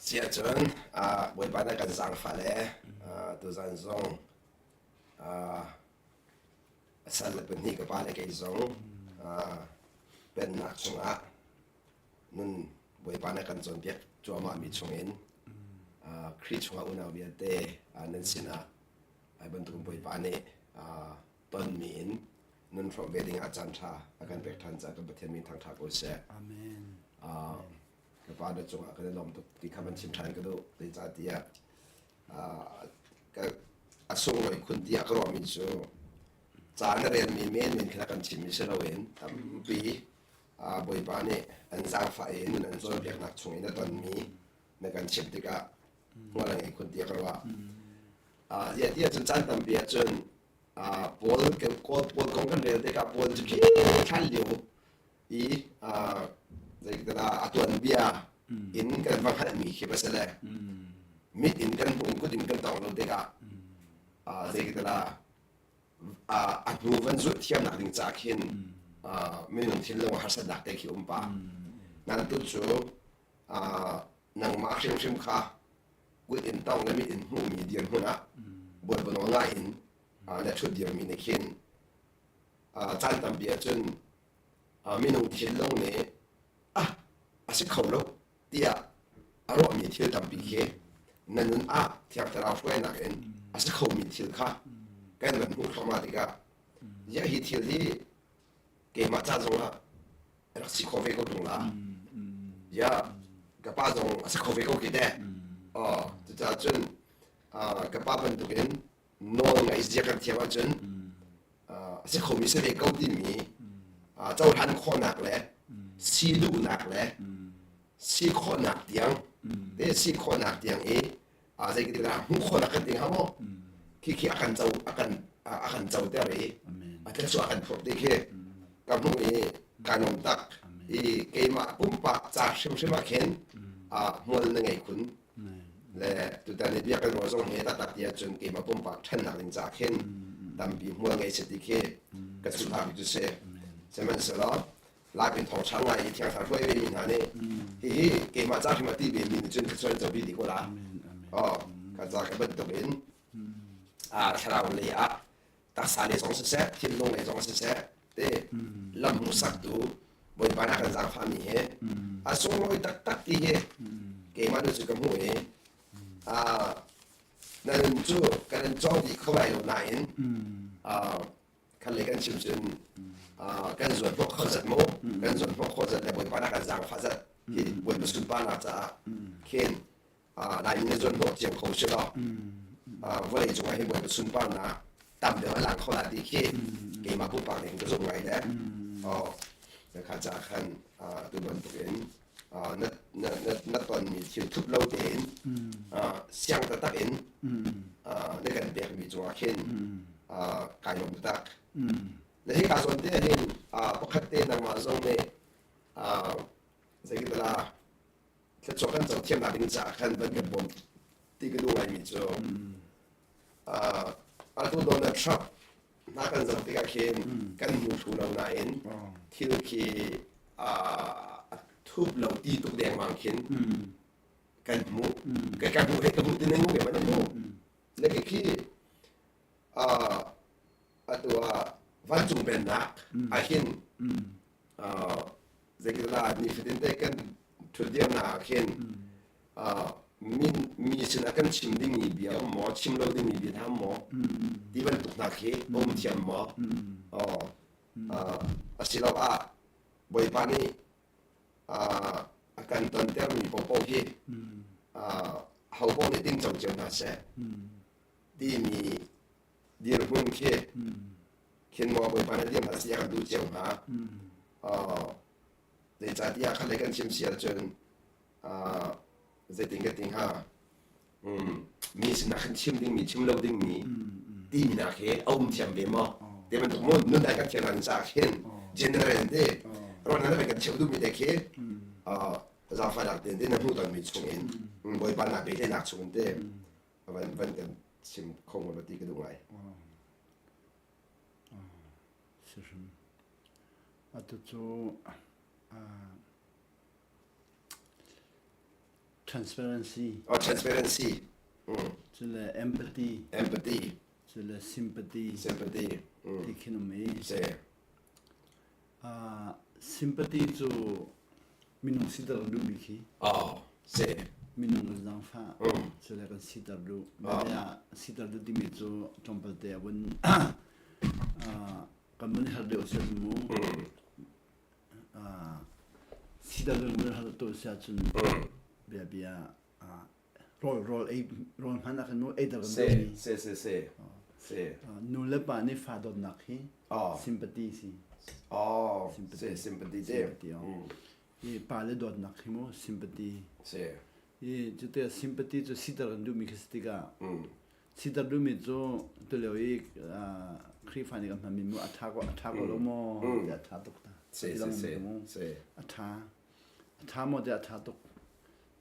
Siahcun Bawipa na kan zaangfah le tuzan zong a sal le pahnih ka pa le kei zong pennak chungah nun Bawipa na kan cawnpiak cuahmahmi chungin Khrih chungah unau vialte nan sinah ai bantuk Bawipa nih tonmi in nun hrawm ve ding ah caan ṭha a kan pek ṭhan caah kan Pathian min thangṭha ko seh. Amen. Ka pa na cungah kan i lawm tuk ti kha van chim ṭhan ka duh. Zeicahtiah a sunglawi khun tiah ka ruahmi cu ca na relmi menmen kha kan chimmi si loin tampi Bawipa nih an zaangfah i nun an cawnpiaknak chung in a tonmi na kan chimh tikah hmual a ngei khun tiah ka ruah. Ziah tiah cun caan tampi ahcun Paul Paul kong kan rel tikah Paul cu khi hlan lio i zeitindah a tuanbia in kan va hngalhmi khi va si le mit in kan hmuh in kut in kan tawng lo tikah zeitindah a hnu van zulh thiamnak ding ca khin minung thinlung harsatnak te khi um pa nan tu cu nangmah hrimhrim kha kut in tong le mit in hmuhmi dirhmun ah bawipa nawl ngai in na ṭhut dirmi nih khin caan tampi ahcun minung thinlung nih ah a si kho lo tiah a ruahmi thil tampi khi na nun ah Thiang Thlarau hruainak in a si khomi thil kha kan van hmuh thluahmah tikah ziah hi thil hi keimah ca zongah rak si kho ve ko ṭung la ya ka pa zong a si kho ve ko khi te oh cucaah cun ka pa bantukin nawl ngaih zia kan thiam ahcun a si khomi si ve ko timi cohlan khawhnak le si duhnak le si khawhnak tiang te si khawhnak tiang i zeitikah hmuh khawhnak kan ti hnga maw khi khi a kan co a kan a kan co ter i a thluachuah a kan phurh ti khi ka hmuh i ka nuam tak i keimah pumpak ca hrimhrim ah khin hmual na ngei khun le tutan i bia kan ruah zong hi taktak ti ahcun keimah pumpak ṭhannak ding ca khin tampi hmual ngei si ti khi ka cuhnak cu si sihmanhsehlaw Laimi thawngṭha ngai i Thiang Thlarau hruai ve mi hna nih hihi keimah ca hrim a ti ve mi nih cun thluachuah an co dih ko la. Oh, ka ca ka bantuk in thlarau lei ah taksa lei zong siseh, thinlung lei zong siseh, te lam hmuhsaktu Bawipa nih a kan zaangfahmi hi a sunglawi taktak ti hi keimah nu cu ka hmuh i na nun cu kan in cawng dih kho lai lo nain khan le kan chim cun kan zuan hnawh kho zat mu kan zuan hnawh khawh zat le Bawipa nih a kan zaangfah zat hi Bawipa sunparnak caah khin Laimi nih zuan hnawh cio kho si law vawlei cungah hin Bawipa sunparnak tam deuh a lang kho la ti khi keimah pumpak nih ka zumh ngai le oh kha caah khan tu bantukin na na na na tonmi thil thup lo tein siang taktak in na kan pekmi cungah khin kai lawm taktak. Na hika zawn te hin pakhat te nangmah zong nih zeitindah thluachuah kan co thiamnak ding caah khan van kan bawm ti ka duh ngaimi cu atu Donald Trump hna kan zoh tikah khin kan hmu thlu lo nain thil khi a thup lo ti tuk dengmang khin kan hmuh ka ka hmuh he ka hmuh ti na hmuh ve ma na hmuh na khi khi atu ah vancung pennak ahhin zeitindah nifatin te kan ṭhutdirnak ah khin min mi sinah kan chim dingmi bia um maw chim lo dingmi bia hna maw ti bantuk hna khi um thiam maw asiloah Bawipa nih a kan tontermi paohpaoh hi ho paoh nih tingco cio hna seh timi dirhmun khi khin maw Bawipa nih dirhmun a si a kan duh cio hnga zeicahtiah kha lei kan chim si ahcun zeitin ka ti hnga mi sinah khan chim dingmi chim lo dingmi timi nak hi a um thiam ve maw te bantuk mu nun dai kan thiam nan caah khin general te ron na kan cheu duhmi te khi zaangfahnak tein te na hmuh tonmi chungin Bawipa na pehtlaihnak chungin te van van kan chim kho ma ti ka duh ngai. Si hrim. Atu cu Transparency. Oh, transparency. Cun le empathy. Empathy. Cun le sympathy. Sympathy. Ti khin um i. Si. Sympathy cu minung siter duhmi khi. Oh, si. Minung kan zaangfah. Cu le kan siter duh. Bia siter duh timi cu tlawmpal te a vun kan vun herh deuh si mu. Siter kan vun herh tu si ahcun bia bia rawl rawl ei rawl hmanh ah khan mu ei ter kan duhmi. Si si si. Si. Nu le pa nih fa dawtnak hi sympathy si. Oh, sympathy. Sympathy te. Sympathy. I pa le dawtnak hi mu sympathy. Si. I cute sympathy cu siter kan duhmi khi si tikah siter duhmi cu tulio i Khrihfa nih kan hmanmi mu a ṭha ko a ṭha ko lo maw tiah a ṭha tuk ta. Si si si. Si. A ṭha. A ṭha maw tiah a ṭha tuk.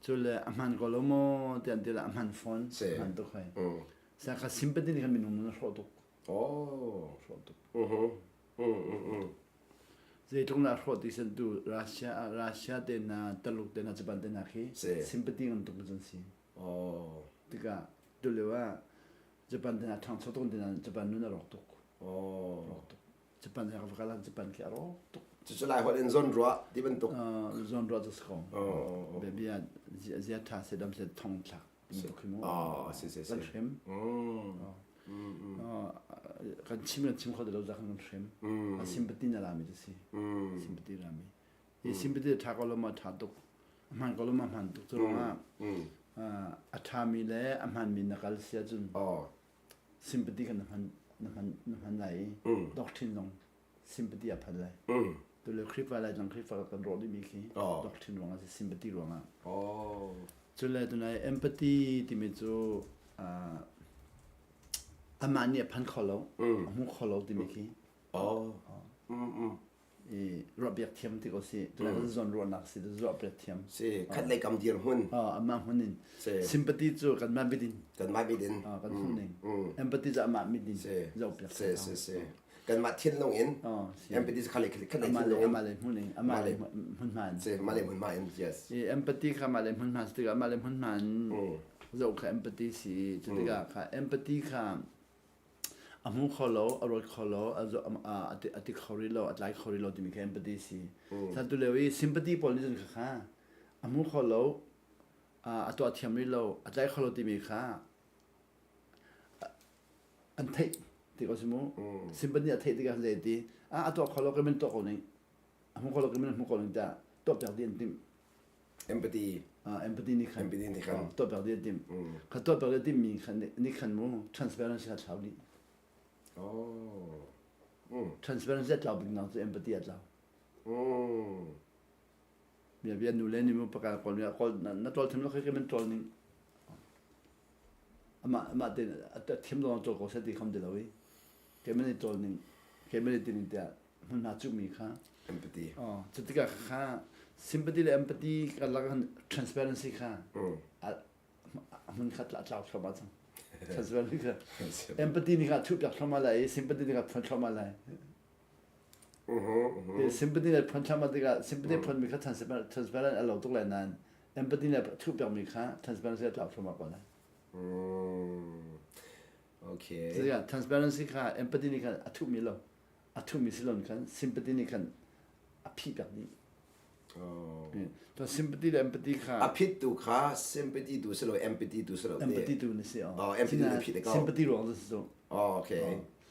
Cu le a hman ko lo maw tiah an ti le a hman fawn. Si. Hman tuk hoi. Sa kha sympathy nih khan minung nun a hrawh tuk. Oh. Hrawh tuk. Zeitluk na hrawh ti sen tu Russia Russia te na Taluk te na Japan te na khi sympathy ngan tuk cun si. Oh. Tikah tulio ah Japan te na ṭhangcho tuk te na Japan nun a rawk tuk. Oh. Rawk tuk. Japan he ka kal Japan khi a rawk tuk. Cucu lai holh in zon ruah ti bantuk. Zon ruah cu si ko. Bia zia ṭha se dam se thong thlak ti bantuk khi mu. Oh, si si si. Kan hrem. Kan chim kan chim kho ti lo za kan hrem. A sympathy na lami cu si. Sympathy rami. Hi sympathy ṭha ko lo ma ṭha tuk. A hman ko lo ma hman tuk cu ruangah a ṭhami le a hmanmi na kal si ahcun sympathy kha na hman na hman na hman lai i doctrine zong sympathy a phan lai. Tule Khrihfa lai zong Khrihfa kan rawh dihmi khi doctrine ruangah si sympathy ruangah. Cule tunai empathy timi cu amah nih a phan kho lo, a hmu kho lo timi khi. I ruahpiak thiam ti ko si tunai kan zawn ruahnak si ruahpiak thiam. Si khat lei kam dir hmun. Amah hmun in. Sympathy cu kanmah mit in. Kanmah mit in. Kan hmun ning. Empathy cu amah mit in zohpiak. Si si si. Kanmah thinlung in. Empathy cu khat lei khat lei thinlung in. Amah le hmun in amah le hmunhma in. Si amah le hmunhma in yes. I empathy kha amah le hmunhma si tikah amah le hmunhma in zoh kha empathy si. Cu tikah kha empathy kha A hmu kho lo, a ruat kho lo, a ti kho rih lo, a tlai kho rih lo timi kha empathy si. Satu lio i sympathy pawl nih cun khakha a hmu kho lo, a tuah thiam rih lo, a tlai kho lo timi kha an theih ti ko si mu. Sympathy a theih tikah zei ti, a tuah kho lo ka min tuah ko ning, a hmu kho lo ka min hmu ko ning tiah tuah piak dih an timh. Empathy. Empathy nih khan. Empathy nih khan. Tuah piak dih an timh. Kha tuah piak dih timh mi khan nih khan mu transparency kha thlau dih. Oh. Transparency a tlau bik nak cu empathy a tlau. Bia bia nu le ni mu pakal kawl mi kawl na tol thiam lo khi man tol ning. Ama ama te a thiam lo tol ko se ti kham de lo i. Ke man i tol ning ke man i tin tiah hmunhma cuhmi kha empathy oh cu tikah kha sympathy le empathy karlak ah transparency kha a hmun khat la tlau thluahmah cang transparency kha empathy nih kha thuh piak thluahmah lai i sympathy nih kha phuan thluahmah lai sympathy le phuan thluahmah tikah sympathy phuanmi kha transparent a lo tuk lai nain empathy le thuh piakmi kha transparency a tlau thluahmah ko lai Okay. Cutikah transparency kha empathy nih khan a thuhmi lo a thuhmi si loin khan sympathy nih khan a phih piak dih. Oh. To sympathy le empathy kha a phit tu kha sympathy tu si lo empathy tu si lo empathy tu na si oh. Oh, empathy tu phit ko. Sympathy ruang tu si cu. Oh, okay.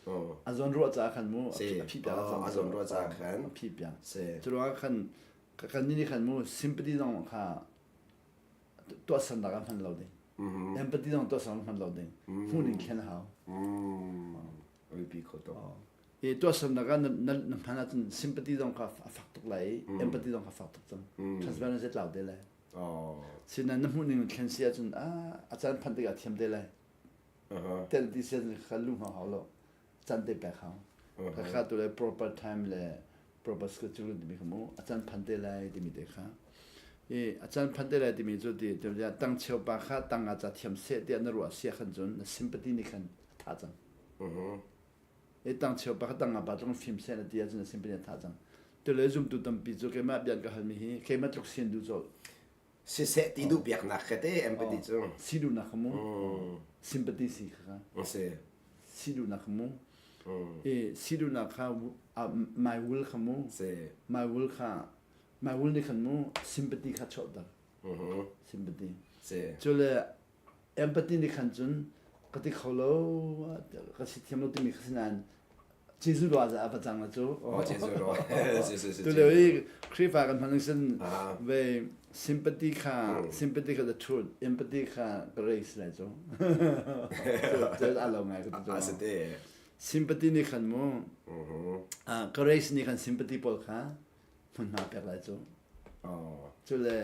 Oh. A zawn ruah ca khan mu a phih piak. Oh, a zawn ruah ca khan. A phih piak. Si. Cu ruang khan kan ni khan mu sympathy zong kha tuahsernak ah hman lo ding. Empathy zong tuahsernak hman lo ding. Hmuhning thlen a hau. Biapi kho tuk. I tuahsernak ah na hman ahcun sympathy zong kha a fak tuk lai i empathy zong kha a fak tuk cang. Transparency tlau te lai. Sinain na hmuhning thlen si ahcun a caan phanh tikah thiam te lai. Tel ti si ahcun kha lu hmang hau lo. Caan te pek hau. Kha tu le proper time le proper schedule timi kha mu a caan phan te lai timi te kha. I a caan phan te lai timi cu ti tang cheu pa kha tang ah ca thiam seh tiah na ruah sia khan cun na sympathy nih khan a tha cang. I tang cheu pa kha tang ah pa tlung fim seh na ti ahcun na sympathy a tha cang. Tule zumtu tampi cu keimah bian ka halmi hi keimah tluk sian duh colh. Siseh ti duh piaknak kha te empathy cu. Si duhnak kha mu. Sympathy si kha. Si. Si duhnak kha mu. I si duhnak kha my will kha mu. Si. My will kha my will nih khan mu sympathy kha chuahter. Sympathy. Si. Cule empathy nih khan cun ka ti kho lo ka si thiam lo timi kha si nain Jesuh ruah a va cang la cu. Oh, Jesuh ruah. Si si si. Tu lio i Khrihfa kan hman sin ve sympathy kha sympathy kha the truth empathy kha grace lai cu. Cu a lo ngai ka ti cu. Si te. Sympathy nih khan mu grace nih khan sympathy pawl kha hmunhma pek lai cu. Cu le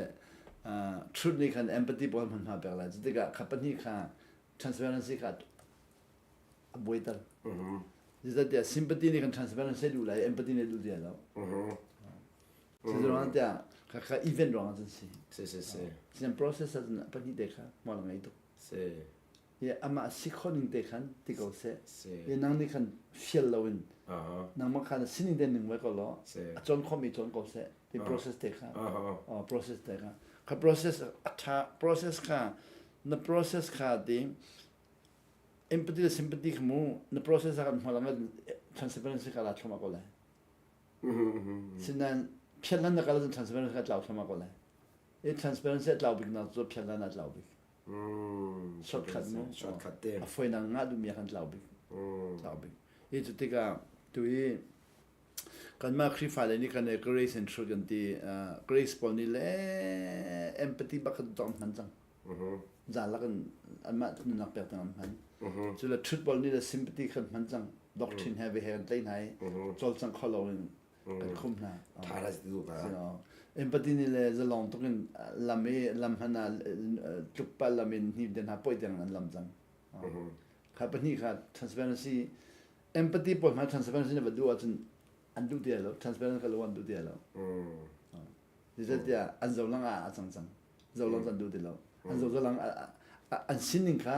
truth nih khan empathy pawl hmunhma pek lai cu tikah kha pahnih kha transparency kha a buaiter. Zeicahtiah sympathy nih kan transparency duh lai empathy nih duh ti lo. Curuang tiah kha kha event ruang ah cun si. Si si si. Sinan process ah cun pahnih te kha hmual a ngei tuk. Si. I amah si kho ning te khan ti ko seh. I nang nih khan fial loin nangmah khan sining te ning ve ko law a cawn khomi cawn ko seh ti process te kha process te kha kha process a tha process kha na process kha ti empathy le sympathy kha mu na process ah kan hmual ang transparency kha la thlum ko lai sinain phiat lan na kal cun transparency kha tlau thlum ko lai i transparency a tlau bik nak cu phiat lan a tlau bik shortcut mu shortcut te a foinang ngah duhmi kan tlau bik tlau bik i cu tikah tu i kanmah Khrihfa le nih kan grace and truth kan ti grace pawl nih le empathy bak kan tong hman cang zalak in anmah nunnak pek ding an hman cu le truth pawl nih le sympathy kan hman cang doctrine he ve he kan tlei hna i cawlcang kho lo in kan khum hna tha tu ka empathy nih le zalong tuk in lam i lam hman ah tluk pal lam in hni den ha poi tiang an lam cang kha pahnih kha transparency empathy pawl hma transparency na va duh ahcun an duh ti lo transparency ka lo an duh ti lo zeicahtiah an zolang ah a cang cang zolang an duh ti lo an zolang an sining kha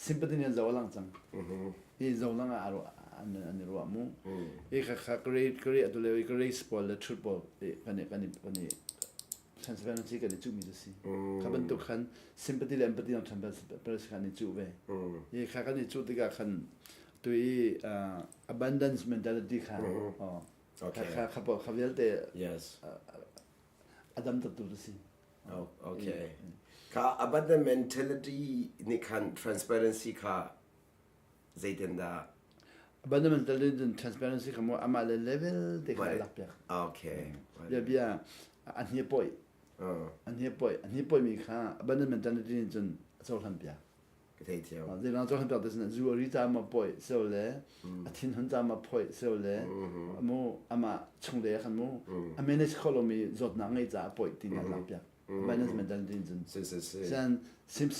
sympathy nih an zo lang cang hi zolang ah an an i ruah mu i kha kha great great atu leo i grace pawl le truth pawl kan i kan i kan i transparency kan i cuhmi cu si kha bantuk khan sympathy le empathy nang transparency khan i cuh ve i kha kan i cuh tikah khan tu i abundance mentality kha kha kha kha kha vialte yes a dam tu tu si Oh, okay. Kha abundant mentality nih khan transparency kha zeitin dah? Abundant mentality and transparency kha mu amah le level te kha lak piak. Okay. Bia bia a hni poi. A hni poi, a hni poi mi kha abundant mentality nih cun a cohlan piak. Ka thei thiam. Zeilang cohlan piak te sin zu a ri ca ma poi seo le a thin hun ca ma phoi seo le mu ama chung le khan mu a manage kho lomi zawtnak ngei ca a poi ti na lak piak. Abundant mentality nih cun. Si si si. Sian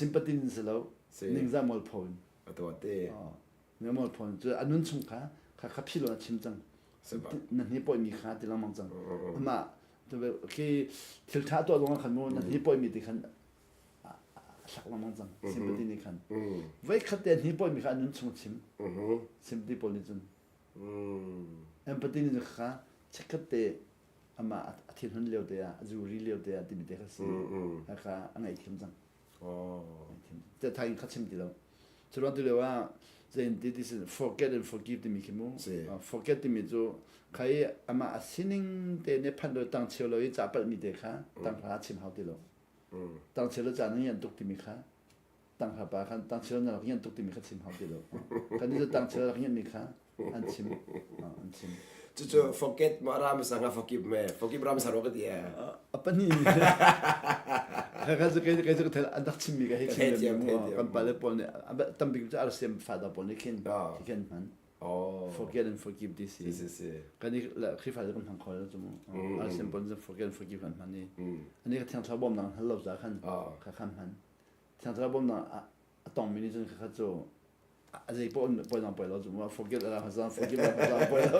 sympathy in si lo ningzah mualpho in. A tuah te. Ningzah mualpho in cu a nun chung kha kha kha phi lo na chim cang. Na hni poi mi kha ti lengmang cang. Amah khi thil tha tuah zong khan mu na hni poi mi ti khan a hlak lengmang cang sympathy nih khan voi khat te hni poi mi kha nun chung chim sympathy pawl nih cun empathy nih kha chikkhat te amah a thinhun lio te ah a zuri lio te ah timi te kha si kha a ngaihthiam cang te thai in kha chim ti lo curuang ti lio ah zein ti ti sin forget and forgive timi khi mu forget timi cu khai amah a sining te ne phan lo tang cheu lo i ca palh mi te kha tang hra chim hau ti lo Tangcheu le caan an tuk timi kha tanghra pa khan tangcheu na rak ngian tuk timi kha chim hau ti lo. Kan nih cu tangcheu rak ngian mi kha an chim an chim. Cucu forget ma ram sa nga forgive me forgive ram sa ro ka ti e. A pani kha kha cu kei cu thel an rak chim mi ka hei chim mi kan pale pawl nih tambik cu RCM father pawl nih khin khin hman. Oh. Forget and forgive ti si. Si si. Kan i Khrihfa cu kan hmang kho lo cu mu. RCM pawl forget and forgive kan hman i. Ani ka thiang thlarau bawmnak hal lo za khan kha khan hman. Thiang thlarau bawmnak a tong mi nih cun kha cu a zei poi poi nang poi lo cu mu. Forget la kha forgive la kha poi lo.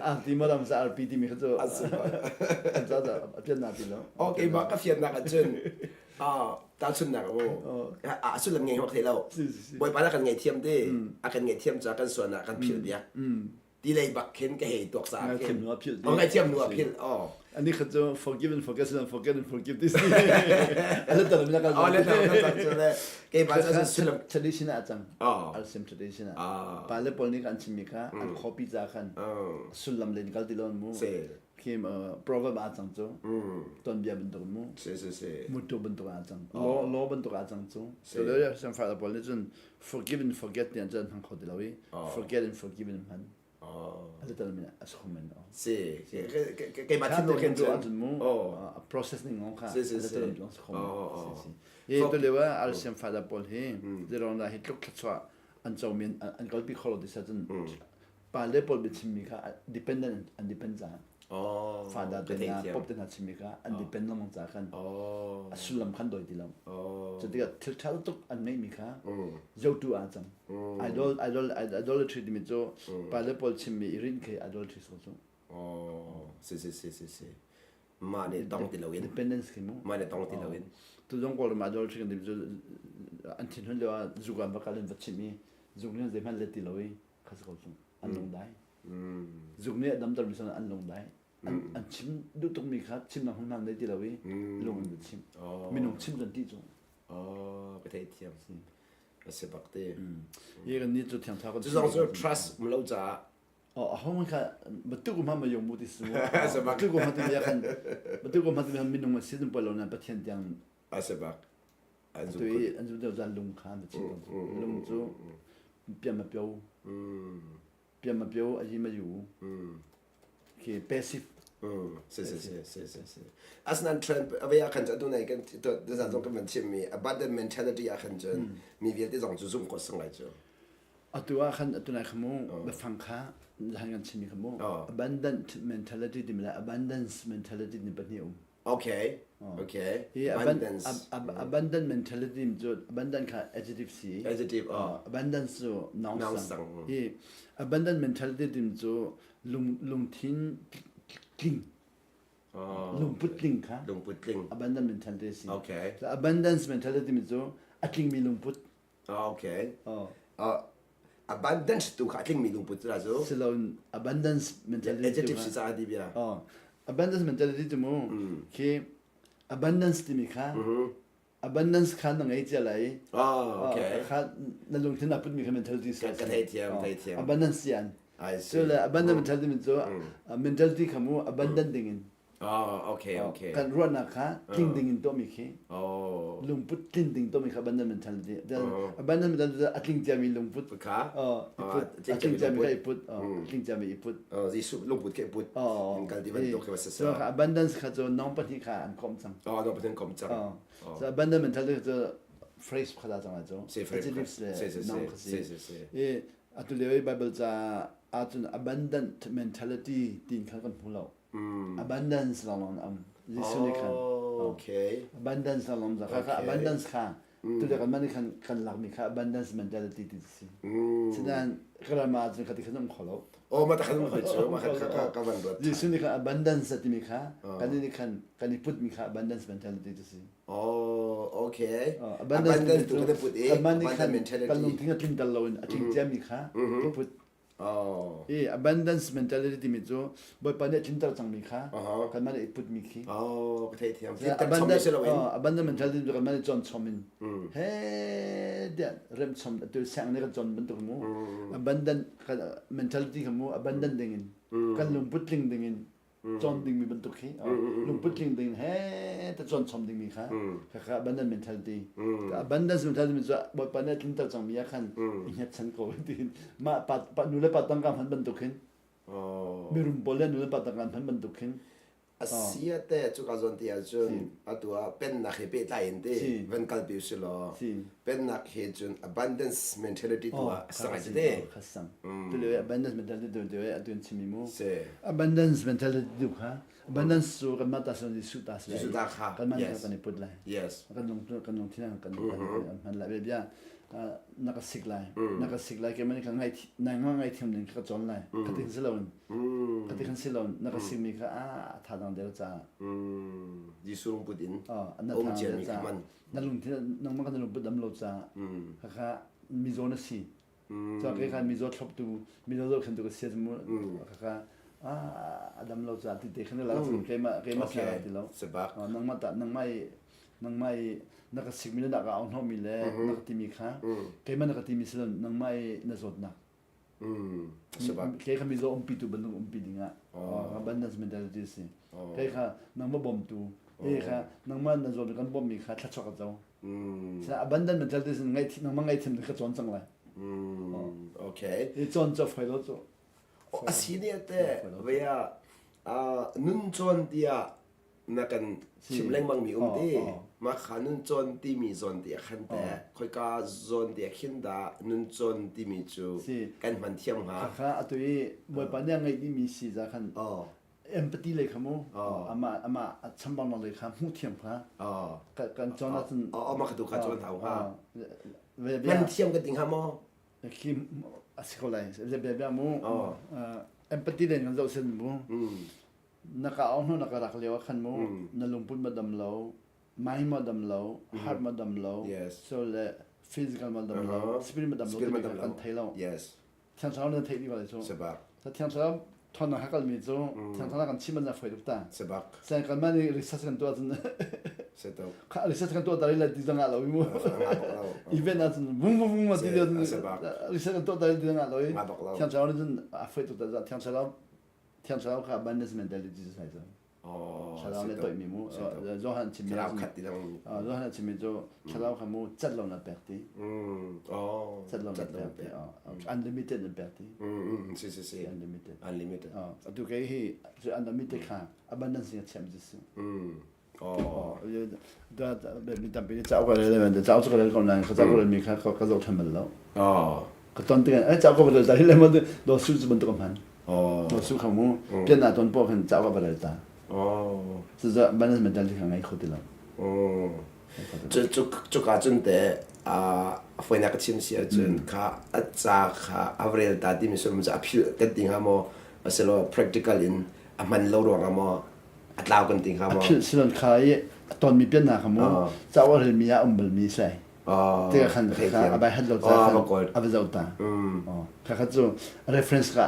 A ti mo lam sa RP ti mi kha cu. An za za a pian na ti lo. Okay, ma ka fian nak cun tahchunhnak mu a sullam ngei hok thei lo bawipa na kan ngaihthiam te a kan ngaihthiam ca kan sual ah kan philh piak. Ti lei bak khin ka hei tuak sa khin. Ngaithiam nu a philh. Oh, ngaithiam nu a philh. Oh. Ani kha cu forgive and forget and forget and forgive this. Ala tan mi ka. Oh, le tan ka cang le. Kei ba cha sulam tradition a cang. Oh. Al sim tradition a. Pa le pol nih kan chim mi kha an copy cha khan. Sullam len kal ti lon mu. Se. Kim proverb a cang cu. Ton bia bantuk mu. Se se se. Muttu bantuk a cang. Law law bantuk a cang cu. So le sam fa pol nih cun forgive and forget ti an cun hmang kho ti lo i forget and forgive in hman a tal min a sung men si keimah thinlung khin cun mu a process ning ngong kha a tal min long khom si si e to lewa alsiam fada pawl hi zerong da hi tluk thla an cho min an kalpi kholo ti sa cun pa le pawl biachimmi kha dependent an depend ca fada te hna pop te hna chimmi kha an depend lengmang ca khan a sullam khan doi ti lo cu tikah thil ṭha tuk an ngeihmi kha zotu ah cang idol idol idolatry timi cu pa le pawl chimmi i rinh khi idolatry so cu si si si si si mah nih tong ti loin dependence khi mu mah nih tong ti loin tu zong kawlram idolatry kan timi cu an thinhun lio ah zuk an va kal in va chim i zuk nih zeihmanh let ti lo i kha si ko cu an lung dai zuk nih a damter mi an lung dai an chim duh tukmi kha chimnak hmun hman dai ti lo i lung in chim minung chim kan ti cu oh ka thei thiam a si bak te ye kan ni cu thiang tha kan cu zong cu trust um lo caah Oh, a hong kha batu ko ma ma yong mu ti su. Batu ko ma ti ya kan batu ko ma ti minung a si pol lo na Pathian tiang a si bak an zum tu an zum deuh zan lung kha na chim lung cu piam ma pio piam ma pio a yi ma yu khi passive si si si si si si asnan trend ave a khan chu nai kan to da zong kan van chim mi abundant mentality a khan chun mi vialte zong chu zum ko sang lai chu atu ah khan atu nai khamu bafang kha han kan chim mi khamu abundant mentality ti mi abundance mentality ni pahnih um Okay. Okay. Hi abundance. Abundant mentality cu abundant kha adjective si. Adjective. Oh. Abundance cu noun sang. Hi abundant mentality tim cu lung lungthin tling. Lungput tling kha. Lungput tling. Abundant mentality si. Okay. So abundance mentality cu a tlingmi lungput. Okay. Oh. Abundance tu kha a tlingmi lungput cu cu. Siloin abundance mentality. Adjective si caah ti bia. Oh. Abundance mentality cu mu khi abundance timi kha abundance kha na ngei cia lai. Oh, okay. Kha na lungthin a putmi kha mentality si. Ka thei thiam, thei thiam. Abundance sian. I see. So le abundant mentality min cu mentality kha mu abundant ding in Oh, okay, okay. Kan ruahnak kha tling ding in tuahmi khi. Oh. Lungput tlin ding tuahmi kha abundant mentality. Then abundant mentality a tling ciami lungput. Kha. Oh, i put. A tling ciami kha i put. Oh, a tling ciami i put. Oh, Jesuh lungput kha i put. Oh. Kal ti bantuk khi So abundance kha cu nong pahnih kha an komh cang. Oh, nong pahnih komh cang. Oh. So abundant mentality cu phrase pakhat ah cang lai cu. Si, phrase. Le noun kha si. Si, si, si. I atu lio i Bible ca ahcun abundant mentality tin kha kan hmu lo. Abundance lawnglawng na um. Jesuh nih khan. Okay. Abundance lawnglawng kha kha abundance kha tu le kan mah nih khan kan lakmi kha abundance mentality ti si. Sinain ka ram ah cun khati khan um kho lo. Oh, ma ta khan um kho cu, ma kha kha ka van ruat. Jesuh nih khan abundance timi kha kan nih khan kan i putmi kha abundance mentality ti si. Oh, okay. Abundance tu kan put i abundance mentality. Kan lungthin a tling dal lo in a tling ciami kha i put. Oh. I abundance mentality timi cu Bawipa nih a tlinter cangmi kha kanmah nih i putmi khi. Oh, ka theih thiam. Tlinter chom si loin. Abundance mentality cu kanmah nih cawn chom in. He tiah rem chom atu siang nih kan cawn bantuk mu. Abundant mentality kha mu abundant ding in kan lungput tling ding in cawn dingmi bantuk khi lungput tling ding he ta cawn chom dingmi kha kha abundant mentality abundance mentality cu bawipa nih a tlinter cangmi ah khan i hngatchan ko tiin mah pa nu le pa tangka hman bantuk hin mirum pawl le nu le pa tangka hman bantuk hin Asia te cu ka zawn ti ahcun atu ah pennak he pehtlai in te van kalpi usih law pennak he cun abundance mentality tu ah a sang ai te. Kha sang. Tu le abundance mentality tu tu atu in chimi mu. Abundance mentality tu kha abundance cu kan mah ta sin Jesuh ta si. Jesuh ta kha. Kan mah kan i put lai. Yes. Kan lung kan lung thin kan kan hman lai bia na ka sik lai. Na ka sik lai ke man ka ngai na ngai thiam ding ka cawn lai. Ka tin si loin. Ka ti khan si lo na ka simi kha a tha dang der ca. Jesuh lungput in um ciami kha man. Na lungthin nangmah kan lungput dam lo ca. Khakha mizaw na si. Cun kei kha mizaw thloptu, mizaw zohkhentu ka si mu ka a dam lo caah ti te khan la cun keimah keimah sia ti lo. Nangmah ta nangmah i nangmah i na ka sikmi le na ka au hnawhmi le na ka timi kha keimah na ka timi si lo nangmah i na zawtnak. Kei kha mizaw umpitu bantuk umpi dingah abundance mentality si. Kei kha nangmah bawmtu, kei kha nangmah na zawt kan bawmhmi kha thluachuak ka co. Abundant mentality sin ngai nangmah ngaithiam ka cawn cang lai. Okay. I cawn cu foi lo cu. A si ne te vea nun cawn tiah na kan chim lengmang mi um ti ma kha nun cawn ti mi zawn ti khan te khoika zawn ti khin da nun cawn ti mi cu kan hman thiam hnga. Kha atu i Bawipa nih a ngeih dih mi si za khan empathy lei kha mu amah amah a chambang lei kha hmuh thiam kha kan cawn ahcun mah kha tu kha cawn hau hnga hman thiam kan ti hnga maw khi a si ko lai bia bia mu empathy len kan zoh sen mu na ka au hnu na ka rak lio khan mu na lungput ma dam lo mind ma dam lo heart ma dam lo so le physical ma dam lo spirit ma dam lo kan thei lo yes Thiang Thlarau nan theih dih ko cu. Sebak. Thiang Thlarau thawnnak ha kalmi cu Thiang Thlarau kan chim an foi tuk ta. Sebak. Sen kan man research kan tuah cun Seto. Kha research kan tuah ta le ti zanga lo mu. Event ah cun vung vung vung ma ti research kan tuah ta ti zanga lo i. Thiang Thlarau cun a foi tuk ta Thiang Thlarau Thiang Thlarau kha abundance mentality sai cu. Thlarau le toihmi mu Johan chimmi Thlarau khat ti lang Johan chimmi cu thlarau kha mu cat lo na pek ti cat lo na pek ti unlimited na pek ti si si si unlimited unlimited atu kei hi cu unlimited kha abundance in chiam si Oh. Mi tampi nih cauk ka rel le cauk cu ka rel ko nain ka cauk relmi kha ka zoh ṭhan bal lo. Ka ton tikah eh cauk ka va rel ta hi le maw daw su cu bantuk a hman. Daw su kha mu pian ah ton poh khan cauk ka va rel ta. Cucaah balance mentality kha ngei kho ti lo. Cu cuka cun te a foinak ka chim si ahcun kha a ca kha a rel ta timi sullam cu a philh kan ti hnga maw asilo practical in a hman lo ruangah maw a tlau kan ti hnga maw? A philh silon kha i a tonmi piannak kha mu cauk a relmi ah um balmi si tikah khan kha a bai hat lo ca khan a va zoh ta kha kha cu reference ka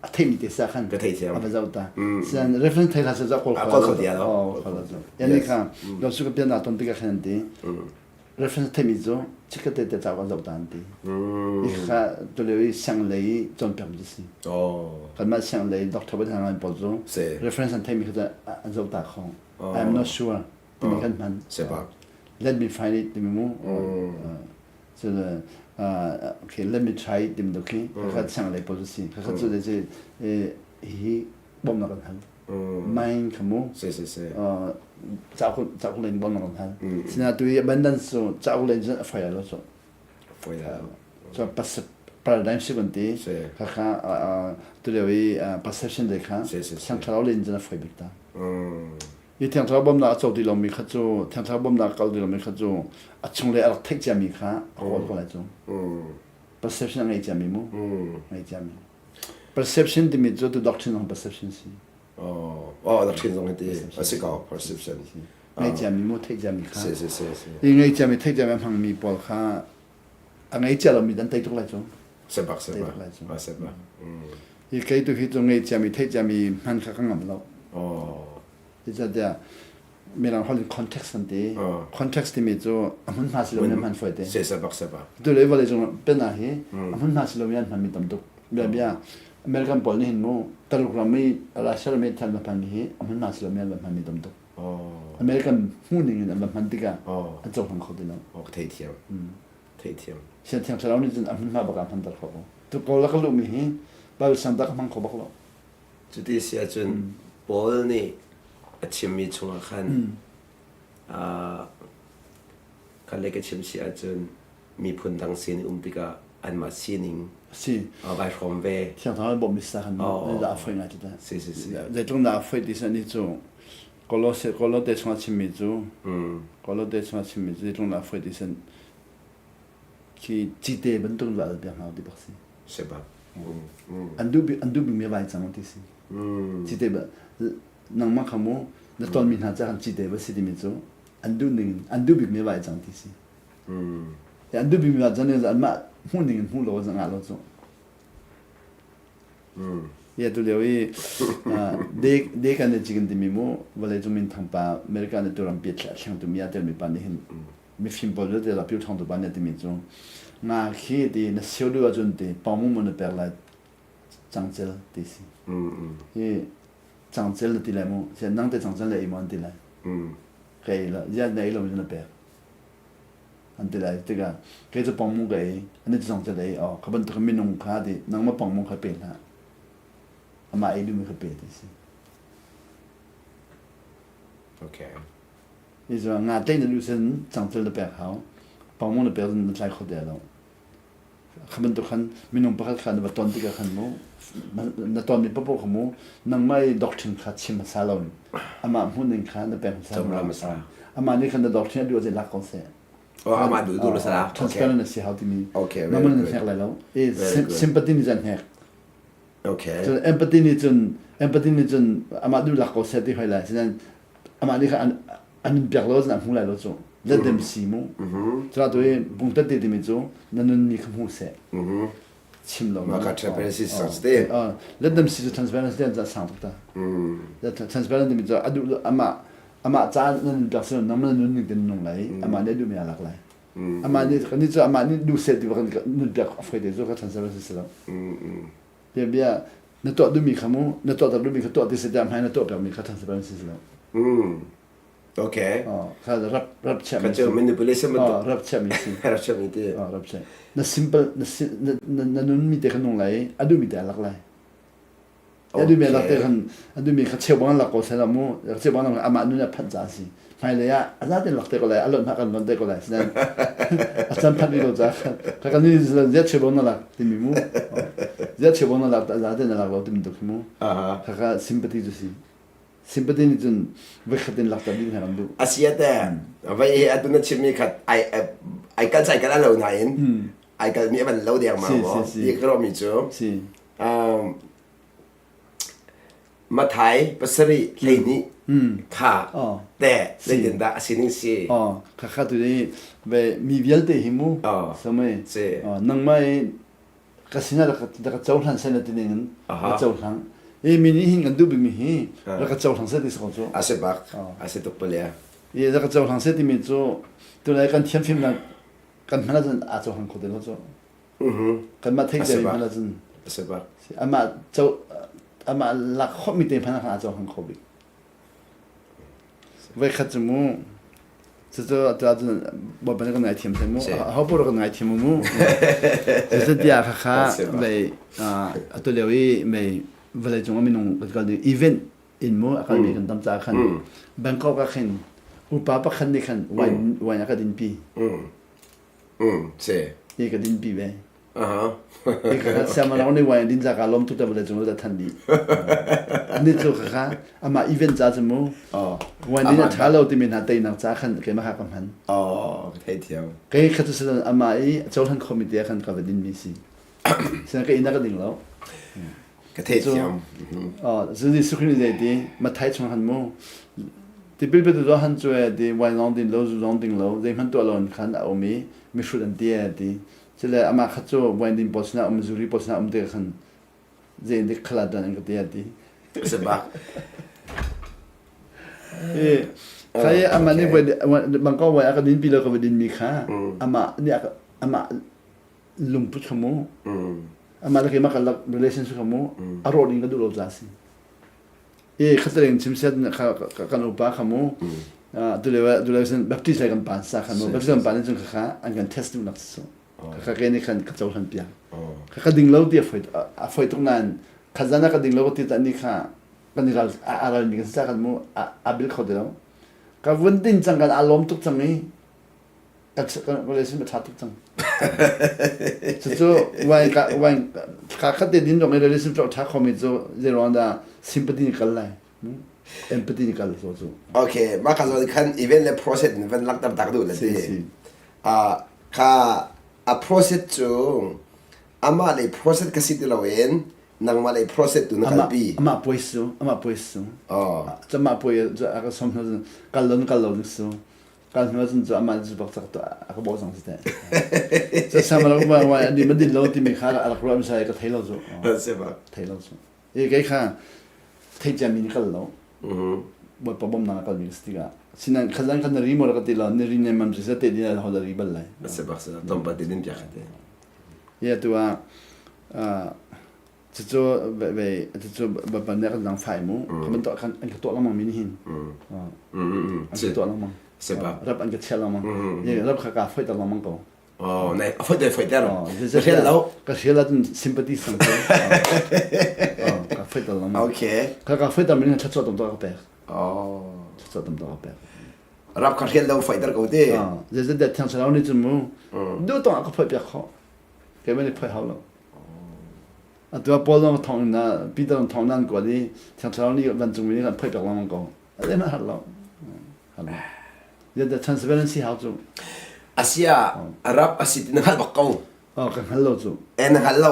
a theimi te sa khan ka thei thiam a va zoh ta sian reference thei hla se kawl kawl kho dia lo yani kha do su ka pian na ton tikah khan an ti reference theimi cu chikkate te cauk an zoh ta an ti. I kha tulio i sianglei cawnpiak mi si. Kanmah sianglei doctor ban ngai pawl cu reference an theimi kha an zoh ta kho. I am not sure timi kan hman. Let me find it timi mu. So okay let me try it timi khi kha sianglei pawl cu si. Kha cu le hi bawmhnak kan hal. Main kha mu si si si cauk cauk len bawmhnak kan hal sina tu i abundance cu cauk len cun a foi lo cu foi lo so paradigm si kan ti kha kha tu lio i perception le kha thiang thlarau len cun a foi bik ta i thiang thlarau bawmnak a co ti lomi kha cu thiang thlarau bawmnak a kal ti lomi kha cu a chung le a rak theih ciami kha a kawl ko lai cu perception a ngei ciami mu ngei ciami Perception timi cu tu doctrine zong perception si. Oh, oh doctrine zong ti a si ko perception. Ngei ciami mu theih ciami kha. Si si si si. I ngei ciami theih ciami hmangmi pawl kha a ngei cia lomi dan tei tuk lai cu. Sebak sebak. Sebak. Hi kei tu hi cu ngei ciami theih ciami hman kha ka ngam lo. Oh. Zeicahtiah Mirang holh in context an ti. Context timi cu a hmunhma si lomi an hman fawi te. Sebak sebak. Tu le vawlei cung pena hi a hmunhma si lomi an hmanmi tam tuk. Bia bia American pawl nih hin mu Taluk ram i Russia ram i thil an hmanmi hi a hmunhma si lomi an hmanmi tam tuk. American hmuhning in an va hman tikah an cohlang kho ti lo. Oh, ka theithiam. Theithiam. Sian thiang thlarau nih cun a hmunhma bak ah hmanter kho ko. Tu kawl ka luhmi hi Bible sang ta ka hmang kho bak lo. Cuti si ahcun Paul nih a chimmi chungah khan kan le ka chim si ahcun miphun dang sin i um tikah anmah sining si vai hrawm ve. Thiang Thlarau bawmh sa khan dah a foi ngai ti ta. Si si si. Zeitluk dah a foi ti sa ni cu Kolose Kolote chungah chimmi cu Kolote chungah chimmi cu zeitluk dah a foi ti san khi cite bantuk va al piak hna ti bak si. Sebab. An duh an duh bikmi vai cang ti si. Cite ba nangmah kha mu na tonmi hna ca kan cite ba si timi cu an duh ning an duh bikmi vai cang ti si. An duhbikmi pa cun anmah hmuh ning in hmuh lo an ngah lo cu. Ia tu lio i de kan i chicken timi mu vawlei cung minthang pa America nih turampi a thlengtu mi a telmi pa nih hin mifim pawl vialte la pyu thawngtu pa nih a timi cu nga khi ti na sio duh ahcun ti pawngmu mu na pek lai cangcel ti si. Hi cangcel na ti lai mu nang te cangcel na ei maw an ti lai. Ka ei lo ziah na ei lo mi na pek. An ti lai tikah kei cu pangmu ka ei ani cu zong cu ei aw kha bantuk minung kha ti nangmah pangmu kha pe hlah amah ei duhmi kha pe ti si. Okay. Hi cu nga tlei na duh sin cangcel na pek hau pangmu na pek na tlai kho te lo. Kha bantuk khan minung pakhat kha na va ton tikah khan mu na tonmi paohpaoh kha mu nangmah i doctrine kha chim hmasa lo in amah hmuhning kha na pek hmasa hmasa amah nih khan na doctrine a duh ahcun lak ko seh. Oh, amah duh duh la Transparent na si hau timi. Okay, nangmah na hnek lai lo. E sympathy nih cun hnek. Okay. Cun empathy nih cun empathy nih cun amah duh lak ko seh ti hoi lai. Sinain amah nih khan an in piak lo cun a hmu lai lo cu let them see mu cun tu hi bungtat te timi cu na nun mi kha hmu seh chim lo mah ka transparency sang te let them see cu transparency te an sang tuk ta transparency timi cu adu amah amah ca na nun piak sin nang na nun ning ten nung lai amah nih duh mi alak lai amah nih kan cu amah nih duh seh ti kan nun piak a foi te cu ka transparency si lo Bia bia na tuah duhmi kha mu na tuah tak duhmi kha tuah ti si tiah hmai na tuah piakmi kha transparency si lo. Okay. Oh, kha rap rap chiahmi si. Kha manipulation bantuk. Oh, rap chiahmi si. Rap chiahmi ti. Oh, rap chiah. Na simple na na na nun mi te kha nung lai, a duhmi te a lak lai. A duhmi a lak te khan a duhmi kha cheubang lak ko seh mu, cheubang amah nun a phanh ca si. Hmailei ah a zaten lak te ko lai, a lonh hna kan lonh te ko lai. Sinain a chan phanh rih lo caah kha kan nih ziat cheubang na lak timi mu. Ziat cheubang na lak a zaten na lak lo timi tuk hi mu. Kha kha sympathy cu si. Sympathy nih cun voikhat in lakter ding hna kan duh. A si ate vai he atu na chimmi khat ai ai kal sai kal lo nain ai kal mi a van lo deng ma mo. Ti ka mi cu. Si. Mathai pasarih 12 kha teh zeitindah a sining si? Kha kha tu ni ve mi vialte hi mu samai nangmah i ka sinah rak ka cohlan seh na ti ning in ka cohlang i mi nih hin kan duh bikmi hi rak ka cohlang seh ti si ko cu. A si bak a si tuk pale. I rak ka cohlang seh timi cu tunai kan thiam fimnak kan hman ahcun aa cohlang kho te lo cu. Kanmah theih cia mi hmanh ahcun amah co amah lak khawhmi te hmanh ah a cohlang kho bik. Voikhat cu mu cucu atu ahcun Bawipa nih kan ngaithiam seh mu aho paoh kan ngaithiam mu cucu khakha mei atu lio i mei vawlei cung ah minung kan kal ding event in mu a kalmi kan tam caah khan Bangkok ah khin upa pakhat nih khan wine wine a ka dinpi. Si. Hi ka dinpi ve. Hi ka siamalo nih wine din ca ka lawm tuk ta vawlei cung da than dih. Ni cu ka kha amah event ca cu mu. Wine din a tha lo timi hna teinak ca khan keimah kha ka hman. Oh, ka theithiam. Kei kha cu silan amah i cohlan khomi te khan ka va din mi si. Sian ka inn ah ka ding lo. Ka theithiam. Oh, zu Jesuh Khrih nih zei ti Mathai chung han mu tipil petu Johan cu e ti wine zong din lo zu zong ding lo zeihmanh tuah lo in khan a um i mihrut an ti e ti cule amah kha cu wine din pawl sinah um zuri pawl sinah um te khan zei dik khala dan an ka ti a ti Sabak. E khai amah nih bangkok wine a ka din pi lo ka va din mi kha amah nih amah lungput kha mu amah le keimah kan lak relationship kha mu a rawh ding ka duh lo ca si e khataleng chim set kan upa kha mu dule dule sin baptist lai kan pan sa kha mu baptist kan pan cun kha an kan test duh nak su kha ke nih khan ka cohlan piak kha ka ding lo ti a foi a foi tuk nain khazana ka ding lo ti ta ni kha kan i ral a ral mi kan sa kan mu a bil kho ti lo ka vun din cang kan a lawm tuk cang i kan relation a ṭha tuk cang. Cucu wine ka wine ka khat te din dong i relation ṭha ṭha khomi cu zeiruang dah sympathy ni kal lai. Empathy ni kal so cu. Okay, mah ka zawn khan event le process in van langhter tak duh la ti. Ah kha a process cu amah lei process ka si ti loin nangmah lei process tu na kalpi. Amah puai su, amah puai su. Oh. Amah puai a ka som kal lo kal lo su. Kal hnu ahcun cu amah cu bak cak a ka bawh cang si teh. Cu sama rak wa wa ani ma din lo timi kha a rak ruah mi sai ka thei lo cu. Se bak. Thei lo cu. E kei kha thei cia mi ni kal lo. Bawipa bawmnak a kal mi ka si tikah. Sinan khazan khan na ri maw ka ti lo ni ri ne mam si sa te din ho da ri bal lai. Se bak se tom pa ti din piak te. Ye tu ah Cucu ve cucu bapan nih a kan zangfah mu. Kha bantuk khan an ka tuah lengmang mi nihin. An ka tuah lengmang. Rap an ka chiah lengmang. Rap kha ka foihter lengmang ko. Oh, nai a foihter foihter. Ka hrial lo. Ka hrial ahcun sympathy sang ko. Ka foihter lengmang. Okay. Ka ka foihter mi nih thluachuah tam tuk a ka pek. Oh. Thluachuah tam tuk a ka pek. Rap ka hrial lo foihter ko te. Zeizat thiang thlarau nih cun mu. Duh tong a ka foih piak khawh. Keimah nih phoih hau lo. Atu ah Paul zong thong in Peter zong thong nan kuat i Thiang Thlarau nih vancungmi nih kan phoih piak lengmang ko. A zeihmanh har lo. Har lo. The transparency hau cu. Asia Arab asi ti na hngalh bak ko. Oh, ka hngal lo cu. Eh, na hngal lo.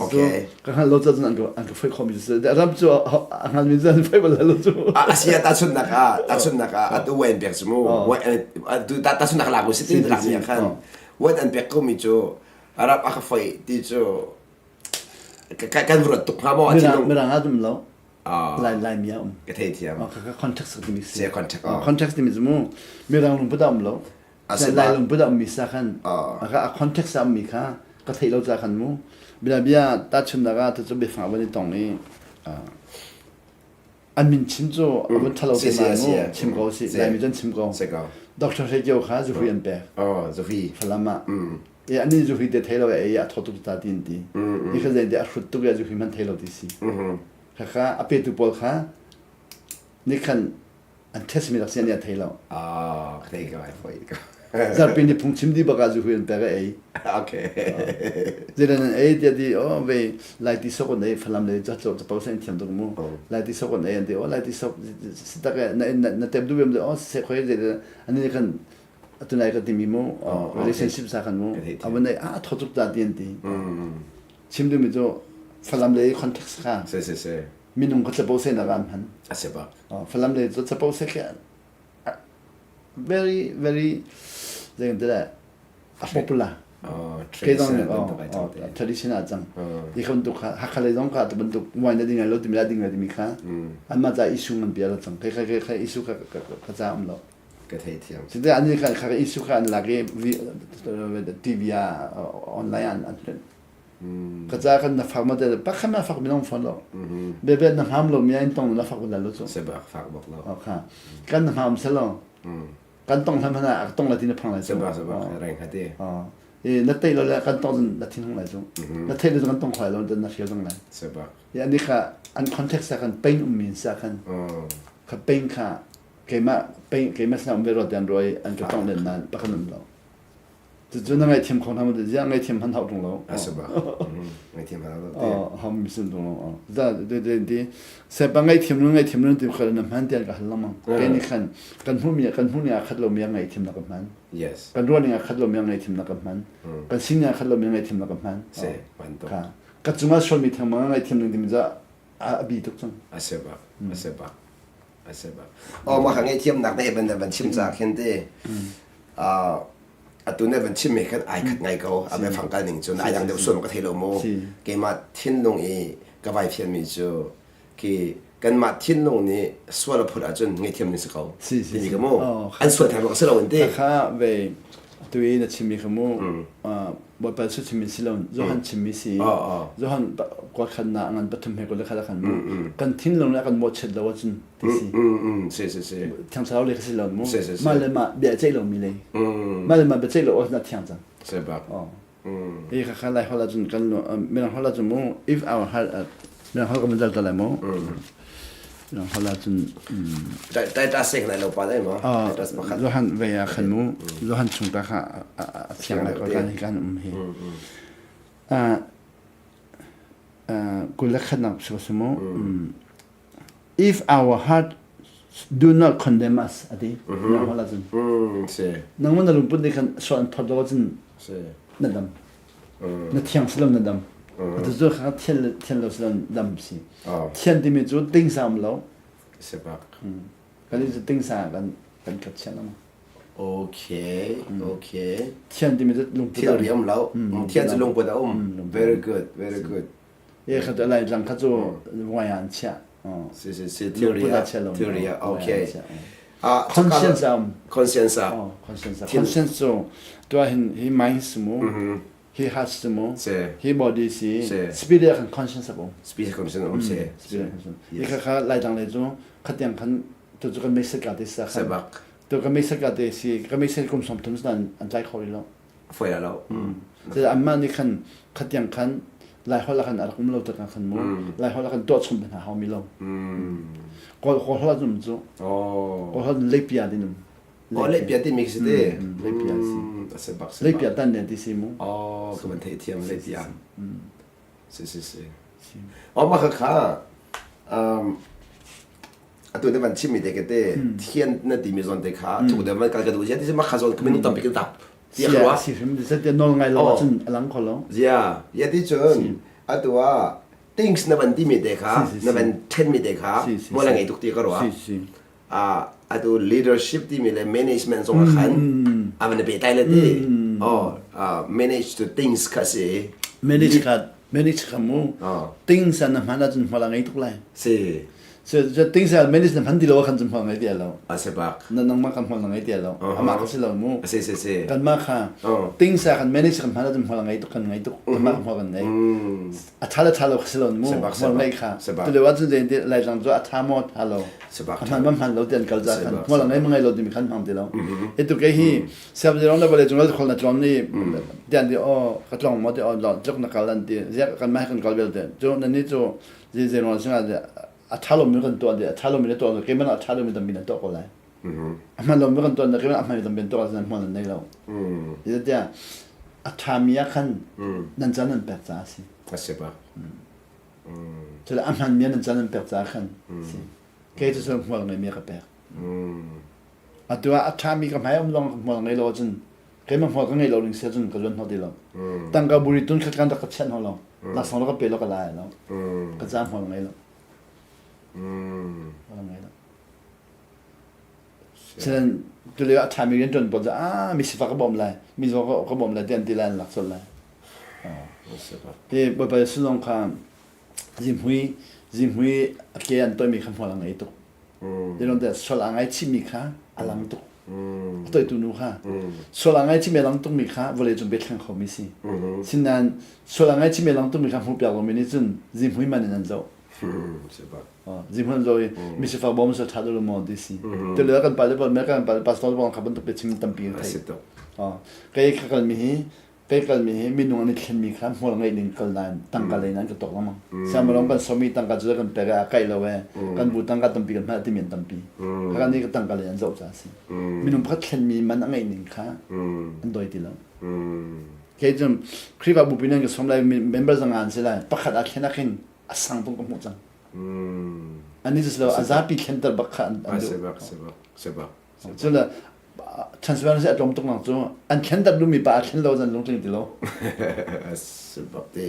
Okay. Ka hngal lo cu an ka an ka phoih khomi cu. Arab cu a hngalmi cu an phoih bal lo cu. Asia tahchunhnak ah tahchunhnak ah atu wain pek cu mu. Tahchunhnak lak u si ti lak mi khan. Wain an pek ko mi cu Arab a ka foih ti cu kan ruat tuk hnga maw? Mirang mirang ah um lo. Lai Laimi ah um. Ka thei thiam. Ka ka context timi si. Context. Context timi cu mu mirang lungput ah um lo. Lai lungput ah um mi sa khan a context ah um mi kha ka theih lo ca khan mu. Bia bia tahchunnak ah tu biafang van i tong i an min chim cu a vun ṭhalo te nain mu chim ko si Laimi cun chim ko Dr. Hre Kio kha zuhui an pek oh zuhui Falam ah e ani zuhui te thei lo e a tho tuk ta ti an ti i kha zei te a hrut tuk ya zuhui man thei lo ti si kha kha a petu pawl kha ni khan an test mi rak si an thei lo ah thei ko ai foi ko zarpi ni phungchim di baka zu hui an pek ei okay zilan an ei tia di o ve lai ti sok an ei falam le cha cho cha sen thiam tuk mu lai ti sok an ei an ti o lai ti sok tak na na tep du bem o se khoi je ani kan atunai ka timi mu relationship sa kan mu avan ei a tho tuk ta ti an ti chim du mi chu falam le context kha se se se minung ka chapo se na ram han ase ba falam le chu chapo se khe very very zei kan a popular ke zong tradition ah cang ti kha bantuk kha Hakha lei zong kha tu bantuk wine na ding lai lo timi la ding lai timi kha anmah ca issue ngan pi a cang ke ke ke issue kha ka ca um lo ka thei thiam site an kha kha issue kha an lak i TV ah online an an Ka ca kan na fak ma te pakhat na fak mi nong fon lo. Bebe na hngam lo mi in tong na fak bal lo cu. Se bak fak bak lo. Kha. Kan na hngam se lo. Kan tong hlam hana ak tong la ti na phang lai cu. Se bak se bak reng hati. E na tei lo le kan tong na thin hung lai cu. Na thei lo kan tong khwai lo na hrial zong lai. Se bak. Ya ni kha an context sa kan pain um min sa khan. Kha pain kha keimah pain keimah sa um ve ro tian roi an ka tong len nan pakhan um lo. Cucu na ngaihthiam kho hna maw ziah ngaihthiam han hau ṭung lo. A si bak. Ngaihthiam han hau lo. Hau mi sin ṭung lo. Da de de ti sepa ngaihthiam nu ngaihthiam nu ti khal na hman tian ka hal lengmang. Ke ni khan kan hmu mi kan hmu ni a khat lo mi ngaihthiam na ka hman. Yes. Kan ruah ning a khat lo mi ngaihthiam na ka hman. Kan sin a khat lo mi ngaihthiam na ka hman. Se man to. Ka ka cungah sual mi thang ma ngaihthiam ning timi za a bi tuk cang. A si bak. A si bak. A si bak. Oh ma ka ngaihthiam nak na ban ban chim cha khin te. Atu na van chimmi khan ai khat ngai ko. A biafang kal ning cun ai dang deuh sual ka thei lo mu. Keimah thinlung i ka vai fianmi cu khi kanmah thinlung nih sual a phut ahcun ngaihthiam ding si ko. Timi ka mu. An sual theng si lo an ti. Kha ve tu i na chimmi kha mu Bawipa su chimmi si lo Johan chimmi si Johan kwa khan na ngan pathum he ko le khala khan mu kan thinlung le kan mawhchiat lo ahcun ti si si si si thiang thlarau le ka si lo mu mah le mah bia ceih lo mi le mah le mah bia ceih lo awk na thiang cang se bak hi kha kha lai hol ahcun kan mirang hol ahcun mu if our heart mirang hol ka mun ta lai mu mirang hol ahcun tai ta sek lai lo pa lai ma Johan ve ah khan mu Johan chung ta kha a thiang lai ko kan kan um hi kul le khat nak si mu If our heart do not condemn us ati nang cun nangmah na lungput nih khan sual an phawt lo cun na dam na thiang si lo na dam atu cu kha thian thian lo si lo dam si thian timi cu ting sa um lo sebak kan cu ting sa kan kan kat chian lo. Okay, okay. Thian timi cu lungput Thilri um lo. Thian cu lungput a um. Very good, very good. E kha tu lai tlang kha cu vuai ah an chiah. Si si si thilri ah thilri ah okay. Ah conscience um. Conscience ah. Oh, conscience. Conscience cu tu hin hi mind mu. Hi heart si mu. Hi body si. Spirit kan conscience um. Spirit conscience um si. Spirit conscience. Hi kha kha lai tlang le cu khatiang khan tu cu kan mei ka te sa khan. Sebak. Tu ka mei ka te si ka mei kum som thum nan an tlai kho lo. Foi la lo. Te amma nih khan khatiang khan lai hol khan a rak um lo tak khan mu lai hol khan tuah chom hna hau mi lo. Kawl kawl hol zum cu. Kawl hol leipia din um. Oh leipia ti mi si te. Leipia si. Ase bak se. Leipia tan ne ti si mu. Oh ka man thei thiam leipia. Si si si. Oh ma kha kha um atu te van chimmi te ke te thian na timi zawn te kha thuk deuh man kal ka duh zia ti ma kha zawn minung tampi kan tap ti a si hrim ti te nawl ngai lo ahcun a lang kho lo zia ya ti cun atu ah things na van timi te kha na van then mi te kha mo la ngei tuk ti ka ruah a atu leadership timi le management zong ah khan a van pe tai le ti oh manage to things kha si manage kha manage kha mu things an hman ahcun hmala ngei tuk lai si So ting sa manage na hman ti lo khan zum hmang ngai ti lo. A se bak. Na nangmah kan hmang ngai ti lo. Amah ka si lo mu. Si si si. Kan mah kha ting sa kan manage kan hman zum hmang ngai tuk kan ngai tuk. Kan mah hmang kan ngai. A tha le tha lo ka si lo mu. Hmang ngai kha. Tu le wa cun zein ti lai lang cu a tha maw tha lo. A hman man hman lo ti an kal za khan. Hmang ngai ngai lo ti mi khan hmang ti lo. E tu ke hi siam zirong le vale cung khol na tlong ni tian ti o ka tlong mo ti o lo tlok na kal an ti. Ziak kan mah kan kal bel te. Cu na ni cu zei ruang sinah a ṭha lomi kan tuah a ṭha lomi na tuah keimah a ṭha lomi tampi na tuah ko lai. A hman lomi kan tuah keimah a hman tampi na tuah hman nan nei lo. Zeitiah a ṭhami ah khan nan caan nan pek caah a si. A si ba. Cun a hmanmi ah nan caan nan pek caah khan si. Kei cu hmual ngeimi ka pek. Atu ah a ṭhami ka hmai um lawng hmual ngei lo ahcun keimah hmual ka ngei lo ning sia cun ka zuan hnawh ti lo. Tangka buri tun khat kan rak ka chiah hna lo. Laksawng rak ka pe lo ka lai lo. Ka ca hmual ngei lo. Hmual ngei lo. Cun tulio a ṭhami rian ṭuan pawl cu ah mi sifak ka bawm lai, mi zaw ka bawm lai ti an ti lai an lak colh lai. Ti Bawipa Jesuh zong kha zihmui zihmui a ke an toimi kha hmual a ngei tuk. Zeiruang tiah sual aa ngaichihmi kha a lang tuk. A toitu nu kha sual aa ngaichihmi a lang tukmi kha vawleicung biathleng khomi si. Sinain sual aa ngaichihmi a lang tukmi kha hmuhpiak lomi nih cun zihmui man in an zoh. Zihmui an zoh i misifak bawm sual ṭha deuh maw ti si. Tulio kan pale pawl kan pale pastor pawl kha bantuk biachim tampi kan theih. Kei kha kalmi hi Kei kalmi hi minung an i thlenmi kha hmual ngeih ding kal nain tangka lei nan ka tuak lengmang. Siangpahrang kan sawmi tangka cu kan pek ah a kaih lo ee. Kan bu tangka tampi kan hman timi an tampi. Kha nih ka tangka lei an zoh caah a si. Minung pakhat thlenmi man a ngeih ning kha an doi ti lo. Kei cu Khrihfa bupi nan ka sawm lai member zanga an si lai. Pakhat aa thlen ah khin a sang tung ka hmuh cang. Ani cu si lo a zapi thlenter bak kha an duh. Sebak sebak sebak. Cun transparency a tlawm tuk nang cu an thlen dat lumi pa a thlen lo zan lungtling ti lo. Sebak te.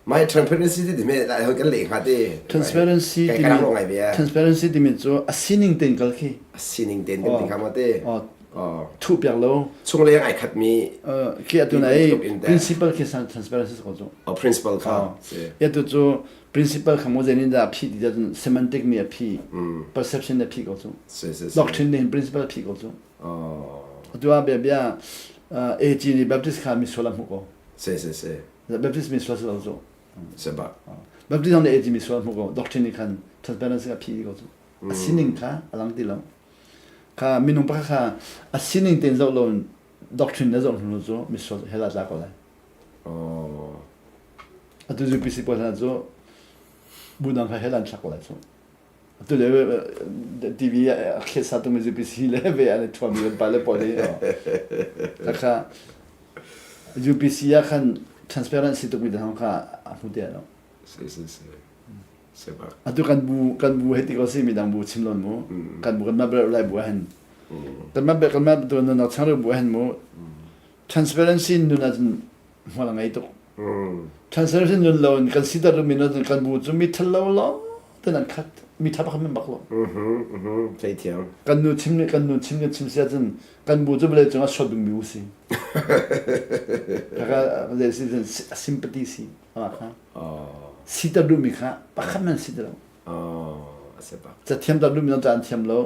My transparency ti me lai hoi kan leh hnga te. Transparency ti mi transparency ti mi cu a sining ten kal khi. A sining ten kan ti kha ma te. Thu piak lo. Chung leng ai khat mi. Khi atu nai principle khi san transparency ko cu. Oh principle kha. Ya tu cu principle kha mo zenin dah a phih ti cun semantic nih a phih perception nih a phih ko cu doctrine nih principle a phih ko cu atu ah bia bia AG nih Baptist kha misual a hmuh ko si si si Baptist misual si lo cu si ba Baptist nih AG misual a hmuh ko doctrine nih khan transparency a phih ko cu a sining kha a lang ti lo kha minung pakhat kha a sining tein zoh lo doctrine na zoh hnu cu misual hell ah tla ko lai Atu UPC pawl hna cu bu dang kha hell an thlak lai cu. Atu le TV a khesa tumi UPC le ve an i thuami kan pale pawl hi. Takha UPC ah khan transparency tukmi dang kha a hmu te lo. Si si si. Atu kan bu kan bu hei ti ko si mi dang bu chim lon mu. Kan bu kan ma lai bu hen. Kan ma kan ma tu na chang bu hen mu. Transparency nun ahcun hmual a ngei tuk. Transparency nun lo in kan siter mi nun kan bu cu mi thal lo lawng ten an khat. Mi tha pakhat men bak lo. Thei thiam. Kan nu chim kan nu chim kan chim sia cun kan bu cu vawlei cung ah suat ding mi si. Kaka zei si sympathy si. Ama kha. Si ter duh mi kha pakhat men si te lo. Cathiam tar duh mi zong ca an thiam lo.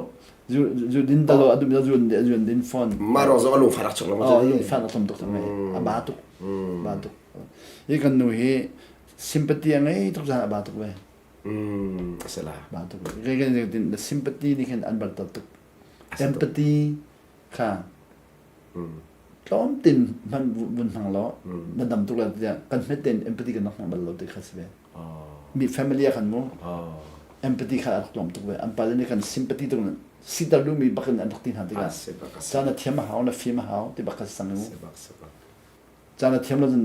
Zu din ta lo a duh mi zong zu din phone. Mah rong zong a lungfah rak chuk lo. Oh, lungfah rak tlom tuk cang A ba tuk. Ba tuk. Hi kan nu hi sympathy a ngei tuk zan a ba tuk ve. A si la. Ba tuk ve. Kai kan the sympathy nih khin an bar tuk. Empathy kha tlawm tin hman vun hmang law na dam tuk la tiah kan hmet ten empathy kan rak hmang bal lo ti kha si ve. Mi family ah khan mu empathy kha a rak tlawm tuk ve. An pale nih khan sympathy tuk siter duhmi bak in an rak ti hna tikah caan na thiam a hau na fim a hau ti bak kha si cang mu. Caan na thiam lo cun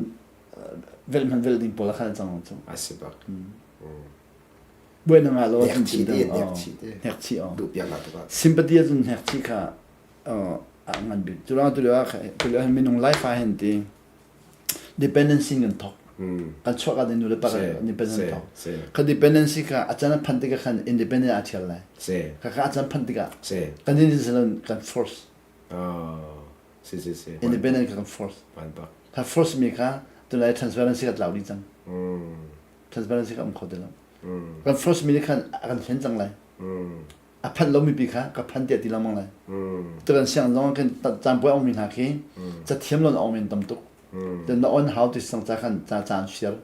velh hman velh ding pawl a khan cang cu. A si bak. Buai na ngah lo hnek chih te hnek chih te hnek chih oh. Duh piak la tuk ah. Sympathy cun hnek chih kha a ngan bik. Cu ruang tu lio ah tu lio minung life ah hin ti dependency kan thok. Kan chuak ah nu le pa independent thok. Kha dependency kha a chan phan tikah khan independent a thial lai. Kha kha a chan phan tikah kan in kan force. Si si si. Independent kha kan force. Kha force mi kha tunlai transparency kha tlau dih cang. Transparency kha um kho ti lo. Kan force mi nih khan a kan hlen cang lai. A phanh lomi pi kha ka phan tiah ti lengmang lai. Tu kan siang zong khin caan puai ong mi hna khi cathiam lon ong min tam tuk. Then na on how ti sang ca khan ca caan share.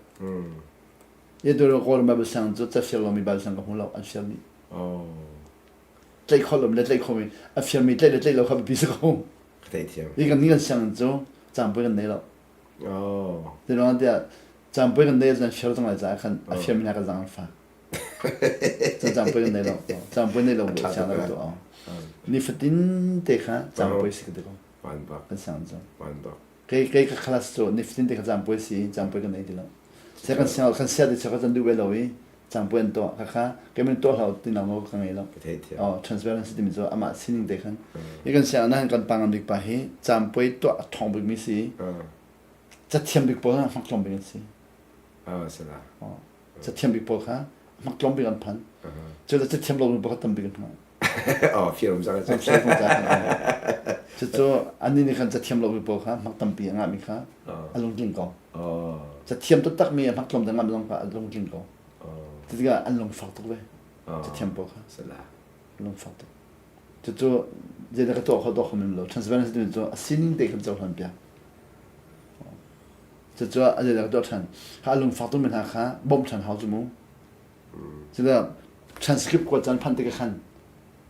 Ye tu Kawl Bible siang cu ca share lomi Bible siang ka hmu lo an share dih. Tlaih kho lo le tlaih kho mi a fiarmi tlaih le tlaih lo kha biapi si ko. Ka theih thiam. Hi kan ni kan sianginn cu caanpuai kan nei lo. Oh. Ti ruang tiah caanpuai kan nei cun share cang lai caah khan a fiarmi hna kan zang an fak. Cun caanpuai kan nei lo. Caanpuai nei lo bu siang lo tu. Nifatin te kha caanpuai si ka ti ko. Kan sianginn cu. Kei kei ka class cu nifatin te kha caanpuai si caanpuai kan nei ti lo. Sia kan siang kan sia te ka can duh ve lo i cangpuai an tuah khakha keiman tuah hlah ti nak nawl ka ngei lo. Oh, transparency timi cu amah sining te khan. Hi kan siang na kan pa ngam bik pa hi cangpuai tuah a thong bik mi si. Cathiam bik pawl hmak tlawm bik an si. Ah, sala. Oh, cathiam bik pawl kha hmak tlawm bik an phan. Cu le cathiam lo mi pakhat tam bik an phan. Oh, firum zang an firum zang. Cucu annih nih khan cathiam lo mi pawl kha hmak tampi a ngah mi kha a lungtling ko. Cathiam taktak mi a hmak tlawm te ngam zong kha a lungtling ko. Tikah an lungfak tuk ve. Cathiam pawl kha. Lungfak tuk. Cucu zeidah ka tuah kho tuah kho men lo. Transparency timi cu a sining te khan cohlan piak. Cucu a zeidah ka tuah ṭhan. Kha a lungfak tuk mi hna kha bawmh ṭhan hau cu mu. Cudah transcript kuat caan phanh tikah khan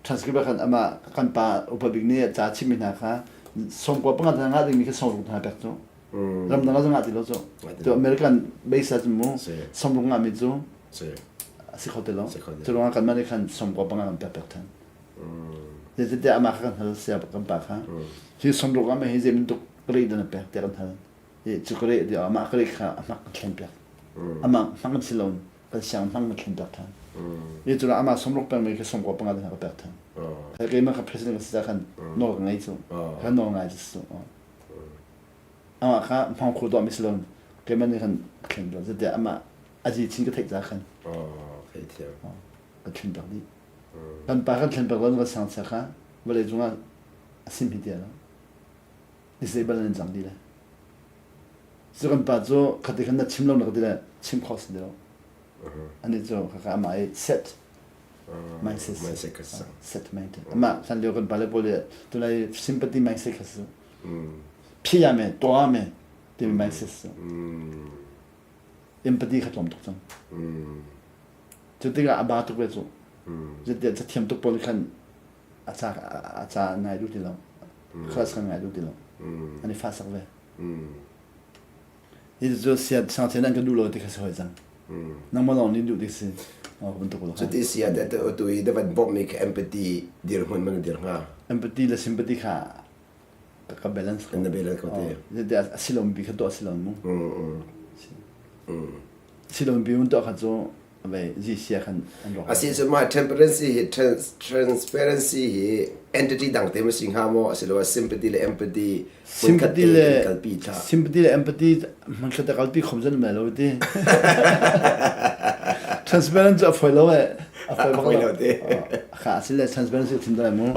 transcript ah khan amah kan pa upa bik nih ca chimmi hna kha 95 hna ngah dingmi kha 60 hna pek cu. Ramdang ah ngah ti lo cu. Tu American base ah cun mu 60 ngahmi cu a si kho ti lo. Cu ruangah kanmah nih khan 95 kan pek pek than. Zeicatiah amah kha kan hal sia kan pa kha. Hi 60 ngahmi hi zei bantuk grade na pek tiah kan hal. Cu grade amah grade kha a hmak kan thlen piak. Amah hmang kan si lo kan siang hmang kan thlen piak than. Ni cu amah somruk peng mi kha somkua panga te ka pek than. Keimah ka president ka si ca khan nawl ka ngei cu. Ka nawl ngai cu su. Amah kha hmang khu tuah mi si lo. Keimah nih khan ka thlen piak. Zeitiah amah azi chin ka theih ca khan. Ka thlen piak dih. Kan pa kan thlen piak lo kan sang chia kha vawlei cungah a sim hi tiah lo. Disable an cang dih le. Cu kan pa cu khati khan na chim lo na ka ti le chim kho si lo. Ani cu kaka amah i set mindset set mindset amah hlan lio kan pa le pawl le tunai sympathy mindset kha si. Phi ya me to me timi mindset si. Empathy kha tlawm tuk cang. Cu tikah a ba tuk ve cu. Zeitiah cathiam tuk pawl khan a ca a ca ngai duh ti lo. Class kan ngai duh ti lo. An i fa sak ve. Hi cu siat sangchen an ka duh lo ti kha si hoi cang. Nangmah lawng nih duh ti si. Oh, bantuk lo. Cuti si ah tu i davan bawmh mi kha empathy dirhmun man dir hnga. Empathy le sympathy kha ka balance ko. Na balance ko te. A silom bi kha tuah silom mu. Silom bi mun tuah kha cu Asi cu mah transparency hi transparency hi entity dang te ma si hnga maw asiloah sympathy le empathy sympathy le kalpi thla sympathy le empathy hmankhat kalpi khom zan mai lo ti transparent cu a foi lo eh. A fawi bak lo. Kha asile transparency thim dai mu.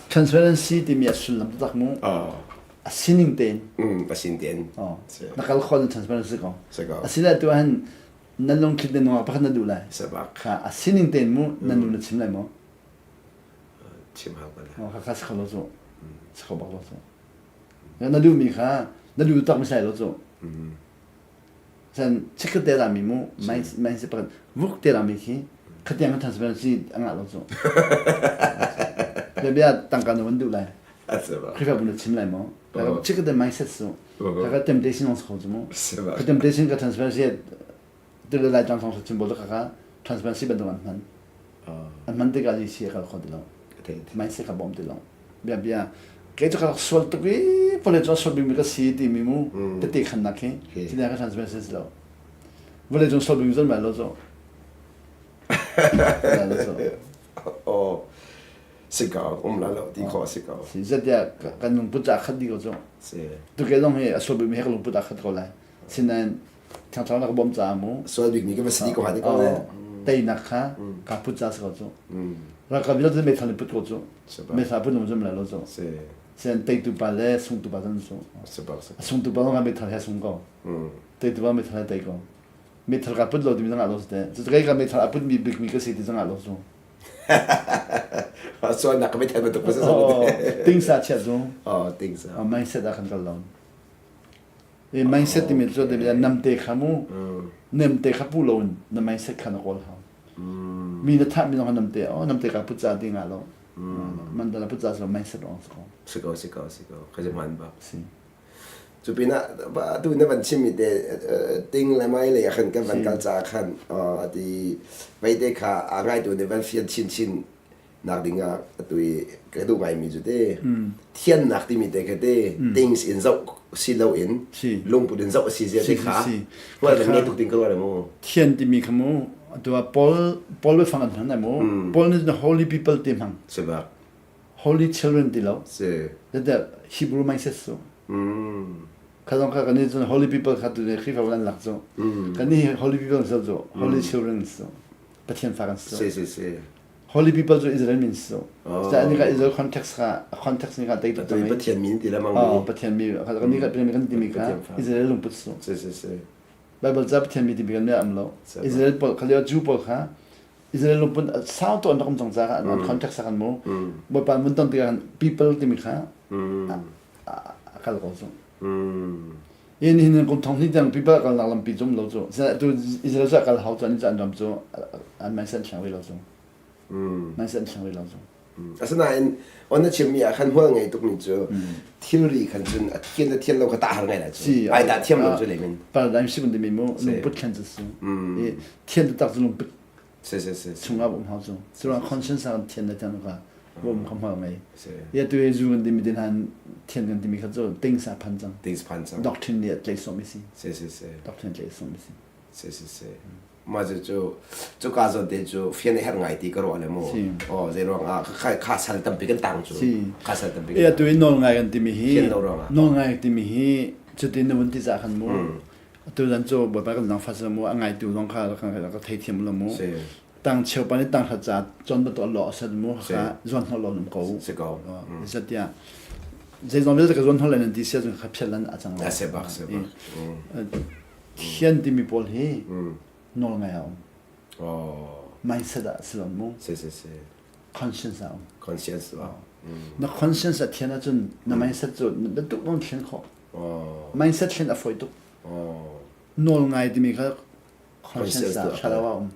Transparency timi a sullam taktak mu. A sining tein. A sin tein. Na kal khon transparency ko. Asile tu han nan lungthlit na nungak pakhat na duh lai. Kha a sining tein mu nan nu na chim lai mu. Chim hau ko la. Kha kha si kho lo cu. Si kho bak lo cu. Na duhmi kha na duh tak mi sai lo cu. San chikkhat te rami mu main si pakhat vuk te rami khi khatiang kan transparency a ngah lo cu. Bia bia tangka na van duh lai. Khrihfabu na chim lai maw? Chikkhat te mindset su. Kaka temptation ong kho cu mu. Ka temptation ka transparency tu le lai tlang thong chim bol ka transparency bantuk an hman. An hman tikah li si kal kho ti lo. Mindset ka bom ti lo. Bia bia kei cu ka rak sual tuk i vawlei cung sual bikmi ka si timi mu tete khannak hi cuti ka transparency si lo. Vawlei cung sual bikmi zon mai lo cu. Oh si ko um la lo ti kho si ko. Si zatiah kan lungput a khat dih ko cu. Tu ke zong hi a sual bikmi he ka lungput a khat ko lai. Sinain Thiang Thlarau na ka bawmh caah mu. Sual bikmi ka va si ko ha ko le. Teinak kha ka put ca si ko cu. Ralkap vialte meithal in put ko cu. Meithal put nung zum lai lo cu. Sen teitu pa le sungtu pa zan cu. Sungtu pa zong meithal he sung ko. Teitu pa meithal he tei ko. Meithal ka put lo timi zong ah lo te. Cu kai ka meithal a put mi bikmi ka si ti zong ah lo cu. Sualnak ka meithal bantuk pa Ting sa chia cu. Oh, ting sa. Mindset ah kan kal lo. I mindset timi cu te namte kha mu nemte kha pu lo in na mindset kha na kawl hau. Mi na thah mi zong kha namte oh namte ka put ca ti nga lo. Man dala put ca so mindset ong ko. Si ko si ko si ko ka man ba. Si. Cu pinah tu na van chim mi te ting le mai le khan kan van kal ca khan ati vei te kha a ngai tu ne van fian chin chin nak ding ah atu i ka duh ngaimi cu te thiannak timi te kha te things in zoh si lo in lungput in zoh a si zia te kha hngal kan ngei tuk ding ka ruah le mu thian timi kha mu atu ah Paul Paul biafang an hman lai mu Paul nih the holy people ti hmang si bak holy children ti lo si that Hebrew mindset su kha zong kha kan nih cun holy people kha tu ne Khrihfa an lak cu kan nih holy people so cu holy children so Pathian fa kan si si si si Holy people cu Israel min si so. Ca ni ka Israel context kha context ni ka tei tuk cang. Pathian min ti lamang mi. Pathian mi ka ni ka Pathian kan ti mi kha Israel lungput so. Si si si. Bible ca Pathian mi ti mi kan mi am lo. Israel pawl kha leo Jew pawl kha Israel lungput sau to an rak um cang ca kha an context kan mu. Bawipa mun ton tikah people ti mi kha a kal ko cu. In hin kum thong hnih tiang pipa kalnak lampi cum lo cu. Tu Israel cu a kal hau cu an an ram cu an mindset thlang rih lo cu. Mindset thlang rih lo cu. Asinain on na chimmi ah khan hmual ngei tukmi cu thilri khan cun a thian le thian lo kha tah har ngai la cu. Ai dah thiam lo cu lemin. Paradigm shift timi mu lungput thlen cu su. I thian taktak cu lungput Si si si. Chungah um hau cu. Curuang conscience ah thian le thian kha um kha hmual ngei. Ya tu zu kan timi tin han thian kan timi kha cu things a phan cang. Things phan cang. Doctrine nih a tlei som si. Si si si. Doctrine tlei som si. Si si si. Ma cu cu cu ka zawn te cu fian a herh ngai ti ka ruah le mu. Oh zei ruang ah kha kha sal tampi kan tang cu. Kha sal tampi. Ya tu in nawl ngai kan timi hi. Nawl ngai timi hi cutin na vun ti za khan mu. Tuzan cu Bawipa kan zaangfah seh mu a ngaitu zong kha ka theithiam lo mu. Tang cheu pa nih tang hrat ca cawn bantuk an lawh a set mu kha zuan hnawh lo um ko. Si ko. Zatiah zeizong vialte ka zuan hnawh lai nan ti sia cun kha phiat lan a cang lo. Se bak se bak. Thian timi pawl hi nawl ngai a um. Mindset ah si lo mu. Si si si. Conscience ah um. Conscience ah. Na conscience a thian ahcun na mindset cu na tuk non thlen khawh. Mindset thlen a fawi tuk. Nawl ngai timi kha conscience ah thlarau a um.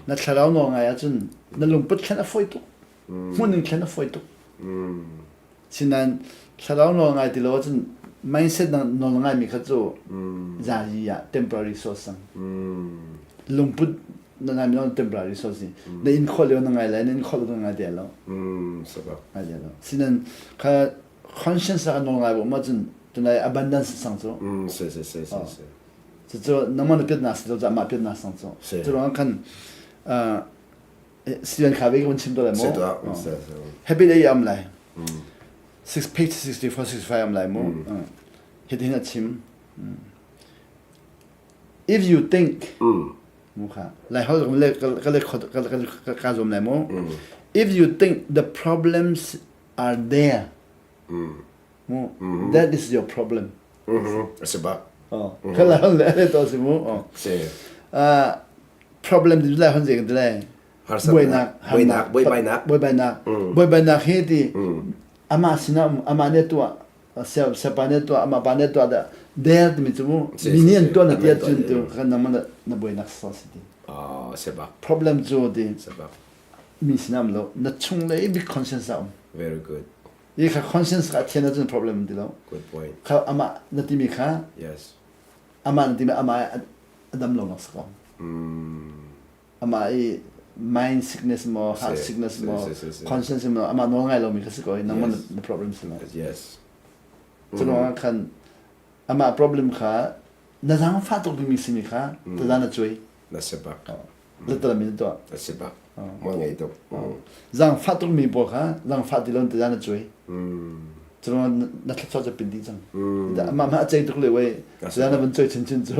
Na thlarau nawl ngai ahcun na lungput thlen a fawi tuk. Hmun in thlen a fawi tuk. Sinain thlarau nawl ngai ti lo ahcun mindset na nawl ngai mi kha cu zazi ah temporary source sang. Lungput na ngai mi temporary source si. Na in khawh lio na ngai lai, na in khawh lo na ngai te lo. Ngai te lo. Sinain kha conscience ah nawl ngai bu ma cun tunai abundance sang cu si si si si si cucu nangmah na piatnak si lo ca mah piatnak sang cu cu ruang khan Steven kha ve kan chim to lai mu happy day am lai 6 page 64 65 am lai mu hitin a chim if you think. Mu kha. Lai holh le ka le ka ka zuam lai mu. If you think the problems are there, mu, that is your problem. A si bak. Oh, ka lai holh le to si mu. Oh. Si. Problem ti lai hon je kan lai. Buainak, buainak, buaibainak. Buaibainak. Buaibainak hi ti amah sinah amah nih tuah siapa nih tuah amah pa nih tuah dah der timi cu mu mi nih an tuah na ti ahcun tu kan nangmah na buainak sa si ti. Sebak. Problem cu ti mi sinah um lo na chung le big conscience a um. Very good. I kha conscience kha thian ahcun problem ti lo. Good point. Kha amah na timi kha Yes. amah na timi amah a dam lo nak si ko. Amah i mind sickness maw heart sickness maw conscience maw amah nawl ngai lomi kha si ko i nangmah na problem si lo. Yes. Cu ruangah khan amah problem kha na zaangfah tuk dingmi simi kha taza na cuai. Na si bak. Literally na tuah. Na si bak. Mah ngei tuk. Zaangfah tukmi pawl kha zaangfah ti lo in taza na cuai. Cu na thluachuah cu pin dih cang. Amah mah a cei tuk le wei taza na van cuai chinchin cu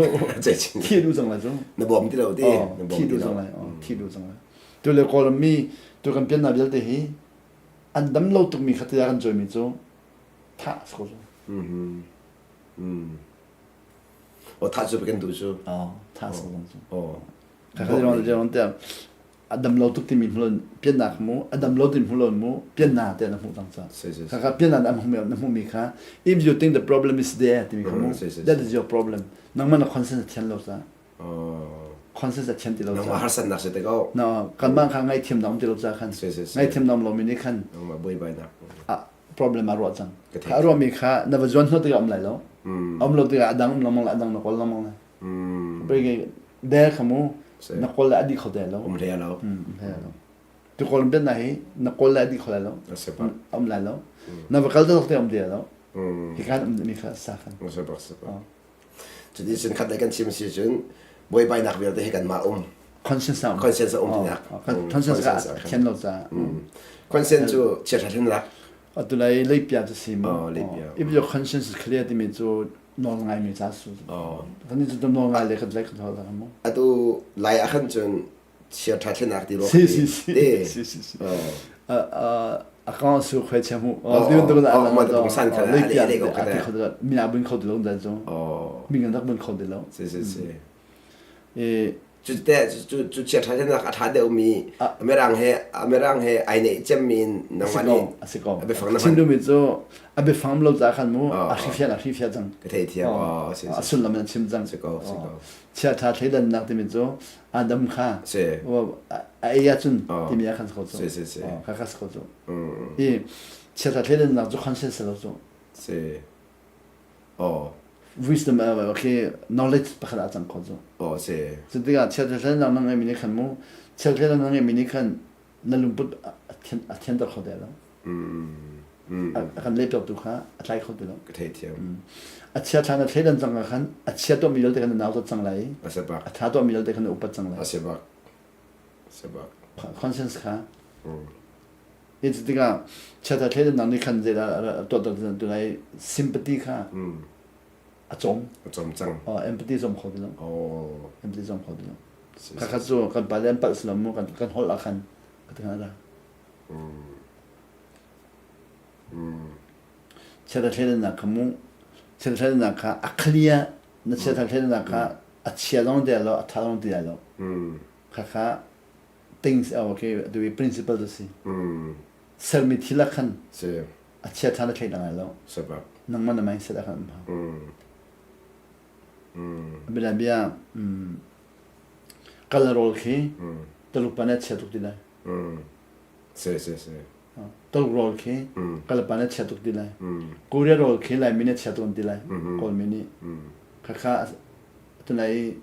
thi duh cang lai cu. Na bawm ti lo ti. Thi duh cang lai. Thi duh cang lai. Tu le Kawlram mi tu kan piannak vialte hi an dam lo tukmi kha taza kan cuaimi cu thah a si ko cu. O thah cu kan duh cu. Thah a si ko cu. Kha kha jeron te a dam lo tuk timi hmulon piannak mu a dam lo timi hmulon mu pianna te na hmuh cang ca. Kha kha pianna na hmuh na hmuh mi kha if you think the problem is there timi kha mu that is your problem. Nangmah na conscience a thian lo ca. Conscience a thian ti lo ca. Nangmah harsatnak si te ko. No kanmah kha ngaihthiam na um ti lo ca khan. Ngaihthiam na um lo mi nih khan nangmah buaibainak problem a ruah cang. Kha a ruahmi kha na va zuan hnawh tikah um lai lo. Um lo tikah a dang um lengmang lai, a dang na kawl lengmang lai. Pei der kha mu na kawl le a dih kho te lo. Um hlei lo. Um hlei lo. Tu kawl ben na hi na kawl le a dih kho lai lo. Um lai lo. Na va kal te um te lo. Hi kan um mi kha sa khan. Cuti cun khat lei kan chim si cun buaibainak vialte hi kanmah um. Conscience um. Conscience um tinak. Conscience ka thian lo ca. Conscience cu chiahra hrin lak. Atu lai leipia cu si mu. Leipia. If your conscience is clear timi cu nawl ngaimi ca su. Kan ni cu nawl ngai le kan lai kan hol la mu. Atu lai ah khan cun chiahra thlenak ti ro. Si si si. Si si si. A ka su khoi che mu. Ti tu na ma tu san kha le le ko kha. Mi a bun kho ti lo dan cu. Mi ngan rak bun kho ti lo. Si si si. Cu te cu cu chia ṭha nak a ṭha deuhmi Mirang he Mirang he ai neih cemmi in nangmah nih a si ko. A biafang na Chin duhmi cu a biafang lo ca khan mu a hrifian a hrifia cang. Ka thei thiam. A sullam in chim cang. Si ko si ko. Chia ṭha thleidannak timi cu Adam kha a ei ahcun timi ah khan si ko cu. Si si si. Kha kha si ko cu. I chia ṭha thleidannak cu conscience lo cu. Si. Oh. Wisdom okay knowledge pakhat ah cang kho cu. Oh si. Cu tikah chiat na ngeimi nih khan mu chiat na ngeimi nih khan na lungput a thianter kho te lo. A kan lehpiak tu kha a tlai kho ti lo. Ka thei thiam. A chia thla na thleidan cang ah khan a chia tuahmi vialte khan na nau cang lai. A si bak. A tha tuahmi vialte khan na upat cang lai. A si bak. A si bak. Conscience kha. Hi cu tikah chiata thleidannak nih khan zeidah a tuahter ti lai sympathy kha a cawm. A cawm cang. Oh, empathy cawm kho ti lo. Oh. Empathy cawm kho ti lo. Khakhat cu kan pa le an palh si lo mu kan kan holh ah khan ka ti hnga dah. Chiata thleidannak kha mu chiata thleidannak kha a clear na chiata thleidannak kha a chia zong ti lo a tha zong ti lai lo. Khakha things okay the principle cu si sermi thil ah khan a chia ṭha na thei ngai lo nangmah na mindset ah khan um hau bia bia kal rawl khi Taluk pa nih a chia tuk ti lai si si si Taluk rawl khi Kalapa nih a chia tuk ti lai Korea rawl khi Laimi nih a chia tuk an ti lai Kawlmi nih khakha tunai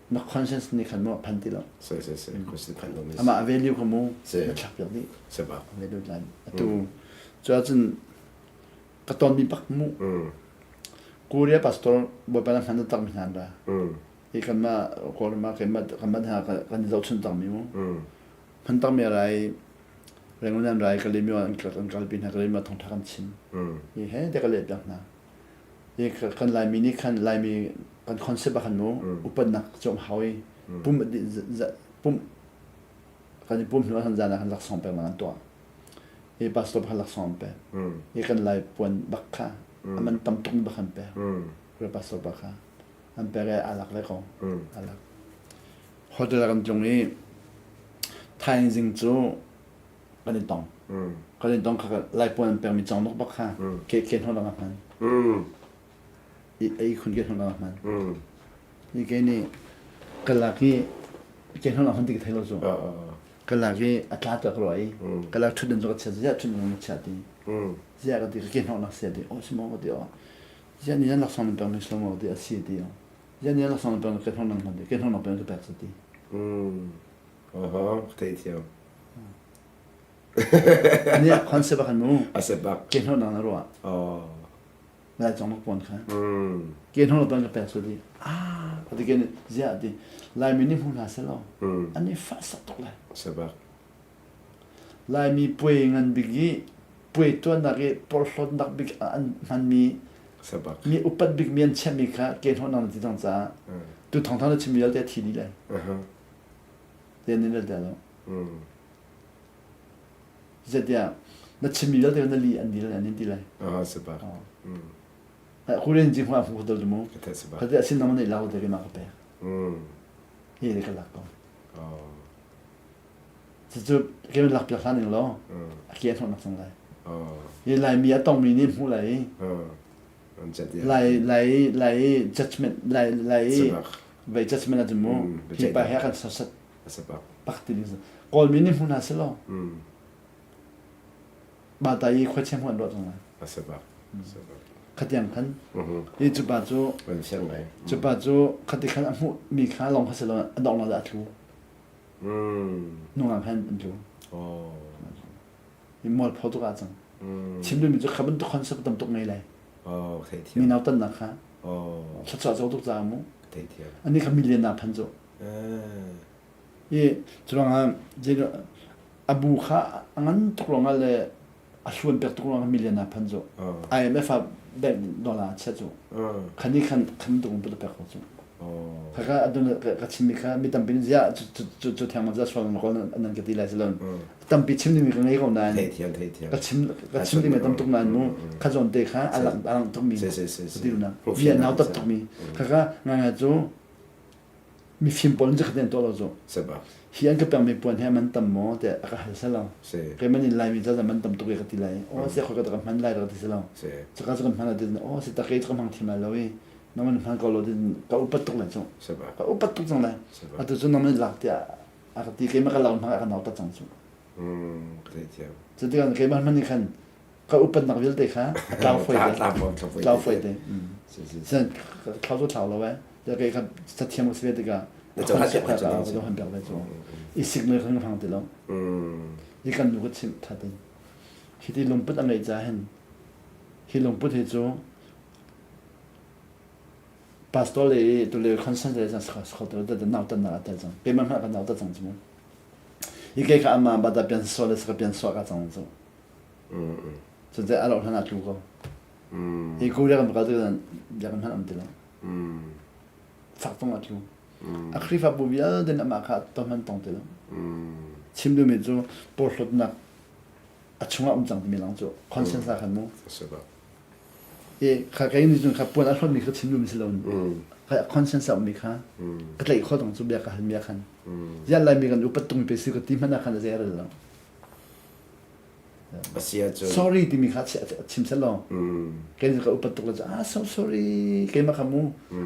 na conscience nih khan maw phan ti lo. Si si si conscience phan lo mi. Amah a value kha mu na thlak piak dih. Si bak. Value lan. Atu cu ahcun ka ton mi bak mu. Korea pastor bawipa na hman tak mi hna ra. Hi kan ma Kawl ma kan ma kan ma hna kan zohchun tak mi mu. Hman tak mi rai Rangoon rai Kalemyo an an kalpi hna Kalemyo thongtha kan chim. Hi he te ka let piak hna. Hi kan Laimi nih khan Laimi kan concept ah khan mu upatnak cu um hau i. Pum pum kan i pum hnu ah khan zan ah khan laksawng pek an tuah. I pastor pakhat laksawng an pek. I kan lai puan bak kha aman tam tuk mi bak an pek. Kura pastor pa kha an pek i aa lak ve ko. Aa lak. Hotel ah kan tlung i thaizing cu kan i tong. Kan i tong kha lai puan an pekmi cawng bak kha ke ke hno dang a hman. I khun ke hno dang a hman. I ke nih ka lak i ke hno dang hman ti ka thei lo cu. Ka lak i a tla tuah ka ruah i ka lak ṭhutdan cu ka chia ziah ṭhutdan ka chia ti. Ziah ka ti ka ke hno nak sia ti. Oh si maw ka ti oh. Ziah ni nan laksawng nan pek mi si lo maw ka ti a si ti. Ziah ni nan laksawng nan pek ke hno nang hman ti ke hno nak pek ka pek sa ti. Aha, ka thei thiam. Ani a concept ah khan mu. A se bak. Ke hno nang na ruah. Oh. Lai cong nak pon kha. Ke hno nak ka pek su di. Ah, ati ke zia ti. Lai mi ni hmu hna se lo. Ani fa sak tuk lai. Se bak. Laimi puai ngan bik i puai tuannak i porhlawtnak bik an hmanmi mi upat bik mi an chiahmi kha ke hnawh nang ti cang caah tu thawngthang na chimmi vialte a thi dih lai. Te nin vialte lo. Zeitiah na chimmi vialte na li an dil an in ti lai. Korean ji hma fu dal mu. Khate asin nang nei lau te ke ma ka pek. Hi le ka lak ko. Cucu ke lak piak hlan ning law a ke a hnawhnak cang lai. Hi Laimi a tongmi nih hmuh lai i Lai lai lai judgment lai lai vei judgment ahcun mu hi pa he kan sasat pak ti ding Kawlmi nih hmu hna seh law mah ta i khuachia hmuh an ruah cang lai. Khatiang khan hi cu pa cu cu pa cu khati khan a hmuh mi kha lawng kha si lo a dong lo a tlu. Nungak khan an tlu. I mualpho tuk ah cang. Chim duhmi cu kha bantuk concept tam tuk ngei lai. Mi nautannak kha. Thluachuah co tuk caah mu. Ani kha million ah phan cu. I curuangah a bu kha a ngan tuk ruangah le a hluan pek tuk ruangah million ah phan cu. IMF ah bank dollar a chiah cu. Khan i khan khan tuk put a pek ko cu. Khaka adun ka chimmi kha mi tampi nih ziah cu cu thiang ma za sual na kawl nan ka ti lai silon. Tampi chim dingmi ka ngei ko nain ka chim ka chim dingmi tam tuk nain mu kha zawn te kha a lang a lang tukmi ti na mi a nau tat tukmi khaka ngai ngai cu mifim pawl nih khaten tuah lo cu hi an ka pekmi puan hi man tam maw tiah a ka hal selo keimah nih Laimi ca man tam tuk ka ti lai aw se khoi ka ka hman lai ka ti selo caka cu kan hman ti aw se ta ke ka hmang thiam lai lo i nang man hman ko lo ti ka upat tuk lai cu ka upat tuk cang lai atu cu nang man lak tiah a ka ti keimah ka lau hmang a ka nau ta cang cu cu tikah keimah hman nih khan ka upatnak vialte kha a tlau foi te tlau foi te sen thlau cu thlau lo eh ya kei kha cathiam ka si ve tikah ka johan piak ve cu i sik noi khan ka hmang ti lo i kan nu ka chimh that in hi ti lungput a ngeih ca hin hi lungput hi cu pastor le tu le consent le cang sakho te da nau tan na tel cang keimah hmanh ka nau ta cang cu hi kei kha ama bata pian so le saka pian so ka cang cu Cucu a loh hlan ah tlu ko. Hi Korea kan kal tikah biakinn hmanh um ti lo. Fak tung ah tlu. A Khrihfabu vialte nih amah kha ton hmanh tong ti lo. Chim duhmi cu porhlawtnak a chungah um cang timi lang cu conscience ah khan mu. I kha kei nih cun kha puan a hlawtmi kha chim duhmi si lo. Kha conscience a ummi kha ka tlaih khawh tong cu bia ka halmi ah khan. Ziah Laimi kan upat tung pe si ka ti hmanh ah khan a zei a rel lo. A si ahcun Sorry timi kha chim seh law kei ka upat tuk le ah so sorry keimah kha mu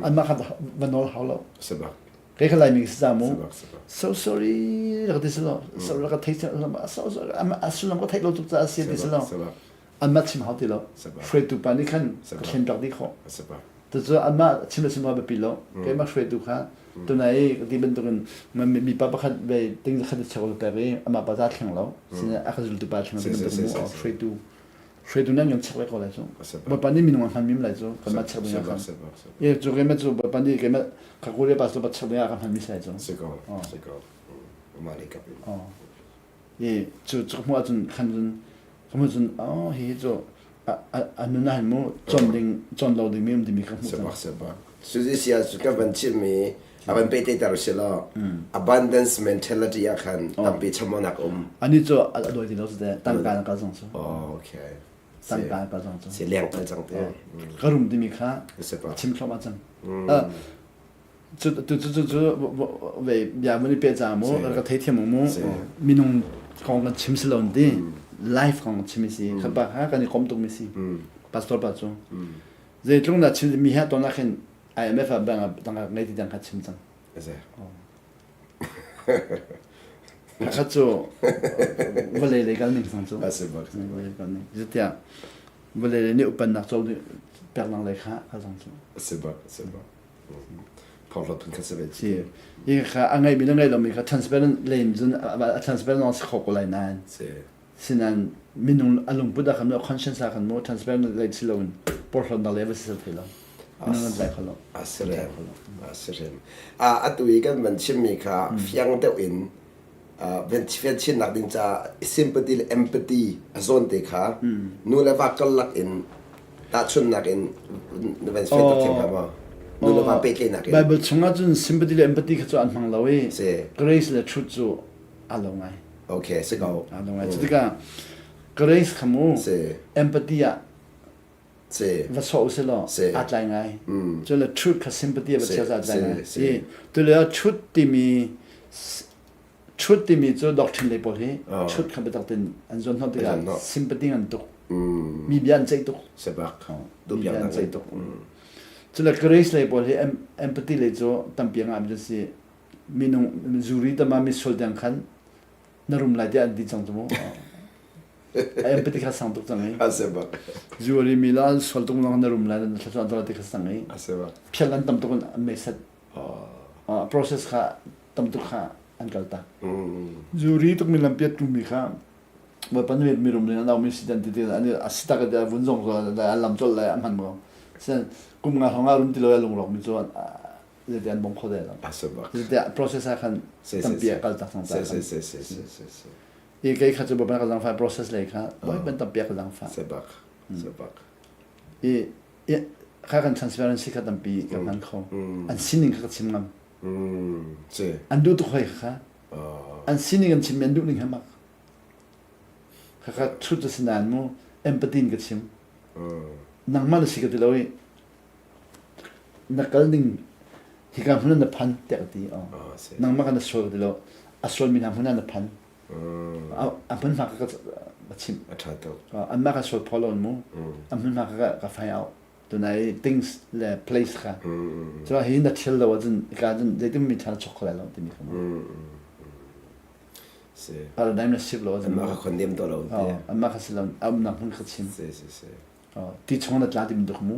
anmah kha va nawl hau lo Sabak. Kei kha Laimi si ca mu Sabak sabak. So sorry ka ti si lo sorry ka thei so sorry a sullam ka theih lo tuk caah si ti si lo Sabak. Anmah chim hau ti lo Sabak. Hruaitu pa nih khan Sabak. thlen rak dih khawh. Sabak. Cucu anmah chim le chim lo biapi lo. Keimah hruaitu kha tunai i ka ti bantukin mipa pakhat ve ting zakhat i chek pek i amah pa za thleng lo. Sinain a ka zultu pa thleng lo ti bantuk mu hruaitu hruaitu nan kan chek ve ko lai cu. Bawipa nih minung a hman mim lai cu kanmah chek ding ah khan. E cu keimah cu Bawipa nih keimah ka kule pastor pa chek ding ah ka hman mi si lai cu. Si ko. Si ko. Amah lei kap in. I cu cu hmuh ahcun khan cun ka hmuh cun oh hihi cu a nun ah hin mu cawn ding cawn lo dingmi um timi ka hmuh cang. Sabak sabak. Suzi sia cu ka van chimmi A van pehtlaihter si law abundance mentality ah khan tampi chamonak um. Ani cu a doi ti lo cu te tangka na kal zong cu. Oh, okay. Tangka na kal zong cu. Si leng kal cang te. Ka rum timi kha chim thluahmah cang. Cu cu cu cu ve bia mun i pe ca mu ka theithiam mu minung kong kan chim si lo ti life kong chim si kha pa kha kan i kom tuk mi si pastor pa cu zeitlung na chim mi ha ton ah khin IMF ah bank ah tangka ngei ti dang kha chim cang. Kha cu vawlei lei kal ning sang cu. Vawlei kal ning. Zetiah vawlei lei nih upannak co pek lang lei kha kal cang cu. Si bak, si bak. Phorhlawt phun kha si ve. Si. Hi kha a ngeimi le ngei lomi kha transparent lane cun a transparent lawng si kho ko lai nain. Si. Sinan minung a lungput ah khan maw conscience ah khan maw transparent lei si loin porhlawtnak lei va si thei lo. Minung an tlai kho lo. A si rem. A si rem. Atu i kan van chimmi kha fiang deuh in fian chinnak ding ca sympathy le empathy a zawn te kha nu le va karlak in tahchunnak in na van fian tak thiam hnga maw? Nu le va pehtlaihnak in. Bible chungah cun sympathy le empathy kha cu an hmang lo i grace le truth cu a lo ngai. Okay, si ko. A lo ngai. Cu tikah grace kha mu empathy ah va sawh usih law aa tlai ngai. Cu le truth kha sympathy ah va chia aa tlai ngai. I tulio truth timi truth timi cu doctrine lei pawl hi truth kha biatak tein an zuan hnawh tikah sympathy an tuk. Mi bia an ceih tuk. Mi bia an ceih tuk. Cu le grace lei pawl hi empathy lei cu tampi a ngahmi cu si. Minung zuri tama misual tiang khan na rum lai tiah an ti cang cu mu. A empathy kha sang tuk cang i. A si bak. Zuri mi la sual tuk lang na rum lai na thlachuan to ti kha sang i. A si bak. Phial an tam tuk in an mei set. Process kha tam tuk kha an kal tak. Zuri tuk mi lampiat tu mi kha Bawipa nih mirum nih an auhmi si dan ti ti an a si tak i vun zong an lam colh lai a hman ko. Sen kum nga hrawng ah rum ti lo a lungrok mi cu zeiti an bong kho de lo. Zeiti process ah khan tampi a kal tak cang ca. Si si si si si si. I kei kha cu Bawipa ka zangfah process lei kha Bawipa tampi a ka zangfah. Si bak. Si bak. I kha kan transparency kha tampi ka hman kho. An sining kha ka chim ngam. Si. An duh tuk hoi kha. An sining an chim an duh ning he mak. Khakha truth a si nain mu empathy in ka chim. Nangmah na si ka ti lo i na kal ning hika hmun ah na phan tiah ka ti. Nangmah kha na sual ka ti lo. A sualmi hna hmun ah na phan. A hmunhma kha ka chimh. A ṭha tuk. Anmah kha sual phaw lo mu. A hmunhma kha ka find out. Tunai things le place kha. Cun hi na thil lo ahcun ka cun zeitin mi ṭha na chok kho lai lo timi kha. Si. Paradigm na shift lo Anmah kha condemn to lo ti. Anmah kha si lo a umnak hmun kha chim. Si si si. Ti chung na tla ti bantuk mu.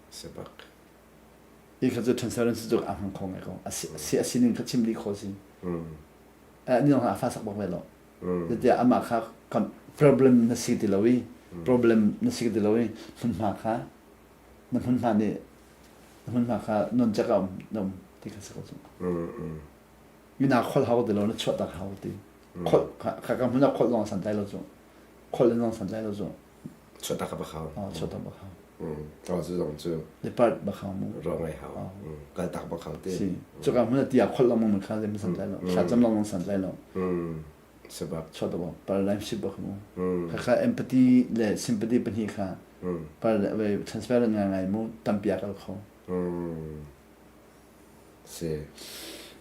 Si bak. I kha cu transparency cu a hmang kho ngai ko. A si a sining kha chim dih kho si. Ni dong a fa sak bak ve lo. Tiah amah kha problem na si ti lo i problem na si ti lo i hmunhma kha na hmunhma nih na hmunhma kha non cek a um na um ti kha si ko cu. Mina khol hau ti lo na chuah tak hau ti. Khol kha ka hmun ah khol lawng san tlai lo cu. Khol in lawng san tlai lo cu. Chuah tak ba khau. Chuah tak ba khau. Oh, cu zong cu. Depart ba khau mu. Ro ngai hau. Kal tak ba khau ti. Si. Cu ka hmun ah tia khol lawng kha zem san tlai lo. Thla cam lawng san tlai lo. Sebab. Chuah tak paradigm shift ba mu. Kha kha empathy le sympathy pahnih kha transparent ngai ngai mu tampi a kal kho. Si.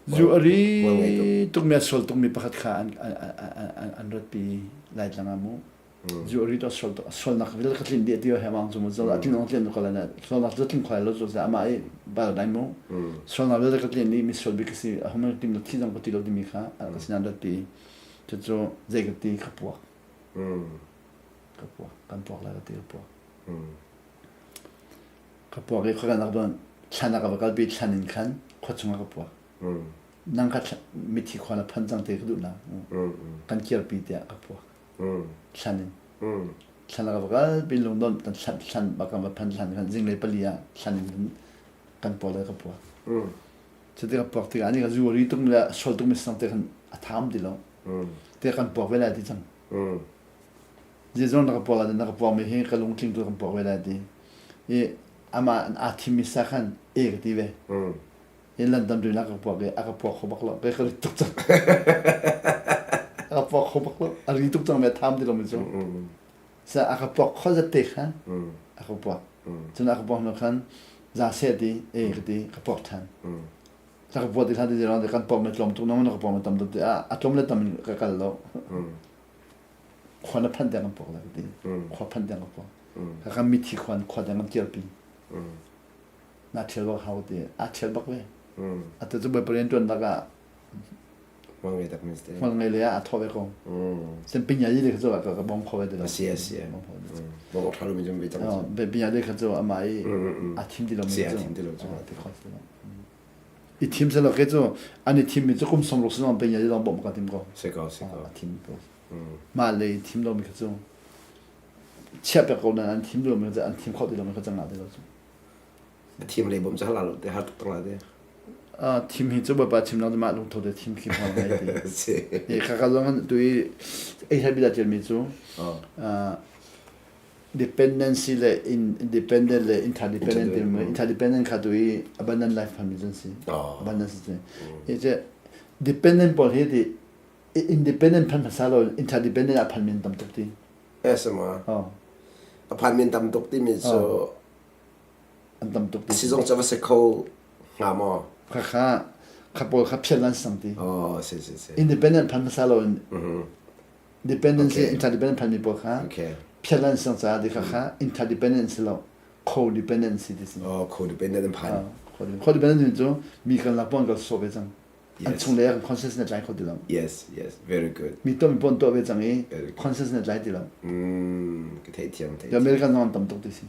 Zu a ri tukmi a sual tukmi pakhat kha an an ratpi Laitlang ah mu. Zu a ri to sual sualnak vial ka tlin dih ti he mang cu mu zo a tlin ong tlin ko la na sualnak cu tlin khwai lo zu ama i bal dai mu. Sualnak vial ka tlin di mi sual bik si a hum tim lo thi zong ka ti lo timi kha ka sinan ratpi. Cucu zei ka ti ka puak. Ka puak kan puak lai ka ti ka puak. Ka puak i khua kan rak don thlan ah ka va kalpi thlan in khan khua chungah ka puak. Nang kha mithi khua na phan cang te ka duh na. Kan kirpi tiah ka puak. Thlan in. Thlan ah ka va kalpi lungdon kan thlan thlan bak kan va phan thlan kan zinglei pali ah thlan in kan pawl le ka puak. Cuti ka puak tikah ani ka zu ri tuk le sual tuk mi sang te khan a tham ti lo. Te kan puak ve lai ti cang. Zeizong na ka puak lai na ka puak mi hi ka lungtling tu kan puak ve lai ti. I Amah aa thimmi sa khan e ka ti ve. In London rin a ka puak i a ka puak kho bak lo. Kei ka rit tuk cang. A ka puak kho bak lo. A ri tuk cang mi a tham ti lomi cu. Sa a ka puak kho zat te khan a ka puak. Cun a ka puak hnu khan za seh ti e ka ti ka puak ṭhan. Ka ka puak ti hlan ti ti kan puak mi tlawm tuk nang na ka puak mi tam tuk ti a tlawm le tam in ka kal lo. Khua na phanh tiang kan puak lai ka ti. Khua phanh tiang ka puak. Ka kan mithi khua khua tiang kan kirpi. Na ṭhial bak hau ti. Aa ṭhial bak ve. Atu cu Bawipa rian ṭuannak ah Hmual ngei tak min si. Hmual ngei le ah a thaw ve ko. Sen pinya yi le kha cu ka bawm kho ve ti lo. Si si. Bawm ṭha lo mi jam ve cang. Pinya le kha cu amah i a thim ti lo mi cu. A thim ti lo cu. Ti kho ti lo. I thim se lo ke cu an i thim mi cu kum som ruk sinong pinya yi dong bawm ka tim ko. Si ko si ko. A thim ko. Mah le i thim lo mi kha cu chia pek ko nan an thim lo mi cu an thim kho ti lo mi kha cang ti lo cu. A thim le bawm cu halal te har tuk la te. Thim hi cu Bawipa chim lang mah lungtho te thim khi hmual ngai ti. E kha ka zong tu i ei hai bila tial mi cu dependency le independent le interdependent ti mi interdependent kha tu i abundant life phan mi cun si. Abundance si. E ce dependent pawl hi ti independent phan hmasa lo interdependent a phan min tam tuk ti. Esama. A phan min tam tuk ti mi cu an tam tuk ti. Sizung cu va si kho hnga maw? Kha kha kha pawl kha phiat lan sang ti. Oh, si si si. Independent phan hmasa lo in dependency interdependent phan mi pawl kha phiat lan sang caah ti kha kha interdependent si lo codependency ti si. Oh, codependent an phan. Codependent cu mi kan lak pon kan so ve cang. An chung le kan conscious na tlai kho ti lo. Yes, yes, very good. Mi to mi pon to ve cang i conscious na tlai ti lo. Ka thei thiam thei. American zong an tam tuk ti si.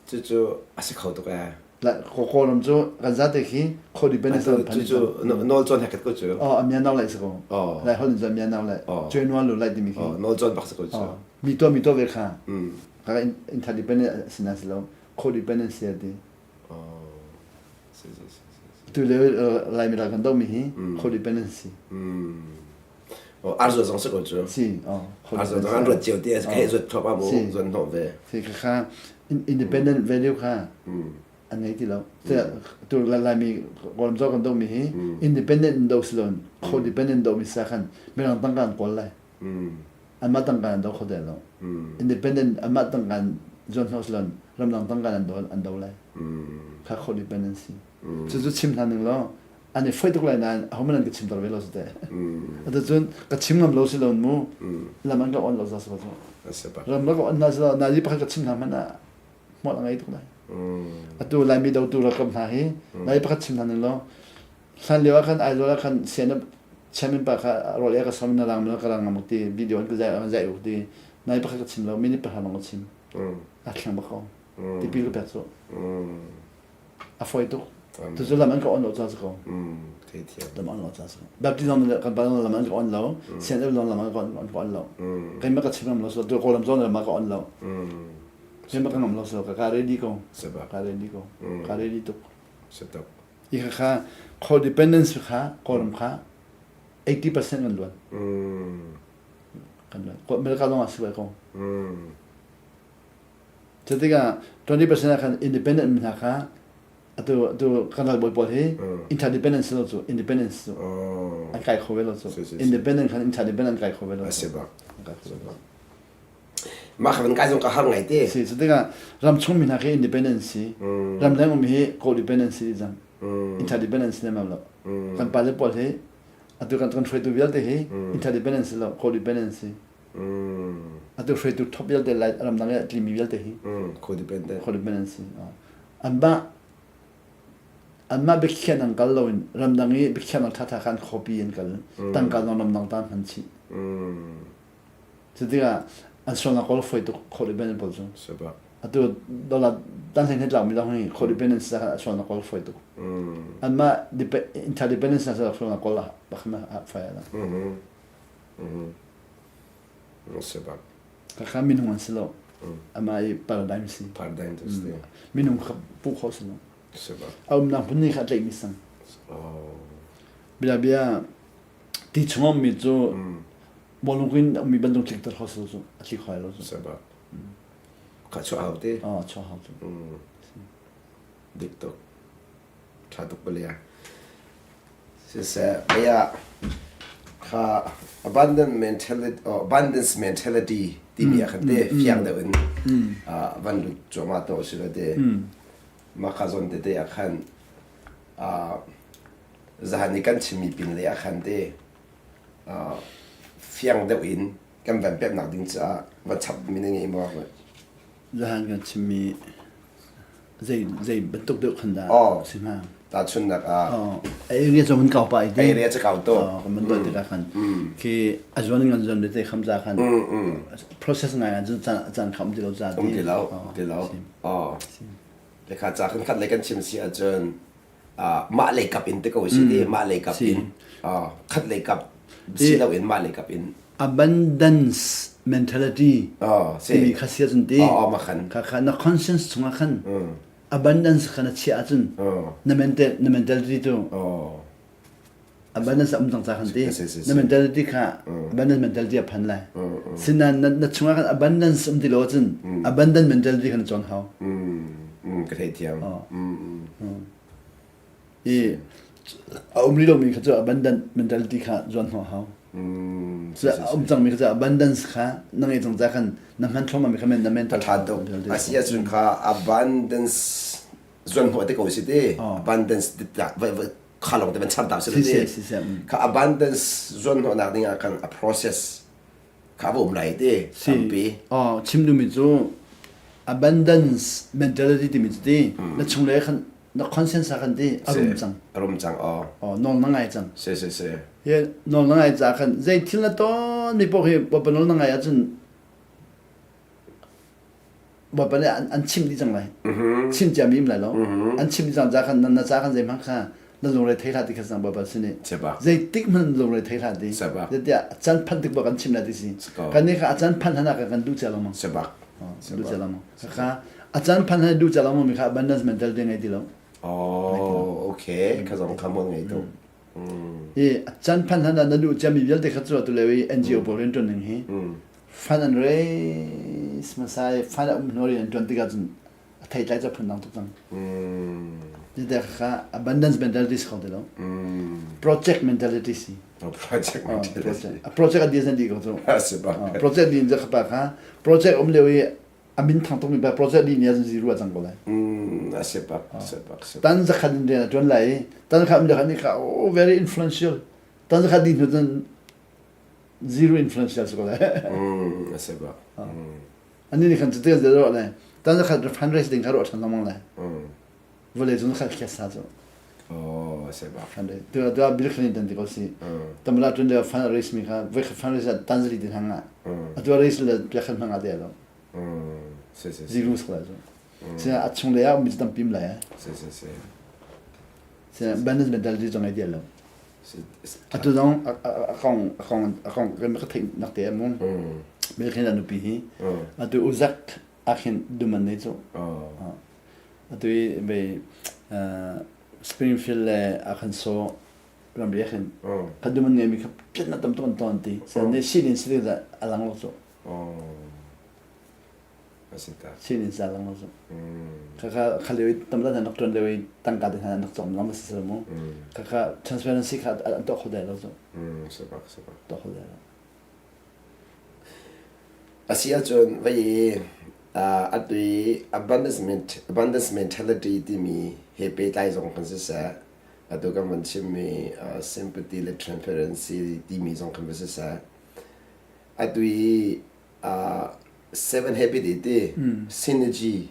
Cucu a si kho tuk ee. Kawlram cu kan zate khi codependence lam phan Cucu nawl cawn hekhat ko cu. Oh, a mian lai si ko. Lai holh in cu a mian lai. Cuai nual lu lai timi khi. Nawl cawn bak si ko cu. Mi to mi to ve kha. Kaka interdependent sina si lo. Codependence si ti. Tu le Laimi ral kan do mi hi codependency. Arzo zong si ko cu. Si, oh. Arzo zong an ruat cio te kai zuat thop amu zuan hnawh ve. Si kha kha independent value kha an ngei ti lo. Tu Laimi Kawlram zo kan do mi hi independent do si lon codependent do mi sa khan mirang tangka an kawl lai. Anmah tangka an do kho te lo. Independent anmah tangka an zuan hnawh si lon ramdang tangka an do an do lai. Kha codependency. Cucu chim hna ning law an i foih tuk lai nain ahohmanh an ka chim ter ve lo si teh. Atu cun ka chim ngam lo si lo mu lam an ka on lo za si lo cu. Ram la ka on na si lo na li pakhat ka chim hna hmanh ah hmual a ngei tuk lai. Atu Laimi dotu rakam hna hi lai pakhat chim hna ning law hlan lio ah khan Aizawl ah khan CNF chairman pa kha rawl ei ka som na lang ka lang ngam ti video an ka zai an zai uk ti nai pakhat ka chim lo minute pahra long ka chim. A thlang bak ko. Tipil ka pek cu. A fawi tuk. Tucu lam an ka on lo ca si ko. Lam an lo ca si ko. Baptist zong kan pa lam an ka on lo. CNF zong lam an ka on lo. Keimah ka chim ngam lo so tu Kawlram zong lam ka on lo. Keimah ka ngam lo so ka ka ready ko. Ka ready ko. Ka ready tuk. I kha kha codependence kha Kawlram kha 80% kan luan. Kan luan. America zong ah si ve ko. Cu tikah 20% ah khan independent mi hna kha atu atu kan ralbawi pawl hi interdependence lo cu independence cu an kai kho ve lo cu independent khan interdependent an kai kho ve lo cu Mah kha van kai zong ka har ngai te. Si cu tikah ram chung mi hna khi independence si ramleng um hi codependence si cang interdependence ne lo kan pale pawl hi atu kan kan hruaitu vialte hi interdependence lo codependence si Atu hruaitu top vialte lai ramdang i a tlimi vialte hi codependent codependency anmah anmah biakhiah an kal loin ramdang i biakhiahnak ṭhaṭha kha an copy an kal tangka zong ramdang ta hman chih cu tikah an sualnak kawl fawi tuk codependent pawl cu atu dollar tan hlei tlak mi dong hi codependence a sualnak kawl fawi tuk anmah interdependence na sualnak kawl bakhan a fai la Si bak. Kha minung an si lo. Amah i paradigm si. Paradigm tu si. Minung kha pu kho si lo. Si bak. A umnak hmun nih kha tlaihmi sang. Bia bia ti chungom mi cu bawlung in mi bantuk tlik ter kho si lo cu a tli khoi lo cu. Si bak. Kha chuah hau te. Oh, chuah hau te. Dik tuk. Ṭha tuk palia. Siseh, mei ah kha abundant mentality, oh, abundance mentality timi ah khan te fiang deuh in van lut cuahmah to si lo te. Mah kha zawn tete ah khan zahan i kan chimmi pin lei ah khan te fiang deuh in kan van peknak ding caah va chap mi na ngei maw? Zahan kan chimmi zei zei bantuk deuh khan dah si hnga? Tahchunhnak ah. Area cu mun kau pa i te. Area cu kau to. Kan mun tuan tikah khan khi a zuan in kan zuan te kham za khan process ngai ah cun caan kha um ti lo ca Um ti lo, ti lo. Oh. Le kha ca kan khat le kan chim si ahcun mah lei kap in te ko si ti mah lei kap in khat lei kap si lo in mah lei kap in abundance mentality timi kha sia cun ti kha kha na conscience chungah khan abundance kha na chiah ahcun na mental na mentality cu abundance um cang ca khan ti na mentality kha abundance mentality a phan lai sinain na chungah khan abundance um ti lo ahcun abundant mentality khan na cawn hau. Ka theithiam. I a um rih lomi kha cu abundant mentality kha zuan hnawh hau. A um cangmi kha cu abundance kha na ngei cang ca khan na hman thluahmah mi kha na mental A ṭha tuk. A si ahcun kha abundance zuan hnawh te ko si ti. Abundance kha lawng te van char ta si ti. Kha abundance zuan hnawhnak ding ah khan a process kha va um lai ti tampi. Oh, chim duhmi cu abundance mentality timi cu ti na chunglei khan na conscience ah khan ti a rum cang. A rum cang aw. Oh, nawl na ngai cang. Si si si. Hi nawl na ngai ca khan zei thil na ton mi paoh hi Bawipa nawl na ngai ahcun Bawipa nih an chim dih cang lai. Chim cia mi um lai lo. An chim dih cang ca khan na ca khan zeihmanh kha na lungre thei hlah ti kha sang Bawipa sin i zeitik hmanh lungre thei hlah ti. Zeitiah a can phanh tik bak an chim lai ti si. Kan nih kha a can phanh hlan ah kan duh cia lengmang. Duh cia lengmang. Kha a can phanh hlan duh cia lengmang mi kha abundance mentality ngei ti lo. Oh, okay. Kha zong kha mon ngei tu. I a can phanh hlan ah na duh cia mi vialte kha cu atu lio i NGO pawl rianṭuan ning hi fund an raise hmasa i fund a um hnu rian an ṭuan tikah cun a theitlai cu a phundang tuk cang. Ti kha abundance mentality si kho ti lo. Project mentality si. Project mentality. A project a di zan di ko cu. Project di in kha kha project um lio i a min thang tukmi pa project di ni ah zero a cang ko lai. A si bak, si bak, si bak. Tan zakhat in rian a ṭuan lai i tan kha um lio kha ni kha oh very influential. Tan zakhat di hnu cun zero influential si ko lai. A si bak. Ani nih khan cuti kan ruah le tan zakhat fundraise ding kha ruah ṭhan lengmang le. Vawlei cung khat khiat sa cu. Oh, a si bak. Fundraise. Tu tu Bill Clinton ti ko si. Tamla tun le fundraise mi kha voi khat fundraise tan zali din hanga. Atu raise le pia khat hmanga te lo. Si si. Zero si la cu. Sina a chung le ah mi tam pim lai. Si si si. Sina business mentality zong ai dia lo. Atu zong a kong a kong a kong kan ka theih nak te mu. Bill Clinton nupi hi. Atu uzak akhin duman nei cu. Atu i bei Springfield le Arkansas ramri ah khin kha duman ngeimi kha piatnak tam tuk an ton ti. Ne sin in si dah a lang lo cu. Sin in sa lang lo cu. Khakha kha lio i tam hna nak tuan lio i tangka te hna nak cawm lang si mu. Khakha transparency kha an tuah kho dai lo cu. Tuah kho dai lo. A si ahcun vei i atu i abundance mentality timi he pehtlai zong kan siseh, atu kan van chimmi sympathy le transparency timi zong kan va siseh, atu i seven habit i ti synergy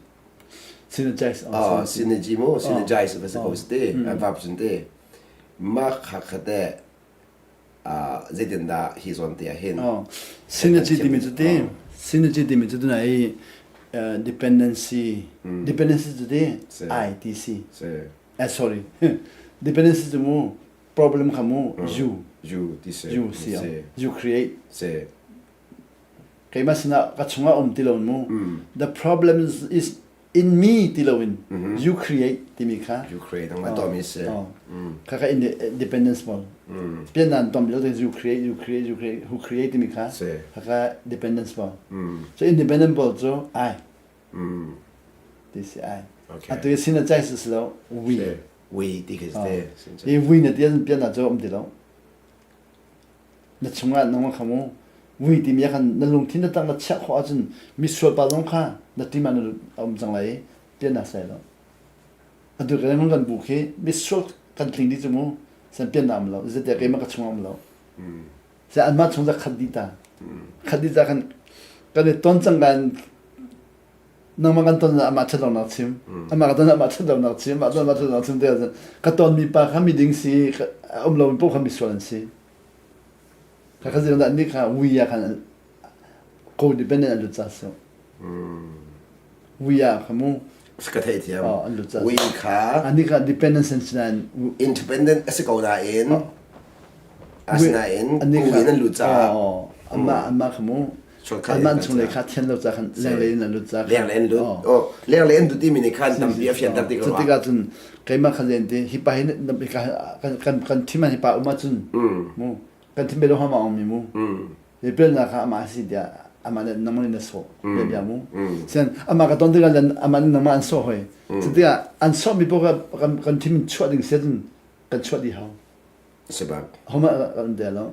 synergize synergy mu synergize va si ko si ti an vap cun ti mah kha kha teh zeitindah hi zawn te ah hin synergy timi cu ti synergy timi cu tuna i dependency dependency cu ti ITC eh sorry dependency cu mu problem kha mu you you ti si you si you create keimah sinah ka chungah um ti lo mu the problem is in me ti loin you create timi kha you create ang tuahmi si kha kha independence pawl pian tom lo you create you create you create who create timi kha kha kha dependence pawl so independent pawl cu I ti si I. Atu sin a cai si lo we. We ti khi si. I we na ti an pian na cu um ti lo. Na chungah nang kha mu we ti mi khan na lungthin na tang na chiah khawh ahcun mi sual pa zong kha na team ah na um cang lai i pian na sai lo. Atu kan kan bu khi mi sual kan tling dih cu mu san pian na um lo. Zeitiah keimah ka chungah um lo. Sa anmah chung za khat dih ta. Khat dih ta khan kan i ton cang kan nangmah kan ton amah ṭhatlonak chim amah ka ton amah ṭhatlonak chim amah ton amah ṭhatlonak chim te ka tonmi pa kha miding si a um lomi paoh kha misual an si kha kha zeidah nih kha wi ah khan codependent an lut ca si wi ah kha mu ka theih thiam an lut ca wi kha ani kha dependence an si nain independent a si ko nain asinain ku in an lut caah amah amah kha mu Anmah chung lei kha thian lo ca khan lenglei in an lut ca lenglei in lut oh lenglei in lut timi nih khan tampi a fianter ti ko cu tikah cun keimah khan len ti hi pa hi kan kan kan thim hi pa um ahcun mu kan thim bel hama ong mi mu hi pelna kha amah si tiah amah le nangmah nih na sawh bia bia mu sian amah ka ton tikah len amah nih nangmah an sawh hoi cu tikah an sawh mi paoh kan kan thim chuah ding si cun kan chuah dih hau Sebab. Homa an de lo.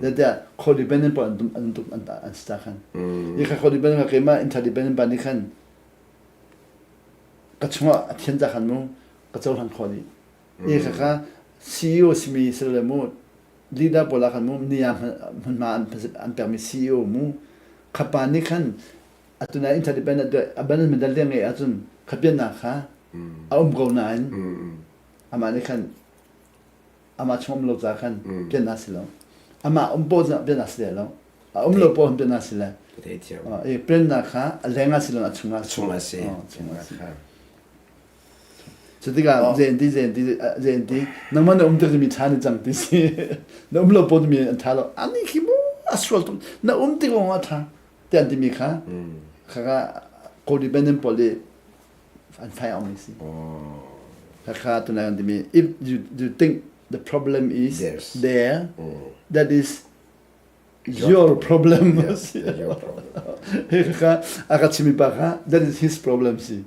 De de codependent pa an an an an sta khan. I kha codependent ka keima interdependent pa ni khan ka chungah a thian ta khan mu ka cohlan kho dih. I kha kha CEO simi sile mu leader pawl khan mu nia hmunhma an an pekmi CEO mu kha pa nih khan atuna interdependent abandon mental de ngei ahcun kha piannak kha a um ko nain amah nih khan amah chung um lo ca khan pian a si lo amah um paw pian a si lo a um lo paw pian a si le i piannak kha a leng ah si lo a chung ah chung ah si chung ah si cu tikah zen ti zen ti zen ti nangmah na um tik mi ṭha ni cang ti si na um lo paw mi an ṭha lo ani khi mu a sual tuk na um tik lawng ah ṭha ti an timi kha kha kha codependent pawl i an fai ong si. Khakha tunai an timi if you, you think the problem is yes. there, that is your, your problem. Yes, your problem. Khakha aka chimi pa kha that is his problem si.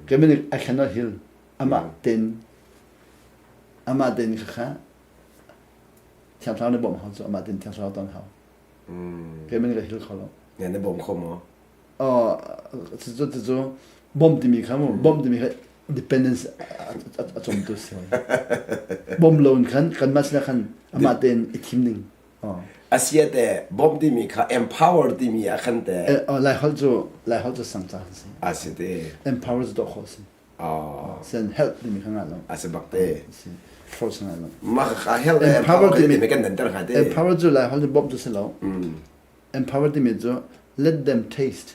Kemini I cannot heal. Ama ten ama ten khakha thiang thlarau ne bawm hau cu ama ten thiang thlarau ton hau. Kemini ka heal kho lo. Ne na bawm kho maw? Cucu cucu bom timi kha mu bom timi kha dependence a cawmtu si hoi. Bom lo in khan kanmah sinah khan amah tein i thim ding. Asia te bom timi kha empower timi ah khan te. Lai holh cu Lai holh cu sang ca si. A si te. Empower cu dawh khawh si. Sen help timi kha ngah lo. A si bak te. Force ngah lo. Mah kha help empower timi kan danter hnga te. Empower cu Lai holh cu bom cu si lo. Empower timi cu let them taste.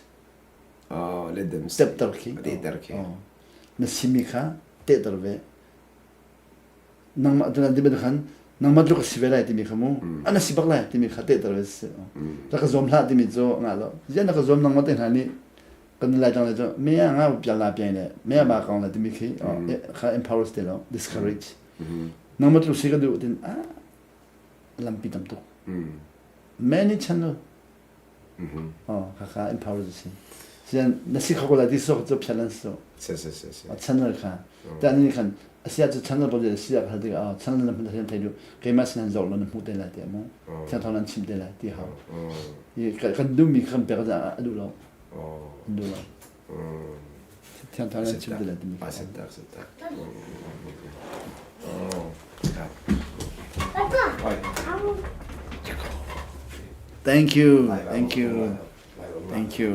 Oh, let them step khi. Tehter khi. Oh. Na simi kha tehter ve. Nangmah tu nan ti khan nangmah tluk si ve lai timi kha mu. Ana si bak lai timi kha tehter ve si. Ta ka zuam hlah timi cu nga lo. Zian na ka zuam nangmah te hna nih kan lai tang le cu me nga pial la piang le me ba kong le timi khi kha empower te lo discourage. Nangmah tluk si ka duh tin ah lampi tam tuk. Many channel. Oh, kha empower si. Sian na si kho la di so cu phian an so. Si si si si. Channel kha. Ta ni khan asia cu channel bo de sia kha ti a channel na hmun thai du keima sin han zok lo na hmu te lai ti mu. Thiang thong nan chim te lai ti hau. I kan du mi kan pek za a du lo. Du lo. Thiang thong nan chim te lai ti mi. A set tak set tak. Thank you. Thank you. Thank you.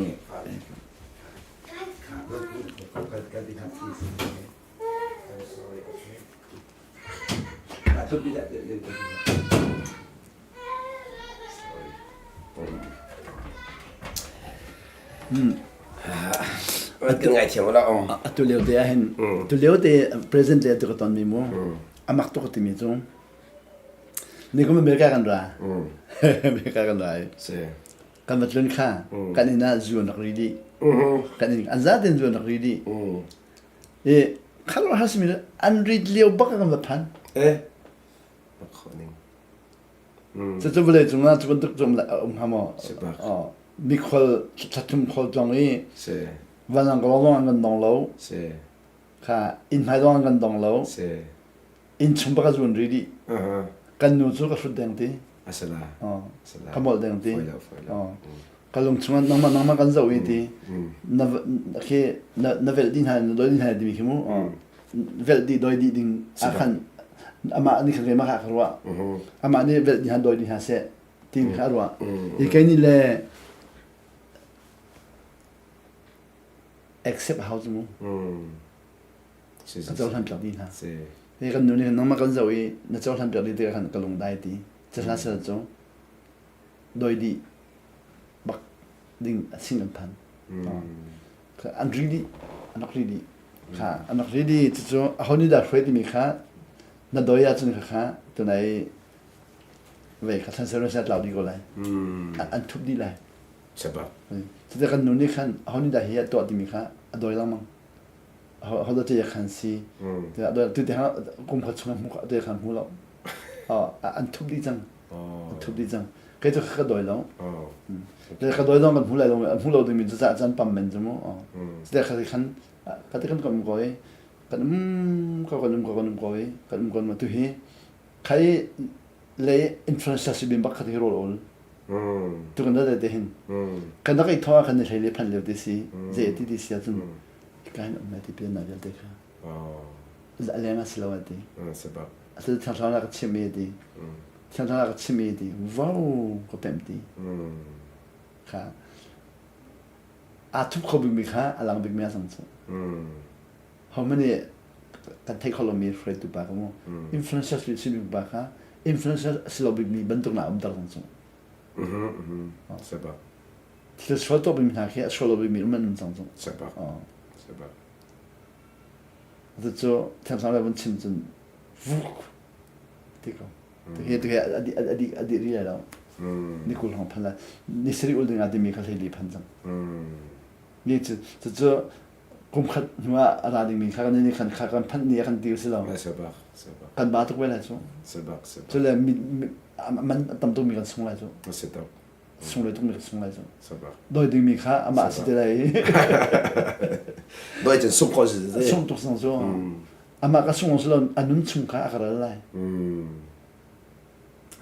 Kan ngaithiam la ong. Atu lio te ah hin tu lio te present le tu ka ton mi mu amak tuk timi cu ni kum America kan ra America kan ra si kan va tlun kha kan inn ah zu an rak ri dih kan inn an zaten zu an rak ri dih i khalor hasmi an rit lio bak kan va phan eh ning Cucu vawlei cungah cu bantuk cu a um hnga maw? Mikhual thlathum khual tlong i vanlawng ka lawng an kan dong lo. Kha inn hmai zong kan dong lo. Inn chung bak a zuan ri dih. Kan nu cu ka hrut deng ti. Ka molh deng ti. Ka lung chungah nangmah nangmah kan zoh i ti. Na khi na velh dih hna na doi dih hna timi khi mu. Velh dih doi dih ding ah khan amah nih khan keimah kha ka ruah. Amah nih velh dih hna doi dih hna seh ti kha a ruah. I kei nih le accept hau cu mu. Ka cohlan piak dih hna. Hi kan nu nih nangmah kan zoh i na cohlan piak dih tikah khan ka lung dai ti. Cahla sal cu doi dih bak ding a sing an phan. An ri dih, an rak ri dih. Kha an rak ri dih cucu aho nih dah hruai timi kha na doi ahcun kha kha tunai vei kha thlan ser tlau dih ko lai. An thup dih lai. Sebab. Cuti kan nu nih khan aho nih dah hi a tuah timi kha a doi lengmang. Aho dah ti khan si. Tu te kum khat chung hmu te khan hmu lo. An thup dih cang. An thup dih cang. Kei cu ka doi lo. Ka doi zong kan hmu lai lo. Hmu lo dingmi cu caan pam men cu mu. Cuti kha khan ka ti kan kom ko i kan um ko kan um ko kan um ko i kan um ko tu hi khai le influencer si bim bak khat hi rol ol. Tu kan da te hin. Kan rak i thaw kan ni hlei le phan lio te si. Zei ti ti si ahcun ka hin um lai ti pian na vialte kha. A leng a si lo a ti. Sebab. A tu thiang thlarau ka chim i ti. Thiang thlarau ka chim i ti. Wow ka pem ti. Kha aa thup kho bikmi kha a lang bikmi a cang cu. How many kan theih kho lomi hruaitu pa ka mu. Influencer si bik pa kha influencer si lo bikmi bantuk na um ter cang cu. Sebab. Thil sual tuah bikmi hna khi a sual lo bikmi um an um cang cu. Sebab. Sebab. Cucu thiamsang le vun chim cun vuk ti ko. Hi tu hi a di a di a di ri lai lo. Ni kul hong phan lai. Ni sarih ul ding ah timi kha hlei li phan cang. Ni cu cucu kum khat hnu ah a ra dingmi kha kan ni khan kha kan phanh ni a kan ti si lo. Sebak sebak. Kan ba tuk ve lai cu. Sebak sebak. Cule mi man tam tuk mi kan sung lai cu. Si tuk. Sung le tuk mi kan sung lai cu. Sebak. Doi ding mi kha amah si te lai. Doi cun sung ko si te. Sung tuk sang cu. Amah ka sung si lo a nun chung kha a ka ral lai.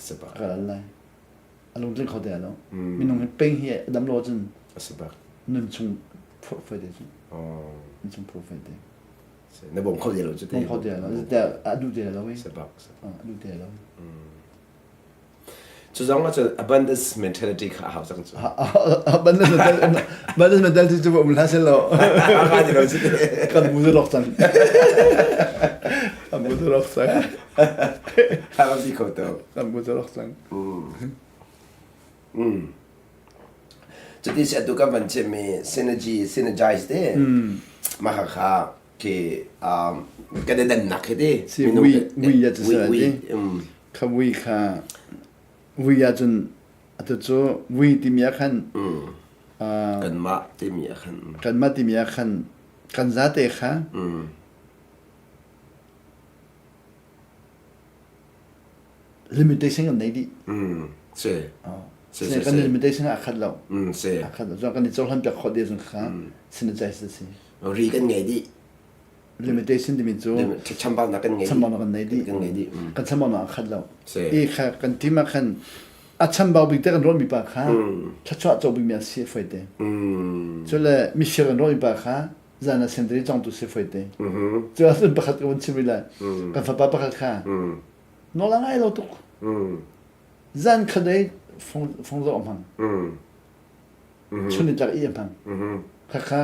Sebak. A ka ral lai. A lungtling kho te lo. Minung hi peng hi a dam lo cun Sebak. Nun chung phurh foi te cu. Nun chung phurh foi te. Na bawm kho te lo cu te. Bawm kho te lo. Te a duh te lo. Sebak. A duh te lo. Cu zong ah cun abundance mentality kha a hau cang cu. Abundance mentality abundance mentality cu um hlah seh law. Ka ti lo cu te. Kan bu cu rok cang. Kan bu cu rok cang. Ha bi kho to. Kan bu cu rok cang. Cuti si atu kan van chimmi synergy synergize te mah kha khi kan i dannak hi ti. Si ui ui ya cu ui Kha vui kha vui ahcun atu cu vui timi ah khan kanmah timi ah khan kanmah timi ah khan kan zate kha limitation kan nei dih. Si. Si kan limitation a khat lo. Si. A khat lo. Kan i cohlan piak khawh dih cun kha synergize si. Ri kan ngei dih. Limitation timi cu chambaunak kan ngei chambaunak kan nei dih. Kan ngei dih. Kan chambaunak a khat lo. Si. I kha kan team ah khan a chambau bik te kan rawn mi pa kha thluachuah co bik mi a si foi te. Cule mifir kan rawn mi pa kha zan ah sentari cawngtu si foi te. Cu ahcun pakhat ka vun chim rih lai. Kan fapa pakhat kha nawl a ngai lo tuk. Zan khat ei fong zoh a hmang. Chun ni tlak i a hmang. Khakha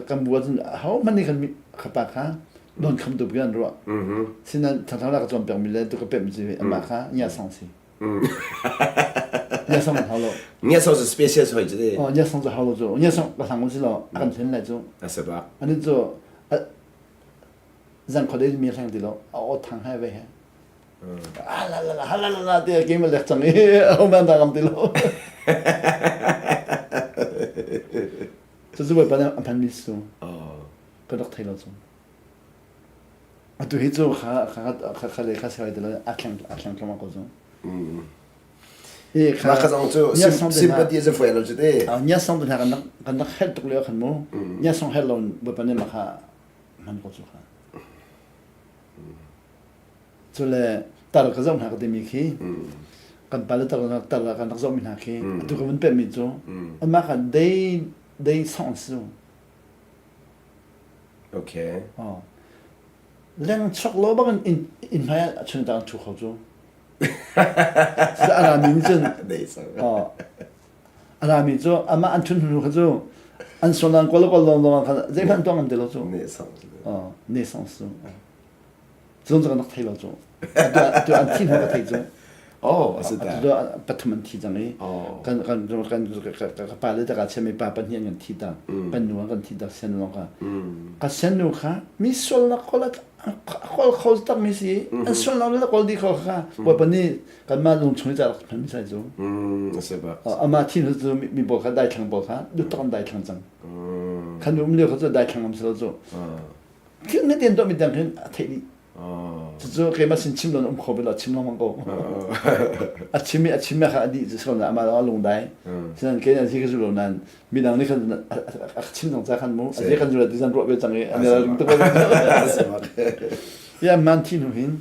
kan bu ahcun ahohmanh nih khan khapa kha don kham tu kan ruah. Sinan thangthang la ka cawnpiak mi le tu ka pemh ci amah kha nya sang si. Nya sang hau lo. Nya sang cu special hoi cu te. Oh nya sang cu hau lo cu. Nya sang ka sang si lo a kan thlen lai cu. A se ba. Ani cu zan khuadei mi hleng ti lo a aw thang hai ve he. Ah la la la la la la ti a game lek cang i ho man da ngam ti lo. Cu cu bawipa nih a hman mi su. Ka rak thei lo cu. Atu hi cu kha kha kha kha le kha sai te lo a thleng a thleng tlama ko cu. E kha kha zong cu sympathy cu foi lo cu te. Nya song tu hna kan kan rak hel tuk lio khan mu. Nya song hel lo bawipa nih ma kha hman ko cu kha. Cule tar ka zoh hna ka timi khi kan pale tar tar kan rak zohmi hna khi atu ka vun pehmi cu anmah kha dei dei song an si. Okay. Oh. Leng chok lo bak in inn hmai ah chung tang thu kho cu. A rami nih cun a rami cu amah an ṭhun hnu kha cu an sual an kawl kawl lawng lawng kha zeihmanh tuah ngam ti lo cu. Ne song su. Cun cu kan rak thei lo cu. Atu an thi hnu ka thei cu. Oh, a si ta. Atu pathum an thi cang i kan kan kan ka pa le ka chiami pa pahnih an kan thi ta. Kan nu an kan thi ta sian lawng kha. Ka sian nu kha mi sualnak kawl kawl kho tak mi si an sualnak le kawl di kho kha bawipa nih kanmah lung chung i ca rak hman mi sai cu. A si ba. Amah thi hnu cu mi pawl kha daithlang pawl kha duhtak an daithlang cang. Khan um lio kha cu daithlang am si lo cu. Thil na tian tuahmi tiang khin a theih dih. Cucu keimah sin chim lo na um kho bel lo chim lengmang ko. A chim i a chim kha a dih cu si amah a lungdai. Sinan kei hi ka zu lo nain midang nih khan a chim cang ca khan mu a zia kan zu ti zan ruah ve cang i an ring tuk. Ya man thi hnu hin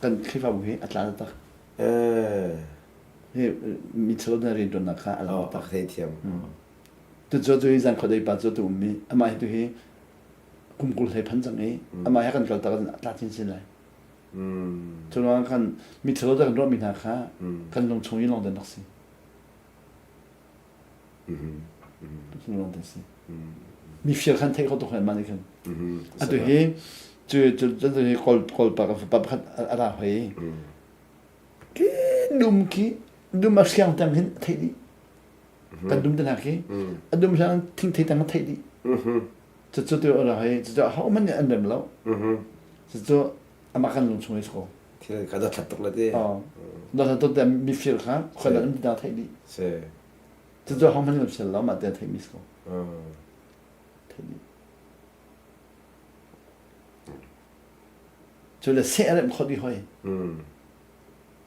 kan Khrihfabu hi a tla tak. Hi mi chalo na rian tuannak kha a lang tak. Thei thiam. Tucu cu hi zan khuadei pa cu tu ummi amah hi tu hi kum 20 hlei phan cang i amah he kan kal tak a tla chinchin lai. Cu ruangah khan mi ṭhalo kan ruahmi hna kha kan lung chung i lawng den rak si. Lawng den si. Mi fir khan theih kho tuk hlen mah nih khan. Atu hi cu cu cu hi kawl kawl pa kan fapa pakhat a ra hoi. Ki dum ki dum a hriang tang hin theih dih. Kan dum te hna khi a dum hriang thing thei tang theih dih. Cucu tu a hei cucu ahohmanh nih an rem lo. Cucu amah kan lung chung i ko. Thil kha dothlat tuk le ti. Dothlat tuk te mifir kha khual an ti theih dih. Si. Cucu ahohmanh nih an fial lo mah te theih mi si ko. Theih dih. Cu le seh a remh khawh dih hoi.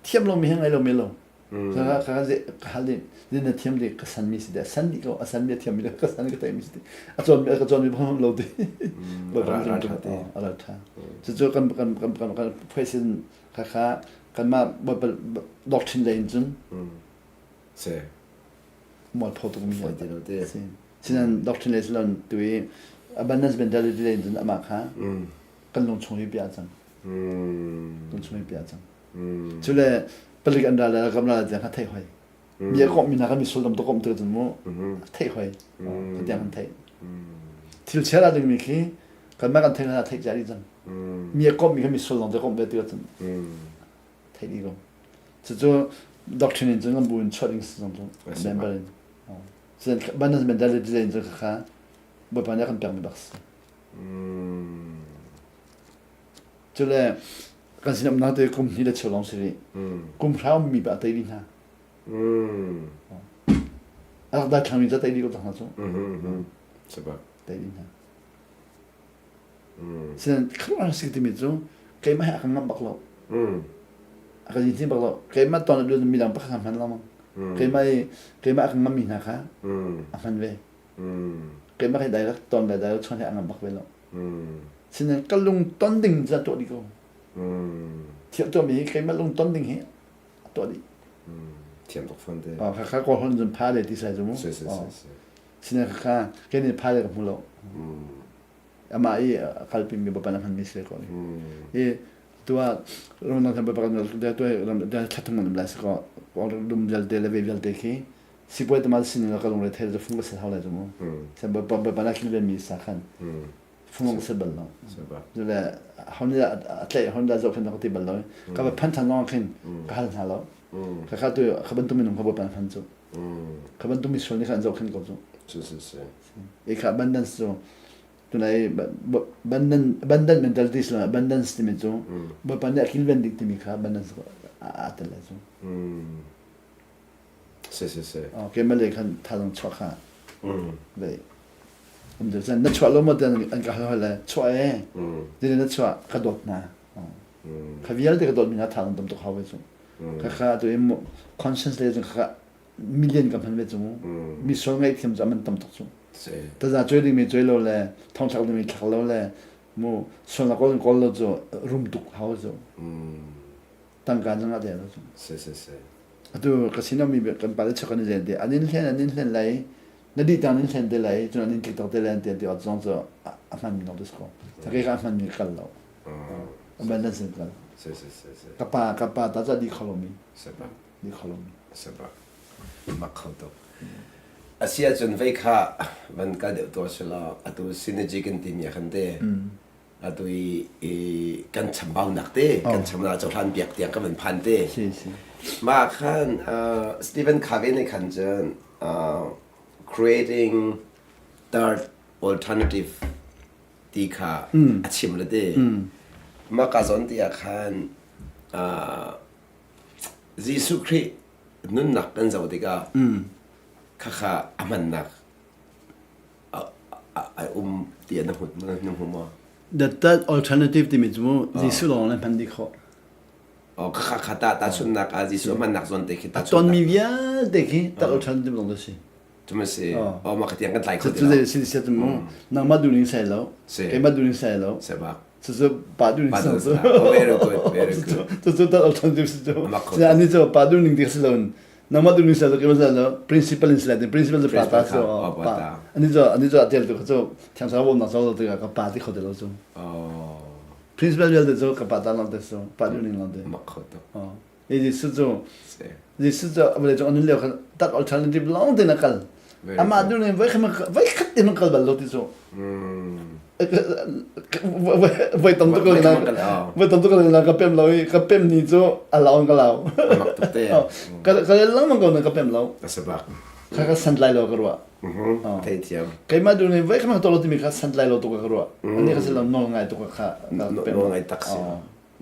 Thiam lo mi he ngai lo mi lo. Ka ka ka hal ding din na thiam ding ka san mi si de san di ko a san mi a thiam mi ka san ka tai mi si de a cawn mi ka cawn mi phang lo ti ba kan tha te a ra tha cu cu kan kan kan kan kan phuaisin kha kha kan ma doctrine le in cun se mual pho tuk mi foi ti lo te sinan doctrine le silon tu i abundance mentality le in cun ama kha kan lung chung i bia cang lung chung i bia cang Cule palik an ra le ralkap ral tiang kha theih hoi. Mi a komh mi hna kha mi sullam to komh tu cun mu theih hoi. Ka tiang kan theih. Thil chia ra dingmi khi kanmah kan theih hna theih cia dih cang. Mi a komh mi kha mi sullam te komh ve ti cun theih dih ko. Cucu doctrine in cun kan bu in chuah ding si zong cu member in. Cun abundance mentality in cun kha Bawipa nih a kan pekmi bak si. Cule kan sin umnak te kum hnih le cheu lawng si rih. Kum hra ummi pa a tei dih hna. A rak dai thlangmi cu a tei dih ko cang hna cu. Tei dih hna. Sinan khamh si timi cu keimah he a kan ngamh bak lo. A kan yin bak lo. Keimah ton a duan midang pakhat hman lo mang. Keimah i keimah a kan ngammi hna kha a hman ve. Keimah he direct ton le direct chon he a ngam bak ve lo. Sinain ka lung ton ding cu a tuah dih ko. Thiam tuahmi hi keimah lung ton ding hi a tuah dih. Thiam tuk fawn te. Kha kha kawl hon cun pha le ti sai cu mu. Si si si. Sinain kha kha kei nih pha le ka hmu lo. Amah i a kalpi mi bapan a hmanmi si ko. I tua ramdang than bapak da tua ram da thathung man lai ko dum vialte le ve vialte khi sipuai tama sin ka lung re thel fung ka sel hau lai cu mu. Sem ba ba ba na khil mi sa khan. Fung ka sel bal lo. Le hon la a tlai hon la zo khan ka ti bal lo. Ka ba phan than long khin ka hal hna lo. Ka kha tu ka bantu minung ka bo pan phan cu. Ka bantu mi sual ni khan zo khin ko cu. Si si si. E kha abundance cu tunai abundant mentality sila abundance timi cu Bawipa nih a kilven dik timi kha abundance a tel lai cu. Si si si. Keimah lei khan thazang chuah kha. Ve. Um deuh cun na chuah lo maw tiah an ka hal hoi le chuah e. Dine na chuah ka dawt hna. Kha vialte ka dawt mi hna thazang tam tuk hau ve cu. Kha kha tu in conscience le cun kha million ka hman ve cu mu. Mi sual ngaihthiam cu aman tam tuk cu. Taza cuai ding mi cuai lo le thongthlak ding mi thlak lo le Mu sualnak kawl in kawl lo cu rum tuk hau cu. Tangka zong ah lo cu. Si si si. Atu ka sinah mi kan pale chak an i zen te an in hlen an in hlen lai na dih tang in hlen te lai cun an in tlik tak te lai an ti an ti zong cu a hman mi lawng te si ko. Ke ka hman mi kal lo. A ban nan sin kal. Si si si si. Ka pa ka pa ta ca di kho lo mi. Si ba. Di kho lo mi. Si ba. Mak kho tuk. Asi ahcun vei kha van kal deuh tuah si law atu synergy kan timi ah khan te atu i kan chambaunak te kan chambaunak cohlan piak tiang kan van phan te. Mah khan Stephen Covey nih khan cun creating third alternative ti kha a chim le te. Mah ka zawn ti ah khan Jesuh Khrih nunnak kan zoh tikah khakha a hmannak a um ti na hmu na hmu maw? The third alternative timi cu mu Jesuh lawng le hman dih khawh. Oh khakha kha ta ta chunnak ah Jesuh hmannak zawn te khi ta chunnak. Tonmi vialte khi third alternative lawng te si. Cuma si. Oh mah tiang kan tlai kho ti lo. Cu si si mu nangmah duh ning sai lo. Keimah duh ning sai lo. Se bak. Cucu pa duh ning si cu. Very good, very good. Cucu third alternative si cu. Ani cu pa duh ning ti si lo. Nangmah duh ning si lo keimah si lo principal in si lai principal cu pa ta si pa. Ani cu ani cu a tel tu cu thiang thlarau bawmnak co tikah ka pa ti kho ti lo cu. Principal vialte cu ka pa ta lang te su pa duh ning lang te. Mak kho tuk. Jesuh cu Jesuh cu vawlei cung a nun lio khan third alternative lawng tein a kal. Amah duh ning voi khat te kal bal lo ti cu. Voi tam tuk na voi tam tuk na ka pem lo i ka pem ni cu a lau ka lau. Ka ka lengmang ko na ka pem lo. Kha ka san lai lo ka ruah. Theithiam. Keimah duh ning voi khat to lo timi kha san lai lo tuk ka ruah. Ani ka si lo nawl ngai tuk kha nawl ngai tak si.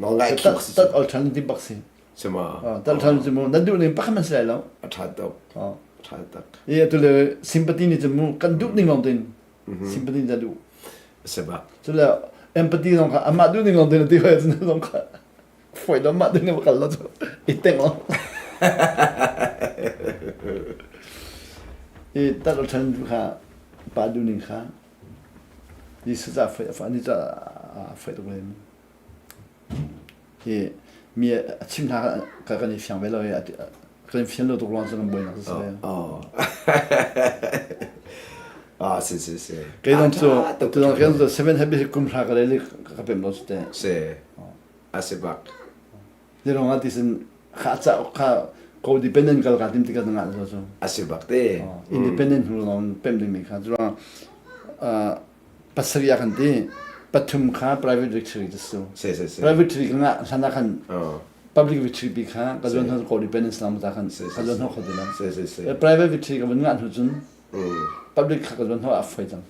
Nawl ngai khi si. Tat alternative bak si. Sima. Tat alternative mu na duh ning pakhat man si lai lo. A ṭha tuk. A ṭha tak. I atu le sympathy nih cun mu kan duh ning lawng tein sympathy nih duh. Seba. Cule empathy zong kha amah duh ning lawng tein a ti hoi cun zong kha foi lo mah duh ning kal lo cu i teng lo. I tat alternative kha pa duh ning kha Jesuh ca foi a ni ca a foi tuk len. Hi mi a chim hna ka kan i fiang ve lo i kan i fian lo tuk ruang cu kan buainak cu si ve. Oh. Ah, si si si. Kei zong cu tu zong kei cu seven habits kum hra ka rel i ka pem lo su te. Si. A si bak. Ni rong ah tisin kha ca kha codependent kal ka tim tikah ngah lo cu. A si bak te. Independent hnu lawng pem ding mi kha cu pasarih ah kan ti pathum kha private victory ti su si si si private victory ka ngah hlan ah khan public victory pi kha ka zuan hnu codependence lam ta khan ka zuan hnu kho ti lo si si si private victory ka vun ngah hnu cun public kha ka zuan hnu a foi cang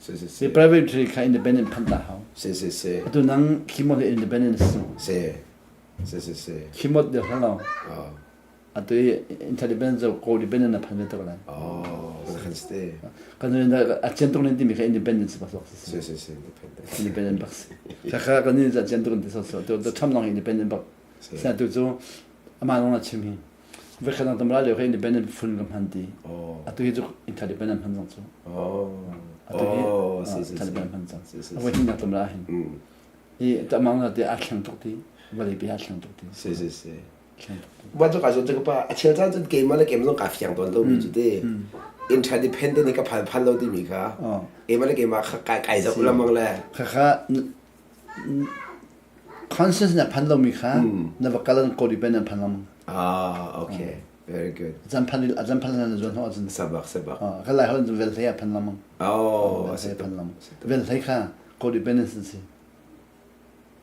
si si si private victory kha independent phan ta hau si si si atu nang khimot he independent su si si si si khimot de halo Atu i interdependent cu codependent na phan ve tuk lai. Oh, kan si te. Kan a cian tuk nin timi kha independent bak si. Si si si independent. Independent bak si. Kha kan ni cian tuk ti so so to tham long independent bak. Sa tu cu ama long na chim hi. Ve kha dang tamra leo kha independent fun kam han ti. Atu hi cu interdependent han zong cu. Oh. Atu hi interdependent han zong. Avoi hin nak tamra hin. I tamang na te a thlang tuk ti. Vale pi a thlang tuk ti. Si si si. Mah cu ka zon cu ka pa a chel caan cun keimah le keimah zong kaa fiang tawn lomi cu ti interdependent i ka phan phan lo timi kha keimah le keimah kha kai kai zoh lengmang le Khakha conscious na phan lomi kha na va kal an codependent phan lengmang. Ah, okay. Very good. Azan phan azan phan na zuan ho azan. Sabak sabak. Ka lai hol vel hlei a phan lengmang. Oh, vel phan lengmang. Vel hlei kha codependence si.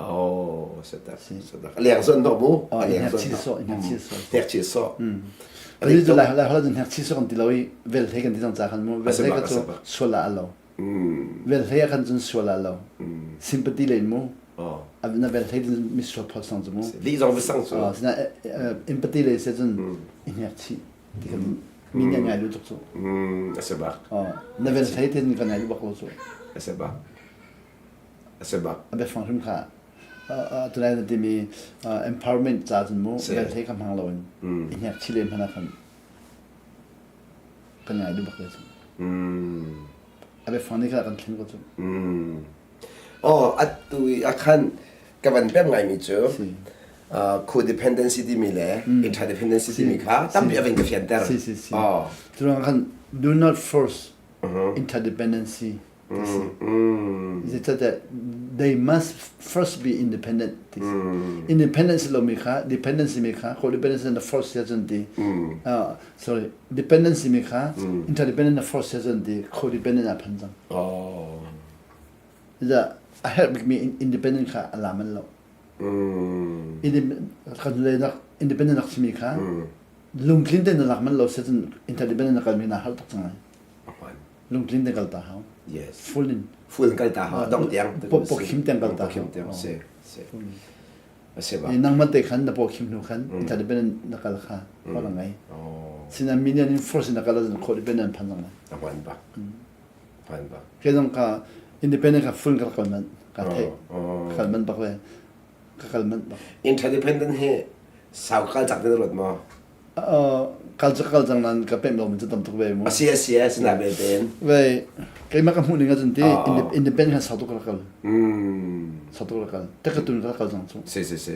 Oh, setak, setak. Leng zon dok mu. Oh, hnek chi so, hnek chi so. Hnek chi so. Kan ni lai lai hola hnek chi so kan ti lo i vel hlei kan ti cang ca khan mu vel hlei ka cu sual a lo. Vel hlei khan cun sual a lo. Sympathy len mu. Na vel hlei mi sual phot sang cu mu. Li zong vi sang cu. Sina empathy le se cun hnek chi ti kan mi nih ngai lu tuk cu. Asebak. Na vel hlei ten kan ngai lu bak lo cu. Asebak. A si bak. A biafang hrim kha tunai na timi empowerment ca cun mu velhle kha hmang loin i hnek chih len hmanh ah khan kan ngai duh bak le cu. A biafang nih kha kan thlen ko cu. Oh, atu i akhan ka van pem ngaimi cu codependency timi le interdependency timi kha tampi a van ka fianter. Si si si. Oh. Cu khan do not force interdependency. Zeicahtiah they must first be independent. Independence lomi kha dependency mi kha codependency na force sia cun ti. Sorry, dependency mi kha interdependent na force sia cun ti codependent ah phan cang. Oh. A herh bikmi independent kha a la manh lo. Kan le nak independent nak simi kha lungtlin tein na lak manh lo sia cun interdependent na kalmi na har tuk cang lai. Lungtlin te kal ta hau. Yes. Full in. Full in kal ta hau. Dong tiang. Pokhim tiang kal ta hau. Pokhim tiang si. Si. A si ba. Nangmah te khan na pokhim hnu khan interdependent na kal kha ko la ngai. Sina minian in force na kal azan codependent phan zang lai. A hman ba. Hman ba. Ke zong ka independent ka full ka kal man ka thei. Kal man bak le ka kal man bak. Interdependent hi sau kal cak den ruat maw? Kal cu kal cang nain ka pemh lomi cu tam tuk ve mu. A si a si a si na belte in. Ve keimah ka hmuh ning ahcun ti independent khan sau tuk ka kal. Sau tuk ka kal. Te ka tun ka kal cang cu. Si si si.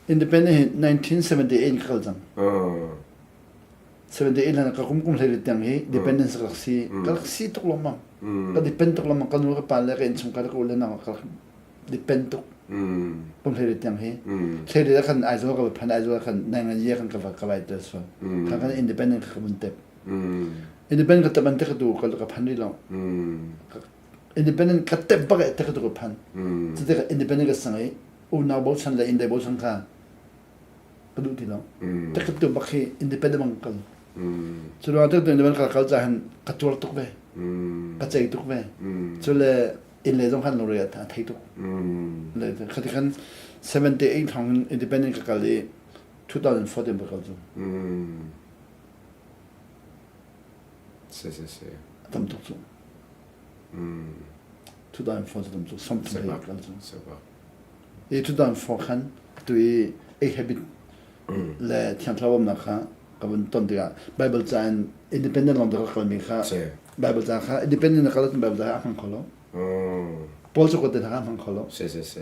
Independent hi 1978 ka kal cang. 78 hlan ka kum kum hlei tiang hi dependence ka rak si. Ka rak si tuk lengmang. Ka depend tuk lengmang. Ka nu ka pa le ka innchungkhar ka u le nau ka rak depend tuk. Kum hlei tiang hi. Hlei khan Aizawl ka va phan Aizawl khan nai ye khan ka va ka vai tel so. Khan kan independent ka mun tep. Independent ka tep an te ka tu ka ka phan ri lo. Independent ka tep bak te ka tu ka phan. Cu te ka independent ka sang i unau bochan le indai bochan kha ka duh ti lo. Te ka tu bak hi independent bang kal. Cu ruang te tu independent ka kal ca hin ka tuar tuk ve. Ka cei tuk ve. Cu le inn le zong khan lungre a thei tuk. Khati khan 78 thong in independent ka kal i 2014 ka kal cu. Si si si. Tam tuk cu. 2004 cu tam tuk something he kal cu. I 2004 khan tu i a habit le thiang thlarau bawmhnak kha ka vun ton tikah Bible ca in independent lawng te ka kalmi kha Bible ca kha independent na kal ahcun Bible ca a hmang kho lo. Paul cu te kha a hmang kho lo. Si si si.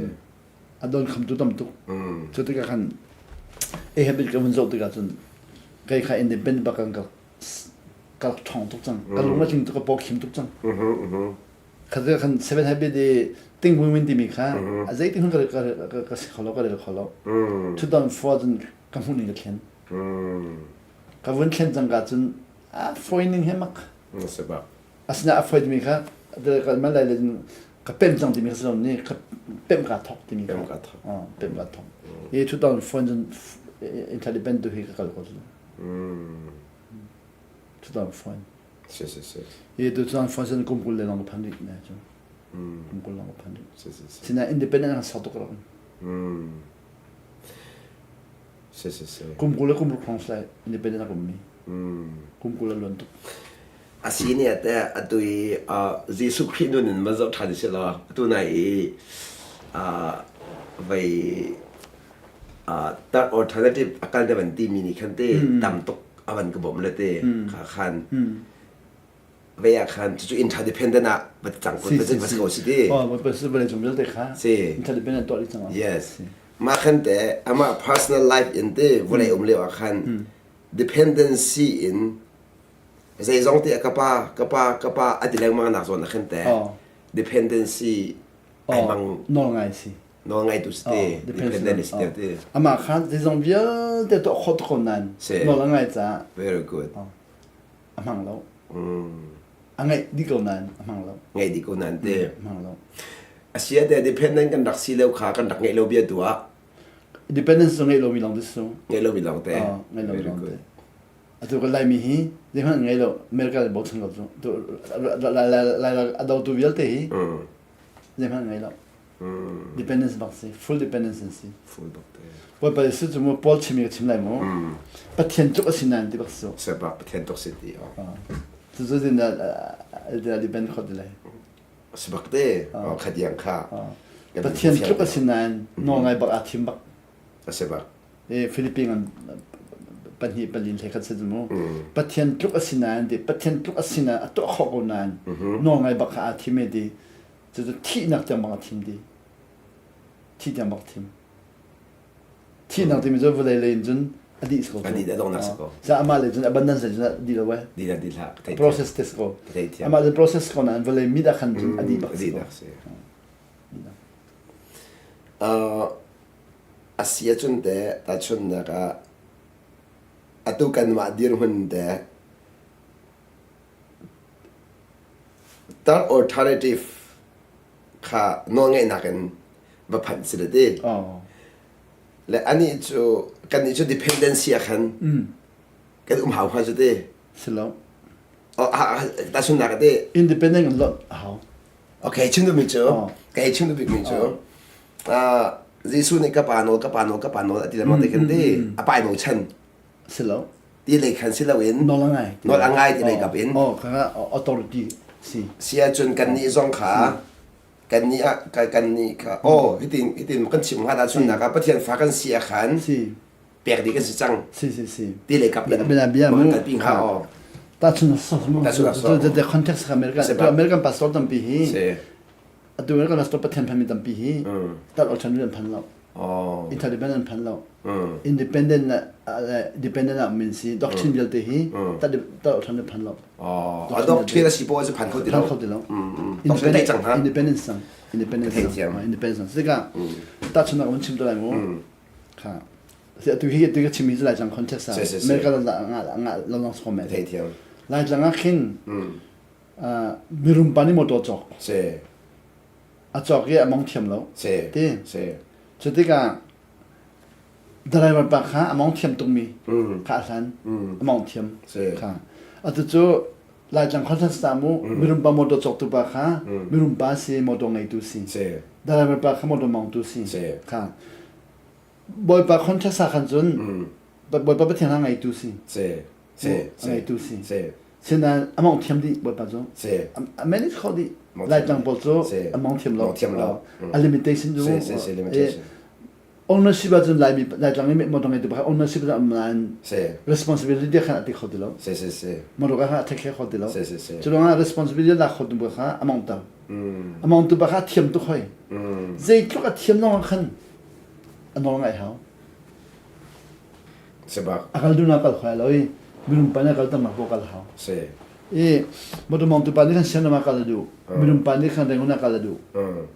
A don khamtu tam tuk. Cu tikah khan a habit ka vun zoh tikah cun kei kha independent bak kan ka ka ṭhawng tuk cang. Ka lung a tling tuk ka paw khim tuk cang. Kha khan seven habit i ting win timi kha a zeitin hun ka ka si kho lo ka rel kho lo. 2004 cun ka hmuh ning ka thlen. Ka vun thlen cang ka cun a foi ning he mak. Asina a foi timi kha ka man lai le ka pem cang timi kha si lo ni ka pem ka thok timi kha. Pem ka thok. Pem ka thok. I 2004 cun interdependent tu hi ka kal ko cu. 2004. Si si si. I tu cun phone sin kum 20 le long ka phan rih ne cu. Kum 20 long ka phan rih. Si si si. Sina independent kan sau tuk rak. Si si si. Kum 20 le kum ruk hrawng sai independent a um mi. Kum 20 le luan tuk. A si ne te atu i Jesuh Khrih nun in man zoh ṭhan si law atu nai i vei third alternative a kal na van ti mi nih khan te tam tuk a van ka bawmh le te kha khan vei ah khan cucu interdependent ah va cang ko va va ko si ti oh va si vale chung vialte kha si interdependent tuah dih cang yes mah khan te amah personal life in te vawlei um lio ah khan dependency in zeizong te ka pa ka pa ka pa a ti lengmang nak zawn ah khan te dependency ai mang nawl ngai si nawl ngaitu si te dependent si te te amah khan zeizong vialte tuah khawh ko nain nawl a ngai caah very good a hmang lo a ngaih dih ko nain a hmang lo ngaih dih ko nain te hmang lo asia te dependent kan rak si lo kha kan rak ngeih lo bia tu ah dependence cu ngeih lomi lawng te su ngeih lomi lawng te ngeih lomi lawng te atu kan laimi hi zeihmanh ngei lo America le bochan ko cu lai a dotu vialte hi zeihmanh ngei lo Dependence bak si, full dependence an si. Full bak te. Bawipa Jesuh cu mu Paul chimmi ka chim lai mu. Pathian tluk a si nain ti bak si. Sebak Pathian tluk si ti. Cu cu din dah depend khot ti lai. Sebak te, khat yang kha. Pathian tluk a si nain nawl ngai bak aa thim bak. A si bak. E Philippine an pahnih palin hlei khat si cu mu. Pathian tluk a si nain ti Pathian tluk a si nain a tuah khawh ko nain nawl ngai bak kha aa thim e ti. Cucu thihnak tiang bang a thim dih. Thih tiang bak thim. Thihnak timi cu vawlei lei in cun a dih ko. A dih a donghnak si ko. Sa amah lei cun abundance lei cun a dih lo eh. Dih dih hlah. Process te si ko. Amah cu process ko nain vawlei mit ah khan cun a dih bak si ko. A si ahcun teh tahchunhnak ah atu kanmah dirhmun teh third alternative kha nawlngeihnak in va phanh si le ti. Le anih cu kannih cu dependency ah khan kan um hau hnga cu ti. Si lo. Tahchunhnak ah ti. Independent kan lonh a hau. Okay, chim duhmi cu, kei chim duhbikmi cu, Jesuh nih ka pa nawl, ka pa nawl, ka pa nawl a ti lengmang te khan ti, a pa i bochan. Si lo. Ti lei khan si loin nawl a ngai. Nawl a ngai ti lei kap in. Oh, kha authority si. Si ahcun kannih zong kha kannih ah kannih kha oh hitin hitin kan chim hnga ahcun nak ah Pathian fa kan si ah khan si pek dih kan si cang. Si si si. Ti lei kap in. Bia bia mu. Kan pi hnga oh. Tahchun so the context ka American American pastor tampi hi atu American pastor Pathian phanmi tampi hi tat alternative an phan lo. Interdependent an phan lo. Independent dependent ah min si doctrine vialte hi tat alternative phan lo. Doctrine a si po cu phan kho ti lo. Phan kho ti lo. Independent cang ha. Independent sang. Independent sang. Independent sang. Sika tahchunnak kan chim to lai mu. Kha atu hi atu ka chimmi cu Laitlang context ah America la nga nga long som me theithiam Laitlang ah khin mirum pa nih motor cawk si a cawk i a mong thiam lo si ti si cu tikah driver pa kha a mong thiam tukmi kha a hlan a mong thiam kha atu cu Laitlang context ah mu mirum pa motor cawktu pa kha mirum pa si motor ngeitu si driver pa kha motor mongtu si kha Bawipa contract sa khan cun Bawipa Pathian ha ngeitu si. Si. Si. A ngeitu si. Si. Sinain a mong thiam dih Bawipa cu. Si. A manage kho dih. Laitlang pawl cu a mong thiam lo. Thiam lo. A limitation cu. Si si si limitation. Ownership ahcun Laimi Laitlang i motor ngeitu pakhat ownership cu um nain si. responsibility khan a ti kho ti lo. Si si si. Motor kha a take care kho ti lo. Si si si. Cu ruangah responsibility lak kho tu kha a mong ter. A mong tu pa kha thiam tuk hoi. Zeitluk a thiam zong ah khan a nawl ngaih hau. Sebak. A kal duhnak kal khoai lo i minung pa nih kal tamnak ko kal hau. Si. I motor mong tu pa nih khan sian kal a duh. Minung pa nih khan rengun kal a duh.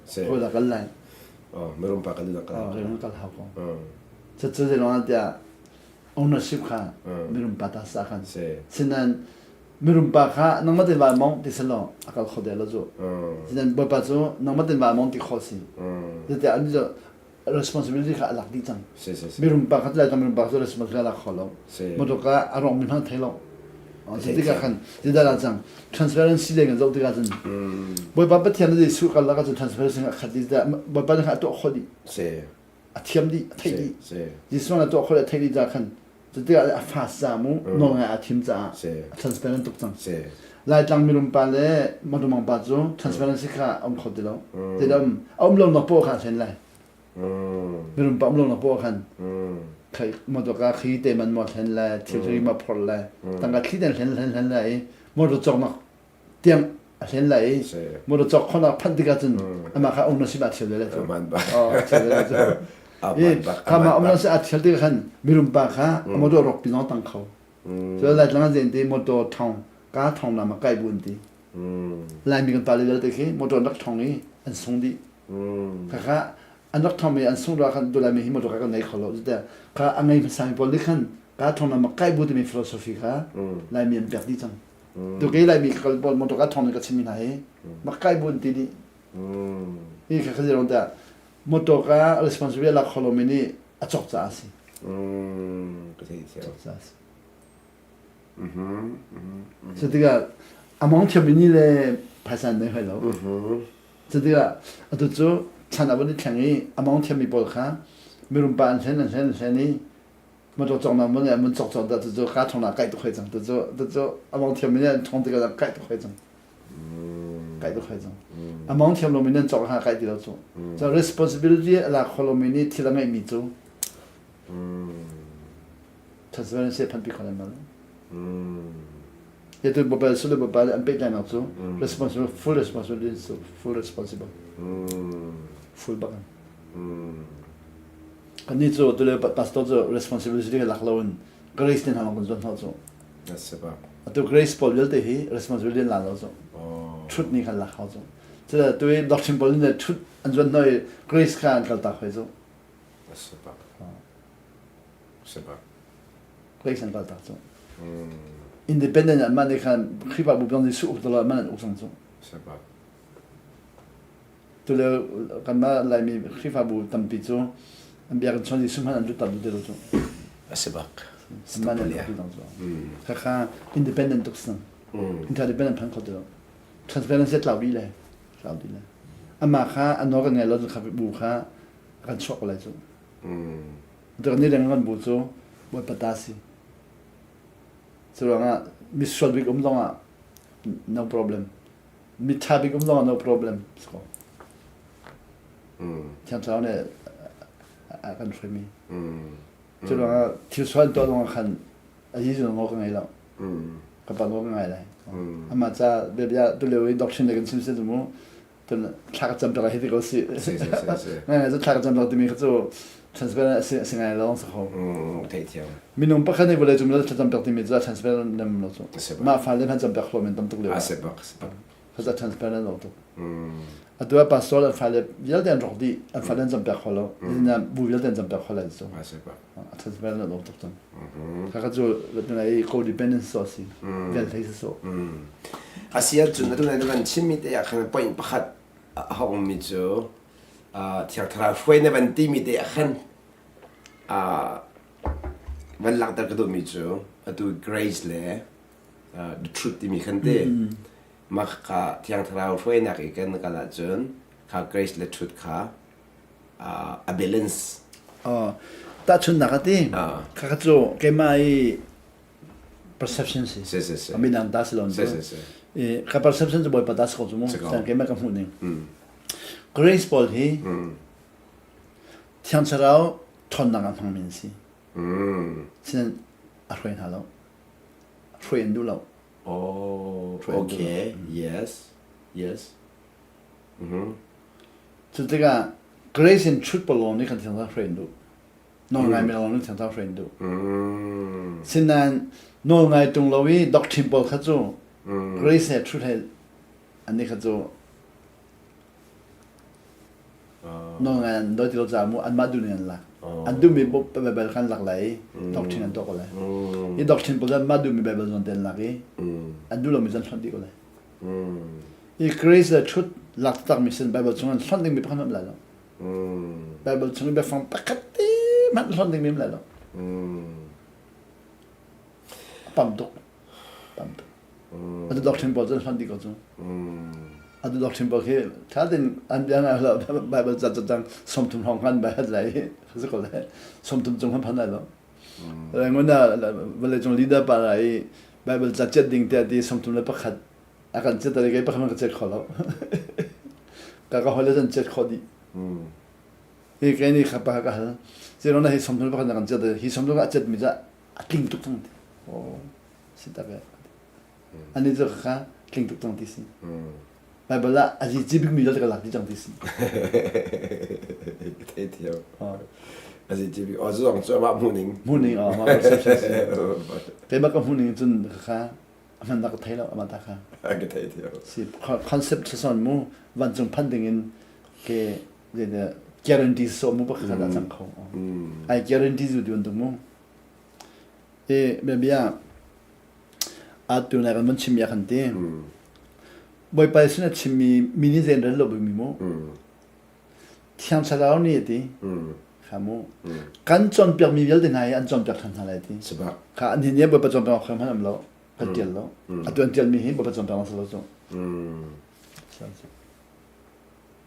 Si. Khoi la kal lai. Oh, minung pa kal duh kal. Oh, rengun kal hau ko. Cu cu zei tiah ownership kha mirum pa ta sa khan. Si. Sinan mirum pa kha nangmah ten va mong ti selo a kal kho de lo cu. Sinan bawipa cu nangmah ten va mong ti kho si. Zeitiah an cu responsibility kha a lak dih cang. Mirum pa kha tlai mirum pa cu responsibility a lak kho lo. Motor ka a rong mi hmang thei lo. Tikah khan tidah la cang transparency le kan zoh tikah cun Bawipa Pathian na Jesuh kal lakah cun transparency a khat dih Bawipa nih khan a tuah khawh dih. A thiam dih, a theih dih. Jesuh na tuah khawh le a theih dih ca khan Cutikah a fast ca mu nawl ngai aa thim caah a transparent tuk cang. Laitlang mirum pa le Madumang pa cu transparency kha a um kho ti lo. Ti um a um lo nak poah kha a hlen lai. Mirum pa um lo nak poah khan khai motor ka khi te man mo hlen lai, thil thil ma phor lai, tangka thli den hlen hlen hlen lai i motor cawk nak tiang a hlen lai i motor cawk khonak phanh tikah cun amah kha ownership ah thial le cu. Oh, thial le cu. I khama ownership a thial tikah khan mirum pa kha motor rok pi zong tang kho. So lai tlang zen ti motor thong ka thong na ma kai bun ti. Laimi kan pale vialte khi motor rak thong i an sung dih. Khakha an rak thong mi an sung ra khan dulai mi hi motor ka kan nei kho lo. Zute kha a ngei hmasa mi pawl nih khan ka thong na ma kai bu timi philosophy kha Laimi an pek dih cang. Tukei Laimi ka kal pawl motor ka thong in ka chimmi hna hi mak kai bu an ti dih. Hi kha kha zirong tiah motor ka responsibility lak kho lomi nih a cawk caah a si. Ka thei thiam. Cawk caah a si. Cu tikah a mong thiammi nih le phaisa an nei hoi lo. Cu tikah atu cu chan a van i thleng i a mong thiammi pawl kha mirum pa an hlen an hlen an hlen i motor cawknak mun mun cawk cawk dah cucu ka thong ah kai tuk hoi cang tucu tucu among thiam mi an thong tikah kai tuk hoi cang kai tuk hoi cang among thiam lo mi nan cawk ha kai ti lo cu so responsibility la kholo mi nih thil a ngeih mi cu transparency phan pi khol mal. Yetu Baibal sulu Baibal an pehtlainak cu responsible full responsibility full responsible full bak in. Kannih cu tule pastor cu responsibility lak loin grace nih hna kan zuan hna cu. Atu grace pawl vialte hi responsibility an la lo cu. Truth nih khan lak hau cu. Cuda tu i doctrine pawl nih truth an zuan hna i grace kha an kaltak hoi cu. Grace an kaltak cu. Independent an mah nih khan Khrihfabu bang Jesuh uk talo an uk cang cu. Tule kanmah Laimi Khrihfabu tampi cu an biakinn chung Jesuh hmanh an lut tam ti lo cu. A si bak. Anmah nih an lut cu. Khakha independent tuk si. Interdependent phan kho ti lo. Transparency tlau dih le. Tlau dih le. Amah kha a nawl kan ngai lo cu kha bu kha kan chuak ko lai cu. Tuk ni reng kan bu cu Bawipa ta si. Cu ruangah misual bik um zongah no problem. Mitha bik um zongah no problem. Ko. Thiang Thlarau nih a kan hruaimi. Cu ruangah thil sual tuah zongah khan a Jesuh nawl ka ngei lo. Ka pa nawl ka ngai lai. Amah ca biabia tulio i doctrine le kan chim si mu tun thla ka cam piak hi ti ko si. Ngai ngai cu thla ka cam piak timi kha cu transparent a si ngai lo sa kho. Theithiam. Minung pakhat nih vawlei cung le thla cam piak timi cu transparent lem lo cu. Mah fale hmanh cam piak kho men tam tuk lio. A si bak, si bak. Kha transparent lo tuk. Atu ah pastor an fale vialte an rawk dih, an fale an cam piak kho lo. Na bu vialte an cam piak kho lai cu. A si bak. A transparent lo tuk cang. Kha kha cu tunai codependence so si. Vel thei so. A si ahcun atu nai kan chimmi te ah khan point pakhat a hongmi cu Thiang Thlarau hruai na van timi te ah khan van langhter ka duhmi cu atu grace le the truth timi khan te mah kha Thiang Thlarau hruainak i kan kal ahcun kha grace le truth kha a balance. Tahchunhnak a ti. Kha kha cu keimah i perception si. Si si si. Midang ta si lo. Si si si. Ka perception cu Bawipa ta si ko cu mu. Keimah ka hmuh ning. Grace pawl hi Thiang Thlarau ṭhawnnak a hmangmi an si. Sinain a hruai hna lo. Hruai an duh lo. Oh, okay. Yes. Yes. Cu tikah Grace in truth pawl lawng nih khan Thiang Thlarau hruai an duh. Nawlngai mi lawng nih Thiang Thlarau hruai an duh. Sinain nawlngai ṭung lo i doctrine pawl kha cu Grace he truth he annih kha cu Nawlngai an dawi ti lo caah mu anmah duh ning an lak. An duhmi Baibal kha an lak lai i doctrine an tuah ko lai. Hi doctrine pawl cu anmah duhmi Baibal zawn te an lak i an duh lomi cu an hlonh dih ko lai. Hi grace le truth lak taktakmi sin Baibal chung an hlonh dingmi pakhat hmanh um lai lo. Baibal chung i biafang pakhat te hmanh hlonh dingmi um lai lo. A pam tuk. Pam tuk. Atu doctrine pawl cu an hlonh dih ko cu. Atu doctrine pawl khi ṭha tein an bia ngai hlah Bible ca cang 30 hrawng khan bai hat lai i si ko lai 30 cung han phan lai lo. Rangoon ah vawleicung leader pa ra i Bible ca chiat ding tiah ti 31 a kan chiat kei pakhat ka chiat kho lo. Ka ka hawile cun chiat khawh dih. Hi kei nih kha pa ka hal. Zeiruang dah hi 31 na kan chiat hi 30 a chiat mi ca a tling tuk cang ti. Oh. Si tak e. Ani cu kha tling tuk cang ti si. Bible ah a zici bikmi vialte ka lak dih cang ti si. Thei thiam. A zici bik. Oh, zong cu amah hmuhning. Hmuhning, oh, amah perception si. Keimah ka hmuhning cun kha a hman ka thei lo amah ta kha. Ka thei thiam. Si concept son mu vancung phan ding in ke guarantee so mu pakhat ah cang kho. Ai guarantee zu ti bantuk mu. I biabia atu na kan van chimmi ah khan ti. Bawipa sin a chimmi mi nih zei an rel lo bimi mu. Thiang Thlarau nih a ti. Kha mu. Kan cawnpiakmi vialte hna hi an cawnpiak ṭhan hna lai ti. Kha an hin nih Bawipa cawnpiak awk hmanh um lo. Kan ṭial lo. Atu an ṭialmi hi Bawipa cawnpiak si lo cu.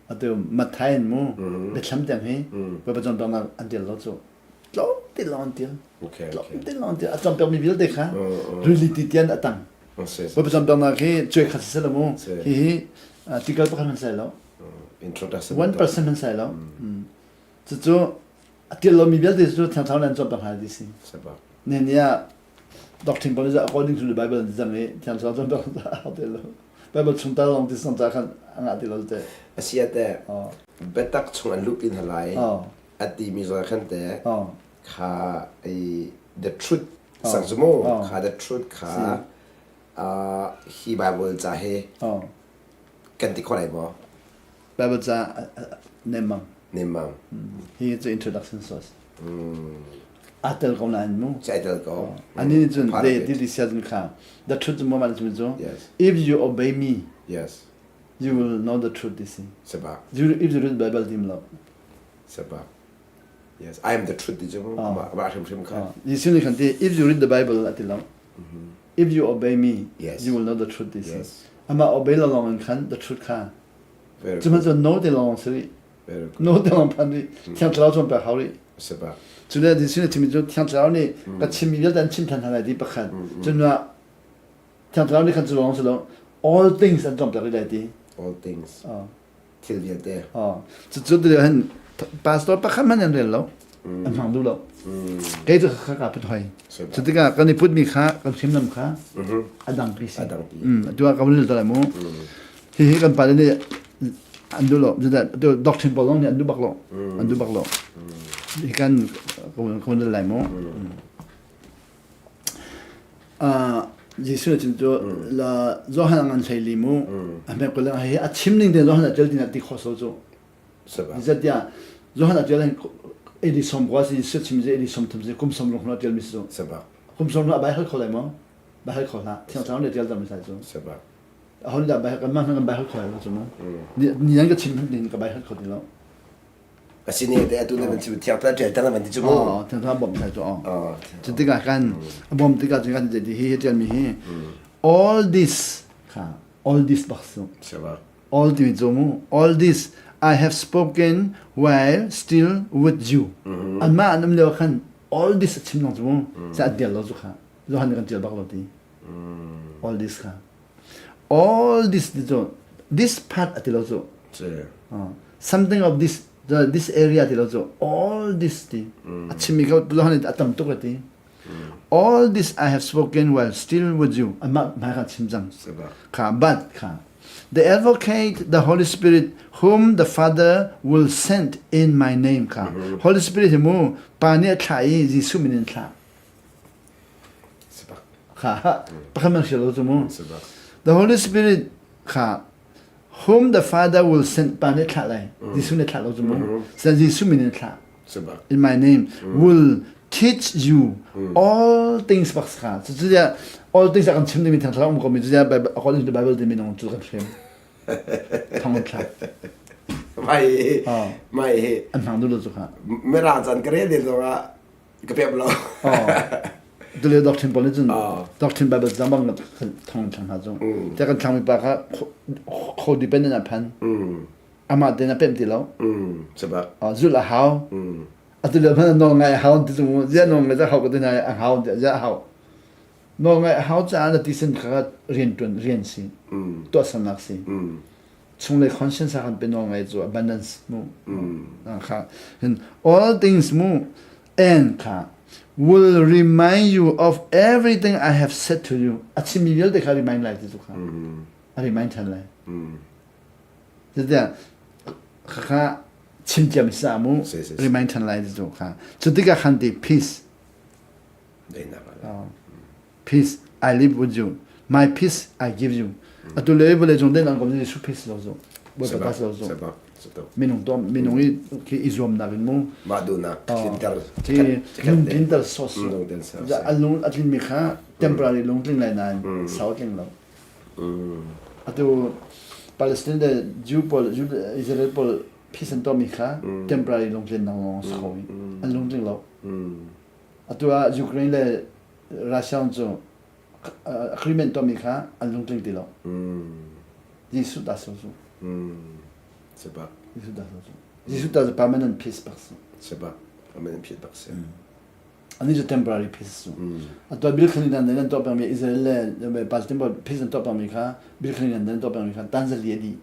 Atu Matthai in mu biathlam tiang hi Bawipa cawnpiaknak an ṭial lo cu. Tlawmte lawng an ṭial. Tlawmte lawng an ṭial. A cawnpiakmi vialte kha rili ti tian a tang. Bawipa cawnpiaknak hi cuai khat si lo mu. Hihi tikal pakhat hmanh sai lo. 1% hmanh sai lo. Cucu a ṭial lomi vialte cu Thiang Thlarau nih an cawnpiak hna ti si. Nihin ni ah. Doctrine pawl nih according to the Bible an ti cang i Thiang Thlarau cawnpiak a hau ti lo. Bible chung tal lawng ti sang ca khan a ngah ti lo te. A si te biatak chung an luhpi hna lai a timi zawn khan te kha i the truth sang cu mu kha the truth kha hi Bible ca hi kan ti kho lai maw? Bible ca nemmang. Nemmang. Hi cu introduction source. Aa tel ko nain mu. Cai tel ko. Ani nih cun de ti ti sia cun kha the truth mu ma cun cu if you obey me yes you will know the truth ti si. Sebab. You, if you read Bible tim lo. Sebab. Yes, I am the truth ti cu ma ma hrim hrim kha. Jesuh nih khan ti if you read the Bible ati lo. If you obey me yes. you will know the truth ti si. Yes. Ama obey lo long in khan the truth kha. Cu hmanh cu no te lawng si rih. No te lawng phan rih. Thiang Thlarau cawn pek hau rih. Cu le Jesuh nih chimmi cu Thiang Thlarau nih ka chimmi vialte an chim ṭhan hna lai ti pakhat. Cun ah Thiang Thlarau nih khan cu lawng si lo all things an cawnpiak rih lai ti. All things. Thil vialte. Cucu ti hin pastor pakhat hmanh an rel lo. An hmang duh lo. Kei cu kha ka put hoi. Cu tikah kan i putmi kha kan hrimnam kha a dangpi si. A dangpi. Atu ah ka van rel ta lai mu. Hihi kan pale nih an duh lo. Doctrine pawl zong nih an duh bak lo. An duh bak lo. Hi kan ka van rel lai mu. Jesuh nih cun cu Johan a ngan hlei li mu. A hme ko le hi a chim ning te Johan a ṭial ding ah ti kho so cu. Zeitiah Johan a ṭial hin AD 90 si Jesuh chim si AD 30 si kum 60 a ṭialmi si cu. Kum 60 a bai hal kho lai maw? Bai hal kho hlah. Thiang Thlarau nih ṭial cangmi sai cu. Ahon dah bai kan mah kan bai hal kho lai lo cu mu. Ni nan ka chim hmanh din ka bai hal kho ti lo. Asine te atu na van chim thiang thlarau ṭial tang na van ti cu mu. Thiang Thlarau bawmh sai cu. Cu tikah kan a bawm tikah cun kan ti hi hi ṭialmi hi all this kha all this bak su. All timi cu mu all this I have spoken while still with you. Anmah an um lio khan all this a chim long cu mu. Sa a tial lo cu kha. Johan nih kan tial bak lo ti. All this kha. All this ti cu this part a ti lo cu. Something of this this area ti lo cu all this ti. A chimmi kha Johan nih a tam tuk a ti. All this I have spoken while still with you. Amah hmai kha chim cang. Kha but kha the advocate the Holy Spirit whom the Father will send in my name kha Holy Spirit hi mu pa nih a thlah i Jesuh min in thlah. Kha pakhat man hrial lo cu mu. The Holy Spirit kha whom the Father will send pa nih thlah lai. Jesuh nih thlah lo cu mu. Jesuh min in thlah. In my name will teach you all things bak kha cu cu all things a kan chim dingmi thang thlarau um ko mi cu according to the Bible timi nong cu kan hrim thong an thlak mai mai hi an hmang duh lo cu kha mirang chan ka rel ding zongah ka pep lo tule doctrine pawl nih cun doctrine Bible cang bang thong an thlang hna cu te kan thlangmi pa kha codependent a phan amah tein a pemh ti lo. Zulh a hau. Atu lio hmanh nawl ngai a hau ti cu ziah nawl ngai hau ka ti hna a hau ziah a hau. Nawl ngai a hau caah na tisen kha rian tuan rian si. Tuahsernak si. Chunglei conscience ah kan pe nawl ngai cu abundance mu. Kha all things mu and kha will remind you of everything I have said to you. A chimmi vialte kha remind lai ti cu kha. A remind than lai. Zeitiah khakha chim ciam si mu remind ṭhan lai ti cu kha. Cu tikah khan ti peace. Peace I live with you. My peace I give you. Atu le vawlei cung den an kom ni su peace lo zu. Bawipa ta lo zu. Minung to minung i khi i zuamnak in mu. Mah duhnak tlinter. Khi lungtlinter sos. A lung a tlin mi kha temporary lungtling lai nain sau tling lo. Atu Palestine le Jew pawl Israel pawl peace an tuahmi kha temporary lungtlinnak lawng si kho i an lungtling lo. Atu ah Ukraine le Russia cu agreement tuahmi kha an lungtling ti lo. Jesuh ta so cu. Jesuh ta so cu. Jesuh ta cu permanent peace bak si. Sebak permanent peace bak si. Ani cu temporary peace cu. Atu Bill Clinton nih an tuah pengmi Israel le Palestine pawl peace an tuah pengmi kha Bill Clinton nih an tuah pengmi kha tanzali a dih.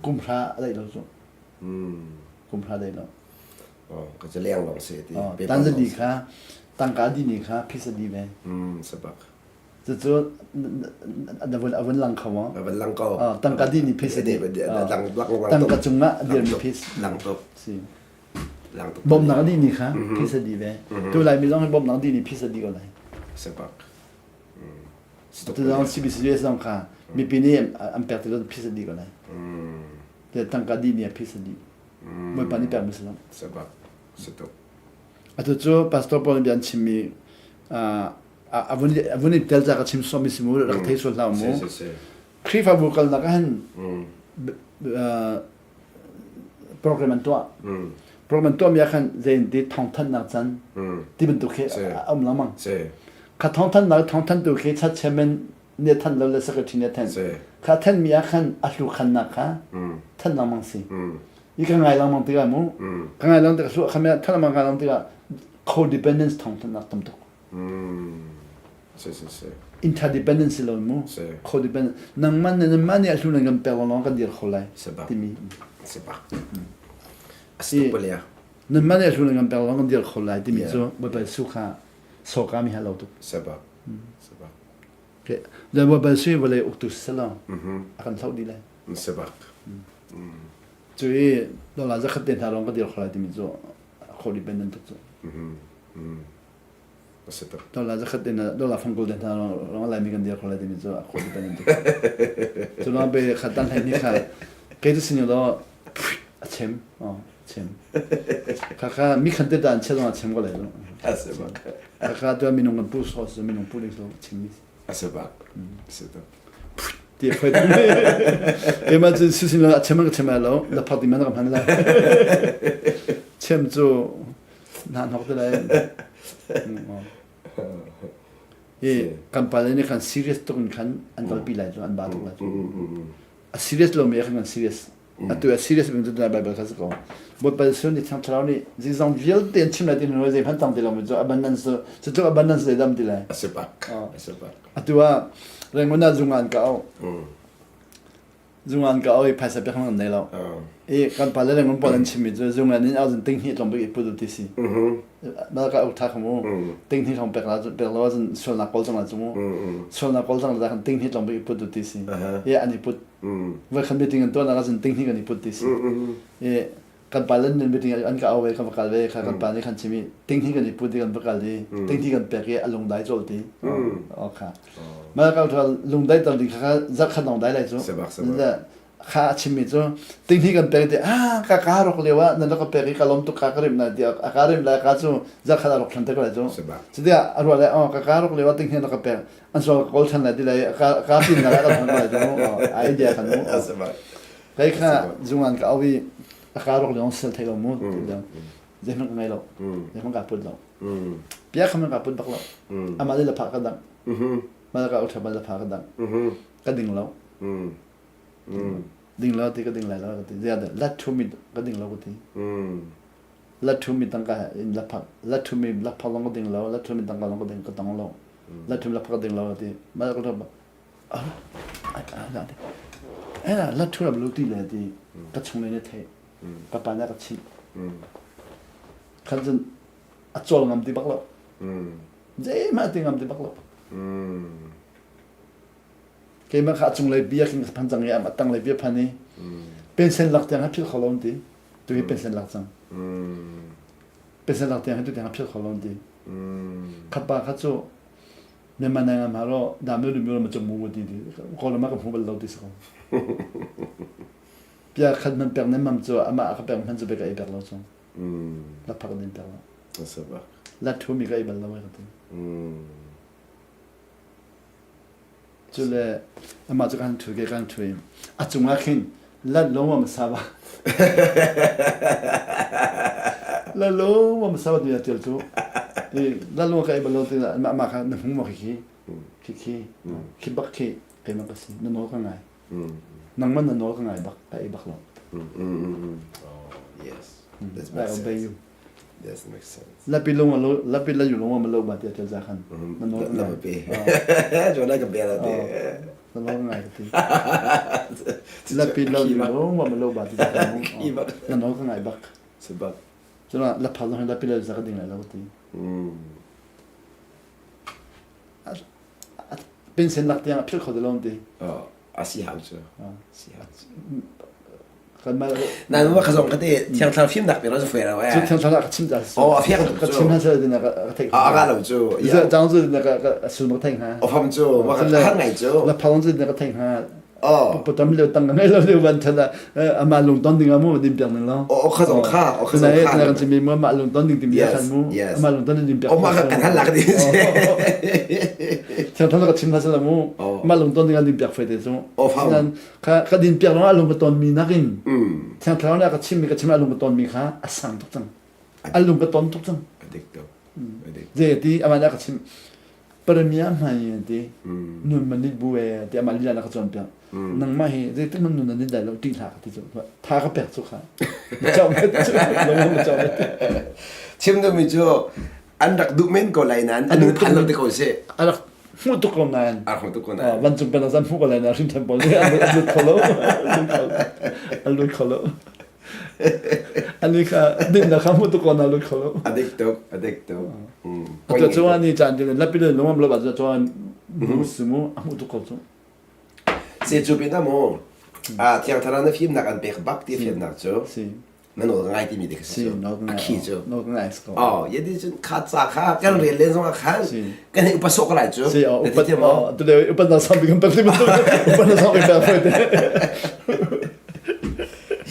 Kum hra a daih lo cu. Kum hra daih lo. Ka cu leng lawng si ti. Tanzani kha tangka di ni kha phisa di ve. Sabak. Cucu na vun a vun lang kho maw? A vun lang ko. Tangka di ni phisa di. Tangka cungah a dirmi phis. Lang tuk. Si. Bawmhnak a dih ni kha phisa di ve. Tu Laimi zong hi bawmhnak dih ni phisa di ko lai. Sabak. Tu zong CBCUS zong kha mipi nih an pek ti lo phisa di ko lai. Te tangka di ni a phisa di. Bawipa nih pek mi si lo. Sabak. Satuk. Atu cu pastor pawl nih bia an chimmi a vun i tel ca ka chim sawmi si mu rak thei sual hlah mu. Khrihfabu kalnak ah hin program an tuah. Program an tuahmi ah khan zei ti thawngthanhnak can ti bantuk khi a um lengmang. Kha thawngthanhnak thawngthanhtu khi chat chairman nih a thanh lo le secretary nih a thanh. Kha thenmi ah khan a hlu khannak kha thanh lengmang si. I ka ngai lengmang tikah mu ka ngai lengmang tikah hlu kha thanh lengmang ngai lengmang tikah codependence thawngthanhnak tam tuk. Si si si. Interdependence lo mu. Codependence. Nangman ne nangmah nih a hlu nan kan pek lawng kan dir kho lai. Timi. Sebak. Asi palia. Nangmah nih a hlu nan kan pek lawng kan dir kho lai timi cu Bawipa Jesuh kha soka mi ha lo tuk. Sebak. Sebak. Le Bawipa Jesuh vawlei uktu si lo. A kan hloh dih lai. Sebak. Cu i dollar zakhat te hna lawng ka dir kho lai timi cu codependent tuk cu. Dollar zakhat in dollar fangkul te hna rong Laimi kan dir kho lai timi cu a kho dependent tuk. Cu lawng be kha tan hlei ni kha kei cu sin lo a chem a chem. Kha kha mi khan te dan che zong a chem ko lai lo. Kha kha tu minung kan pu so so minung pu ding so chim mi. A si bak. Si tuk. Ti phoi Keimah cu sisin lo a chem ka chem lo la phak ti man ka hman lai. Chem cu na hnok te lai. I kan pale nih khan serious tuk in khan an kalpi lai cu an ba tuk lai cu. A serious lo mi khan kan serious. Atu a serious bing cu Bible kha si ko. Bawipa Jesuh nih Thiang Thlarau nih zeizong vialte an chim lai ti hnu zei hmanh tang ti lo mi cu abundance cu cu abundance zei dam ti lai. A si bak. A si bak. Atu ah Rangoon ah zung an ka auh. Zungan ka oi phaisa pek kan nei lo. I kan pa le Rangoon pawl an chimmi cu zungan in azun ting hi tlawm bik i put ti si. Mal ka uk tha khamu. Ting hi tlawm pek la pek lo azun sualnak kawl cang la cu mu. Sualnak kawl cang la kan ting hi tlawm bik i put ti si. I an i put. Voi khan meeting an tuah nak azun ting hi kan i put ti si. I kan pa le nan meeting an ka au ve kan va kal ve kha kan pa nih khan chim i ting hi kan i put i kan va kal i ting hi kan pek i a lungdai col ti o kha ma ka tha lungdai tal ding kha zak khan dong dai lai cu kha a chimmi cu ting hi kan pek ti ah ka ka rok leo ah nan ka pek i ka lom tuk ka ka rim na ti a ka rim lai ka cu zak khan a rok than te ko lai cu cutia a ruah lai oh ka ka rok leo ah ting hi na ka pek an so ka kol than lai ti lai ka ka pin na ka than lai cu idea khan mu Kei kha zungan ka au i a ka rok lawng sel thei lo mu zeihmanh ka ngei lo zeihmanh ka put lo pia kha ka put bak lo amah le lapha ka dang mal ka utha mal lapha ka dang ka ding lo ding lo ti ka ding lai lo ka ti zia la thu mi ka ding lo ka ti la thu mi tangka in lapha la thu mi lapha long ka ding lo la thu mi tangka long ka ding ka tong lo la thu mi lapha ka ding lo ka ti mal ka La ṭhu ti le ti ka chung le na theih ka pa nih a ka chimh khan cun a cawl ngam ti bak lo zeihmanh a ti ngam ti bak lo keimah kha a cunglei bia khin ka phan cang i a tanglei bia phan i pension lak tiang ha philh kho lo an ti tu hi pension lak cang pension lak tiang hi tu tiang ha philh kho lo an ti kha pa kha cu Myanmar nai ma ro da me lu mi ma chung mu ti ti ko la ma ka hmu bal lo ti so pia khat man pek nem mam chu ama ka pek man chu be ka i pek lo chu la phak nin pek lo la thu mi ka i bal lo ka ti cu le ama chu kan thu ke kan thu a chung ah khin la lo ma sa ba la lo ma sa ba ti tel cu la lo ka i bal lo ti ma ma kha na hmu ma khi khi khi khi bak khi keimah ka si na nawl ka ngai nangman na nawl ka ngai bak ka i bak lo Oh, yes. That I makes obey sense. you Yes, that makes sense. Lapi lung a lo lapi la yu lung ma lo ba ti tel za khan na nawl ka La ngai pe. Jo na ka be la te. Na nawl ka ngai ka ti lapi lo yu lung ma lo ba ti za khan na nawl ka ngai bak Sebab. Cun la phak zong la pile za ka ding lai lo ti. Pension lak tiang a philh kho ti lo ti. A si hau cu. Si hau. Nan ma khazong ka te thiang thlar fimnak pe ro zu fue lo eh. Cu thiang thlar ka chim ta. Oh a fiang ka chim ha sel dina ka thei. A ga lo cu. Za jang zu dina ka sul ma thei ha. O fam cu ma ka har ngai cu. La phang zu dina ka thei ha. Oh. Patam leo tang ngai lo leo ban thana ama lung ton ding amu dim piang ning lo. Oh khazong kha oh khazong kha. Na kan chimi mu ma lung ton ding tim ya khan mu. Ama lung ton ding piang. Oh ma kan hal lak di. Thiang thar ka chim ha sel mu. Ma lung ton ding an dim piak fai te cu. Oh fam. Kha ka din piak lawngah lung ka tonmi nakin Thiang Thlarau nih a ka chimmi ka chim ah lung ka tonmi kha a sang tuk cang. A lung ka ton tuk cang. Zei ti amah nih a ka chim paramia hmai ti nun manit bu e ti amah lila na ka cawnpiak. Nangmah hi zeitik man nun na nit lai lo ti hlah ka ti cu. Tha ka pek cu kha. Na cawm met cu. Lung na cawm met. Chim duhmi cu an rak duh men ko lai nain an phan lo te ko si. A rak hmuh tuk ko nain. A hmuh tuk ko nain. Vancung pen zan hmuh ko lai na hrim than pawl nih an lut kho lo. An lut kho lo. Ani kha din na kha hmuh tuk ko na lut kho lo. A dik tuk, a dik tuk. Atu chuan ni caan din lapi le lungam lo ba chuan mu simu a hmuh tuk ko cu. Se cu pin mu. A thiang thara na fimnak an pek bak ti fiannak cu. Na nawl ka ngai timi te kha si a khi cu oh yedi cun kha ca kha kan rel len zong ah khan kan hei upa sawh ka lai cu na ti thiam maw tu le upa na sam kan pek upa na sam kan pek te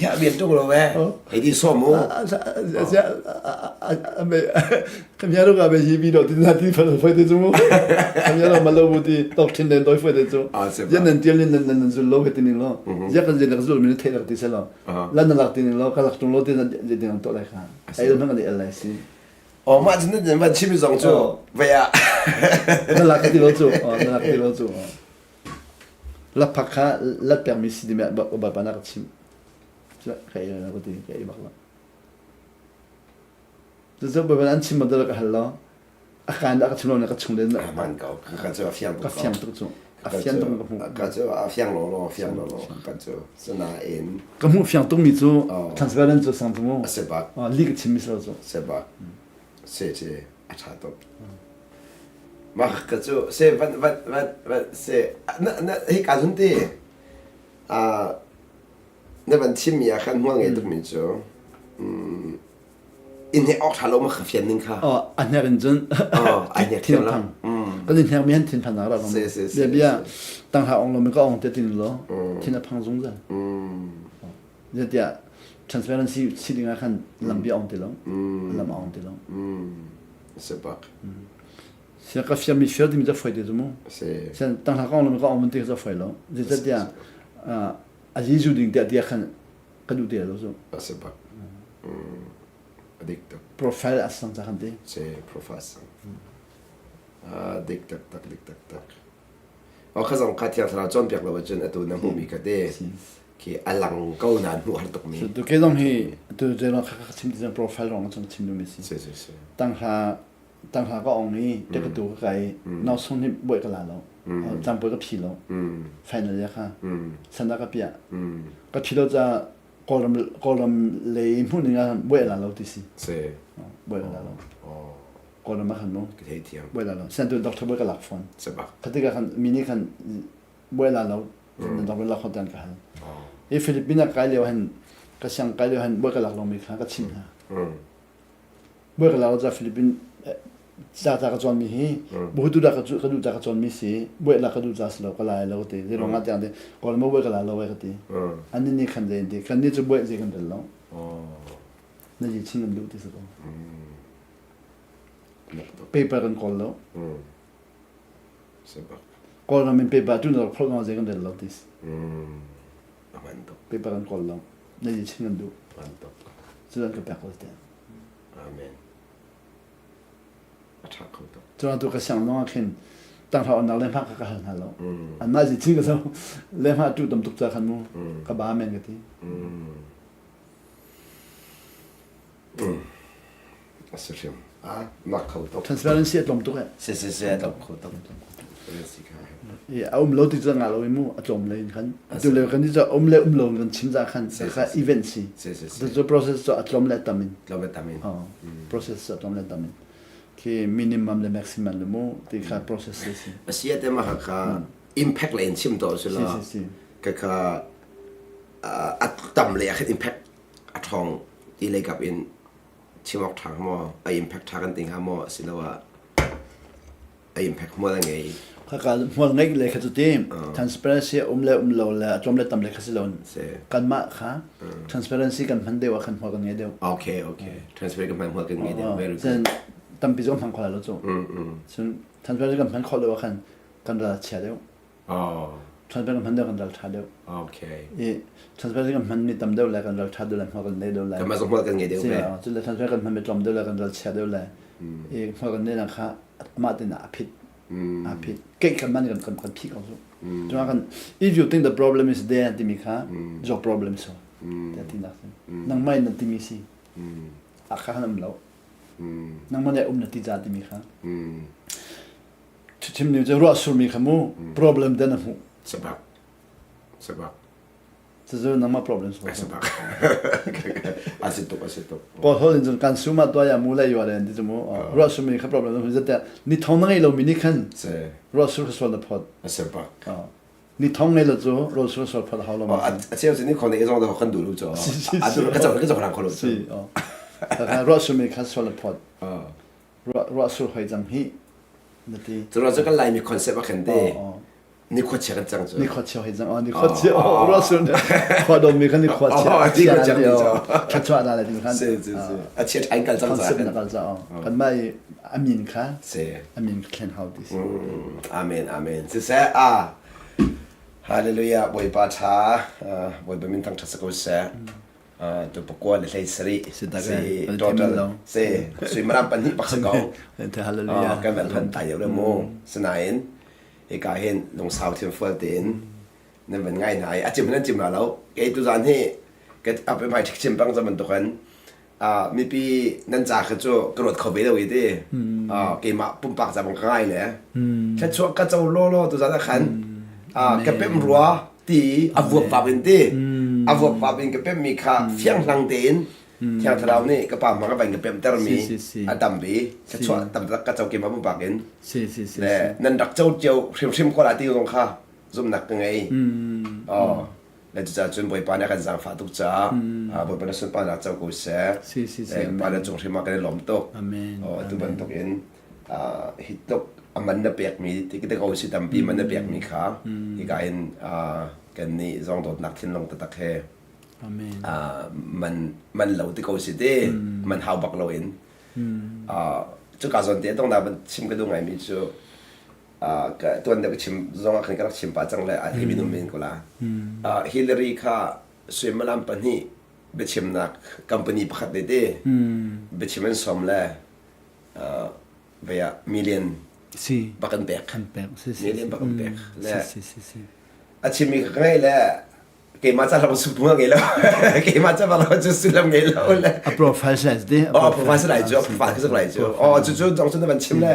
ya bian tung lo ve hei di so mu ခင်ဗျားတို့ကပဲရေးပြီးတော့ဒီနာတီဖယ်ဖယ်တဲ့ကျုံခင်ဗျားတို့မလုပ်ဘူးဒီတော့ထင်းတယ်တော့ဖယ်တဲ့ကျုံရနန်တီလင်းနန်နန်ဇလောကတင်လောရကဇေနဇလမင်းထဲတဲ့ဆလောလန်လာတင်လောကလတုံလောတဲ့တဲ့တော့လိုက်ခါအဲ့လိုမှလည်းအလိုက်စီ အော်မကျွန်တော်မချစ်ပြီးဆောင်ကျဘယ်ရ နလာကတိလောကျနလာကတိလောကျလာဖခါလာပီမီစီဒီမဘာဘာနာကချင်ခဲရနာကတိခဲဘလာ Cucu Baibal an chim bantuk ka hal lo. A kaan dah ka chim lo na ka chung len. Man ko ka cu a fiang tuk. Ka fiang tuk cu. A fiang tuk ka hmuh. Ka cu a fiang lo lo fiang lo lo ka cu sinain. Ka hmuh fiang tuk mi cu transparent cu sang tu mu. A si bak. Li ka chim mi si lo cu. Si bak. Se ce a tha tuk. Mah ka cu se van van van van se na na hi ka zun te a na van chim mi ah khan hmual ngei tuk mi cu in he awk ṭha lo ma kha fian ning kha. A hnek in cun thin phang. Kan in hnek mi han thin phan ra se se se bia tang ha ong lo mi ka ong te tin lo thin a phang zungzal. Zeitiah transparency si ding ah khan lam bia ong ti lo lam ong ti lo. Se bak. Sia ka fiam mi fial timi ca foi te cu mu. Se tang ha ka ong lo mi ka ong mun te ca foi lo. Zeicahtiah a Jesuh ding tiah tiah khan ka duh te lo cu. A si bak. A dik tuk. Profile a sang ca khan ti. Si profile sang. A dik tak tak dik tak tak. O kha zong kha thiang thlarau cawnpiak lo ahcun atu na hmuhmi kha te khi a lang ko nain hmuh har tuk mi. Tu ke zong hi tu zeilong kha kha chim ti profile rong cun chim mi si. Si si si. Tang hla tang hla ka ong i te ka tu ka kai nau sung ni boi ka la lo. Cang poi ka phi lo. Final ya kha. Sanda ka pia. Ka phi lo ca Kawlram Kawlram lei hmun ning ah buai la lo ti si. Si. Buai la lo. Kawlram ah khan mu. Ka thei thiam. Buai la lo. Sian tu doctor buai ka lak phone. Sebak. Khatika khan mini khan buai la lo. Na doctor lak khon ka hal. I Philippines ah kai lio han ka siang kai lio han buai ka lak lo mi kha ka chim hna. Buai ka lak ca Philippines ca ca ka cawnmi hi buhutu dah ka ka duh ca ka cawnmi si buai la ka duh ca si lo ka lai lo ti zei ruangah tiang ti kawl mo buai ka la lo ka ti an ni khan zei ti kan ni cu buai zei kan rel lo na ji chin kan duh ti si ko paper kan kawl lo kawl ram in paper tu na phol zei kan rel lo ti si paper kan kawl lo na ji chin kan duh cu an ka pek ko te Amen. A ṭha kho tuk. Cun tu ka siang lawng ah khin tanghra onnak le hma ka ka hal hna lo. Anmah zi chin ka so le hma tu tam tuk ca khan mu ka ba men ka ti. A si hrim. Ah, mak kho tuk. Transparency a tlawm tuk eh. Si si si, a tlawm kho tuk. Transparency kha. I a um lo ti cu nga lo i mu a tlawm le in khan. Tu le kan ti um le um lo kan chim za khan kha event si. Si si si. Cu process cu a tlawm le tam in. Tlawm le tam in. Oh, process cu a tlawm le tam in. Khi minimum le maximum le mu ti kha process si si. Asia te ma kha impact le in chim to si la. Si si si. Ka kha a tam le a khat impact a ṭhawng ti lei kap in chim awk ṭha maw a impact ṭha kan ti hnga maw asiloah a impact hmual a ngei. Khaka hmual ngeih le kha cu ti transparency um le um lo le a tlawm le tam le kha si lo kanmah kha transparency kan hman deuh ah khan hmual kan ngei deuh. Okay okay transparency kan hman hmual kan ngei deuh very good. Tampi zong hmang kho lo cu. Cun transparency kan hman khawh lo ah khan kan ral chia deuh. Oh. Transparency kan hman deuh kan ral ṭha deuh. Okay. I transparency kan hman mi tam deuh le kan ral ṭha deuh le hmual kan nei deuh le. Kanmah zong hmual kan ngei deuh ve. Cun le transparency kan hman mi tlawm deuh le kan ral chia deuh le. I hmual kan nei kha amah tin a phit. A phit. Keih kan man kan kan kan phih ko cu. Cun kan if you think the problem is there timi kha your problem so. Ti tinak si. Nangmah in na timi si. A kha kan um lo. Nangmah nih um na ti ca timi kha. Chim ning cu ruah surmi kha mu problem den a hmuh. Sabak. Sabak. Cucu nangmah problem su. Sabak. A si tuk, a si tuk. Kawl hol in cun kan suma tuah ya mu le yua le ti cu mu ruah surmi kha problem na zate ni thong na ngei lo mi nih khan ruah sur kha sual na phot. Sabak. Ni thong ngei lo cu ruah sur sual phot hau lo. A cheu cu ni khong ne zong da kan du lu cu. A du ka ka ka rang kho lo cu. Si. Ruah surmi kha sual na phot. Ruah sur hoi cang hi na ti. Cu ruah cu kan Laimi concept a khen te. Ni khuachia kan cang cu. Ni khuachia hoi cang. Oh, ni khuachia. Oh, ruah sur khua dom mi khan ni khuachia. Oh, ni khuachia ni cu. Thachua na le ti khan. Si si si. A chia thain kal cang Concept na kal ca. Kan mah i amin kha. Si. Amin thlen hau ti si. Amen amen. Siseh a Hallelujah Bawipa tha Bawipa min thangthat sa ko seh. Tu pakua le hlei sarih si total si suimilam pahnih bak si ko kan van phan tai le mu sinain hika hin lungsau thiam fual tein nan van ngai hna i a chim nan chim la lo kei tu zan hi ka ap mai thik chim pang zaman tukan mipi nan ca kha cu ka ruat kho ve lo i ti keimah pumpak ca bang ka ngai le thluachuah ka co law law tu zan ah khan ka pem rua ti a vuap vap in ti a vuap vap in ka pemmi kha fianghlang tein Thiang Thlarau nih ka pa hmang a van ka pemtermi a tampi thluachuah tam tak ka co keimah pumpak in le nan rak co cio hrimhrim ko la ti zong kha zumhnak ka ngei oh le cucaah cun Bawipa nih a kan zaangfah tuk caah Bawipa na sunparnak co ko seh Pa na cung hrim ah kan i lawm tuk oh atu bantuk in hi tluk a man na pekmi ti ko si tampi man na pekmi kha hika in kan nih zong dawtnak thinlung taktak he man man lo ti ko si ti man hau bak lo in cuka zawn te dong na van chim ka duh ngaimi cu ka tuan deuh chim zong ah khan ka rak chim pah cang le hi minung men ko la Hillary kha suimilam pahnih biachimnak company pakhat ne te biachim an som le vei ah million si bak an pek kan pek si si million bak an pek le si si si a chimmi ka ngei le keimah ca lawng sum ngei lo keimah ca bak cu sullam ngei lo le a profile size de oh profile size lai cu a profile ka lai cu oh cu cu dong cu na van chim le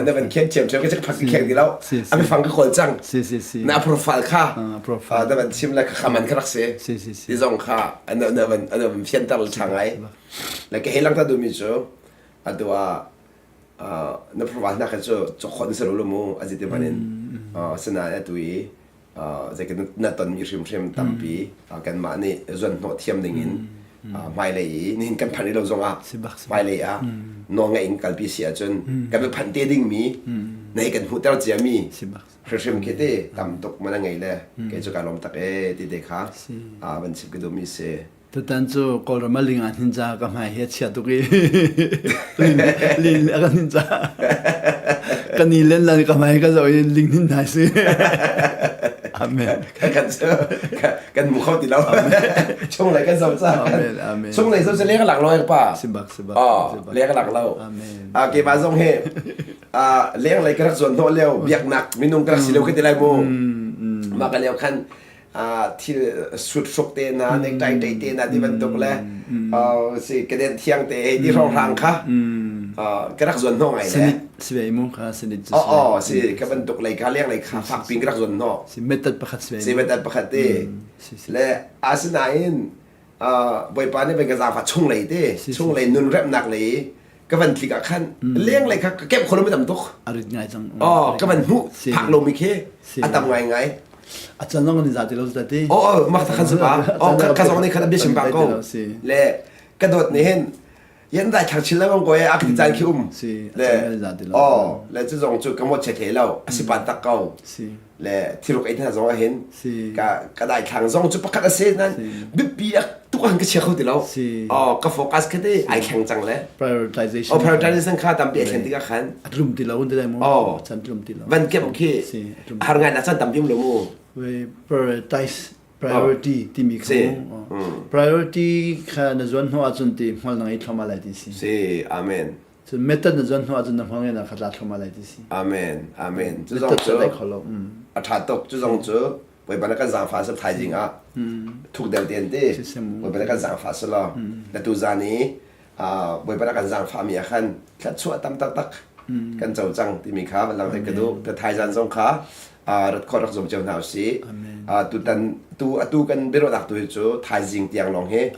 na van khen thiam thiam ka phak kheng ti lo a mi fang ka kawl cang si si si na profile kha profile na van chim le kha man kha rak si si si si ti zong kha na van na van fianter le chang ai le ka he lang ta du mi cu atu ah na profile na kha cu chokho na salo lo mu azi te manin sinain atu i zeikin na tonmi hrimhrim tampi kanmah nih zuanhnawh thiam dingin hmailei i nihin kan phanh rih lo zongah hmailei ah nawlngaih in kalpi si ahcun kan va phanh te dingmi na hei kan hmuhter ciami hrimhrim khi te tam tuk man a ngei le kei cu kaa lawm tak ee ti te kha van chim ka duhmi si. Tutan cu Kawlram ah ling aa hnin caah ka hmai hi a chia tuk i ling a ka hnin caah ka ni len lan ka hmai ka zoh i ling hnin hna si. Amen. Kan kan mu kho ti lo. Chung lei kan zoh ca. Amen. Amen. Chung lei zoh cu leng lak lo ek pa. Sibak sibak. Oh, leng lak lo. Amen. Ah keimah zong hi ah leng lei ka rak zuan hnawh lio biaknak minung ka rak si lo ka ti lai mu. Mah ka lio khan thil sut hruk te hna necktie te te hna ti bantuk le si keden thiang te hei ti hrawnghrang kha. Ka rak zuan hnawh ngai le. Si ve mu kha sinit cu. Oh, si ka bantuk lei kha leng lei kha fak pin ka rak zuan hnawh. Si method pakhat si ve. Si method pakhat te. Le asinain Bawipa nih van ka zaangfah chung lei te, chung lei nun remnak lei ka van tlik ah khan leng lei kha ka kemh kho lomi tam tuk. A rit ngai cang. Oh, ka van hmuh phak lomi khi a tam ngai ngai. A can zong ni za ti lo ti. Oh, oh, mak ta khan sa pa. Oh, ka zong nih khan a bia chim bak ko. Le ka dawt nih hin yan dai thang chin lengmang ko e a ti caan khi um. Le oh, le cu zong cu ka mo che the lo a si pan tak ko. Le thiruk ei hna zong ah hin ka ka dai thlang zong cu pakhat a si nan bipi a tuk han ka chia kho ti lo. Oh, ka focus kha te ai thleng cang le. Prioritization. Oh, prioritization kha tampi ai thlen tikah khan. A tlum ti lo ti lai mu. Oh, chan tlum ti lo. Van kem khi har ngai na chan tampi um lo mu. We prioritize priority timi kha priority kha na zuan hnu ahcun ti hmual na ngei thluahmah lai ti si. Si, amen. Cun method na zuan hnu ahcun na hmual ngei kha tla thluahmah lai ti si. Amen, amen. Cu zong cu a ṭha tuk. Cu zong cu Bawipa na kan zaangfah sal thaizing ah thuk deuh te an ti. Bawipa na kan zaangfah selaw na tu zan i Bawipa na kan zaangfah mi ah khan thluachuah tam taktak kan co cang timi kha van langhter ka duh. Ta thaizan zong kha rat khawh rak zum cio hna usih. Tutan tu atu kan biaruahnak tu hi cu thaizing tiang lawng hi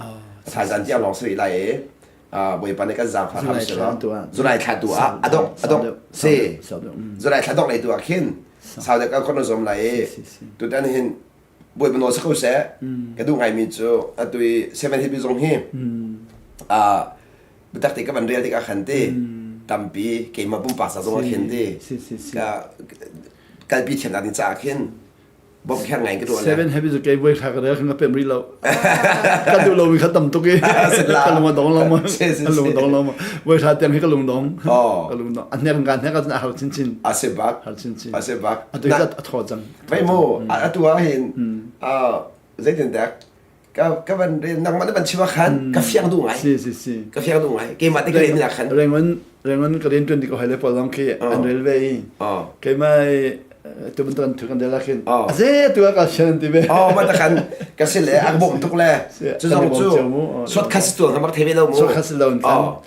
thaizan tiang lawng si rih lai i Bawipa nih kan zaangfah hram selaw July thla tu ah adok adok si July thla dok lei tu ah khin sau deuh kan khon zom lai i tutan hin Bawipa nawl si ko seh ka duh ngaimi cu atu i seven hippie zong hi biatak te ka van rel tikah khan ti tampi keimah pumpak sa zong ah khin ti ka kalpi thiamnak ding caah khin bawmkher ngai ka tuah Seven Habits kei voi kha ka rel ka pem rih lo. Ka duh lo mi kha tam tuk i. Ka lung a dong lo ma. Ka lung a dong lo ma. Voi kha tiang hi ka lung dong. Ka lung dong. A hnek ka hnek a har chinchin. A se bak. Har chinchin. A se bak. Atu hi a thaw cang. Vai mu atu ah hin zeitin dak ka ka van nangmah na van chim ah khan ka fiang duh ngai. Si si si. Ka fiang duh ngai. Keimah te ka len ah khan. Rengon Rengon ka rian ṭuan tik hoi le pawl zong khi an rel ve i keimah tu bantuk an thu kan rel ah khin a ze tu ah ka sian ti ve. Oh ma ta khan ka si le ak bawm tuk le cu zong cu suat khat si tuan kha mak thei ve lo mu. Suat khat si lo kan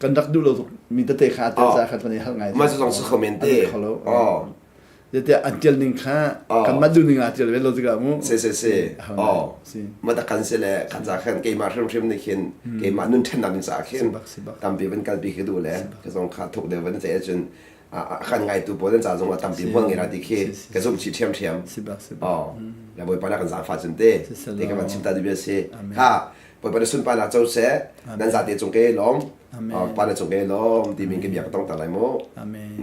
kan rak duh lo tuk mi tete kha a tel ca kha kan i hal ngai. Ma cu zong si kho men te. Oh. Zeitiah an tial ning kha kanmah duh ning ah tial ve lo tikah mu. Si si si. Oh. Ma ta kan si le kan ca khan keimah hrimhrim nih khin keimah nun ṭhennak ding caah khin tampi van kalpi khi duh le ka zong kha thuk deuh van ceih ahcun a kan ngaitu pawl an ca zong ah tampi hmual ngei la ti khi ka zumh chih ṭhiamṭhiam. Oh. Le Bawipa na kan zaangfah cun te te ka van chim ta bia si. Kha Bawipa na sunparnak co seh nan zate cung ke lawm. Pa na cung ke lawm ti min ka bia ka tong ta lai mu. Amen.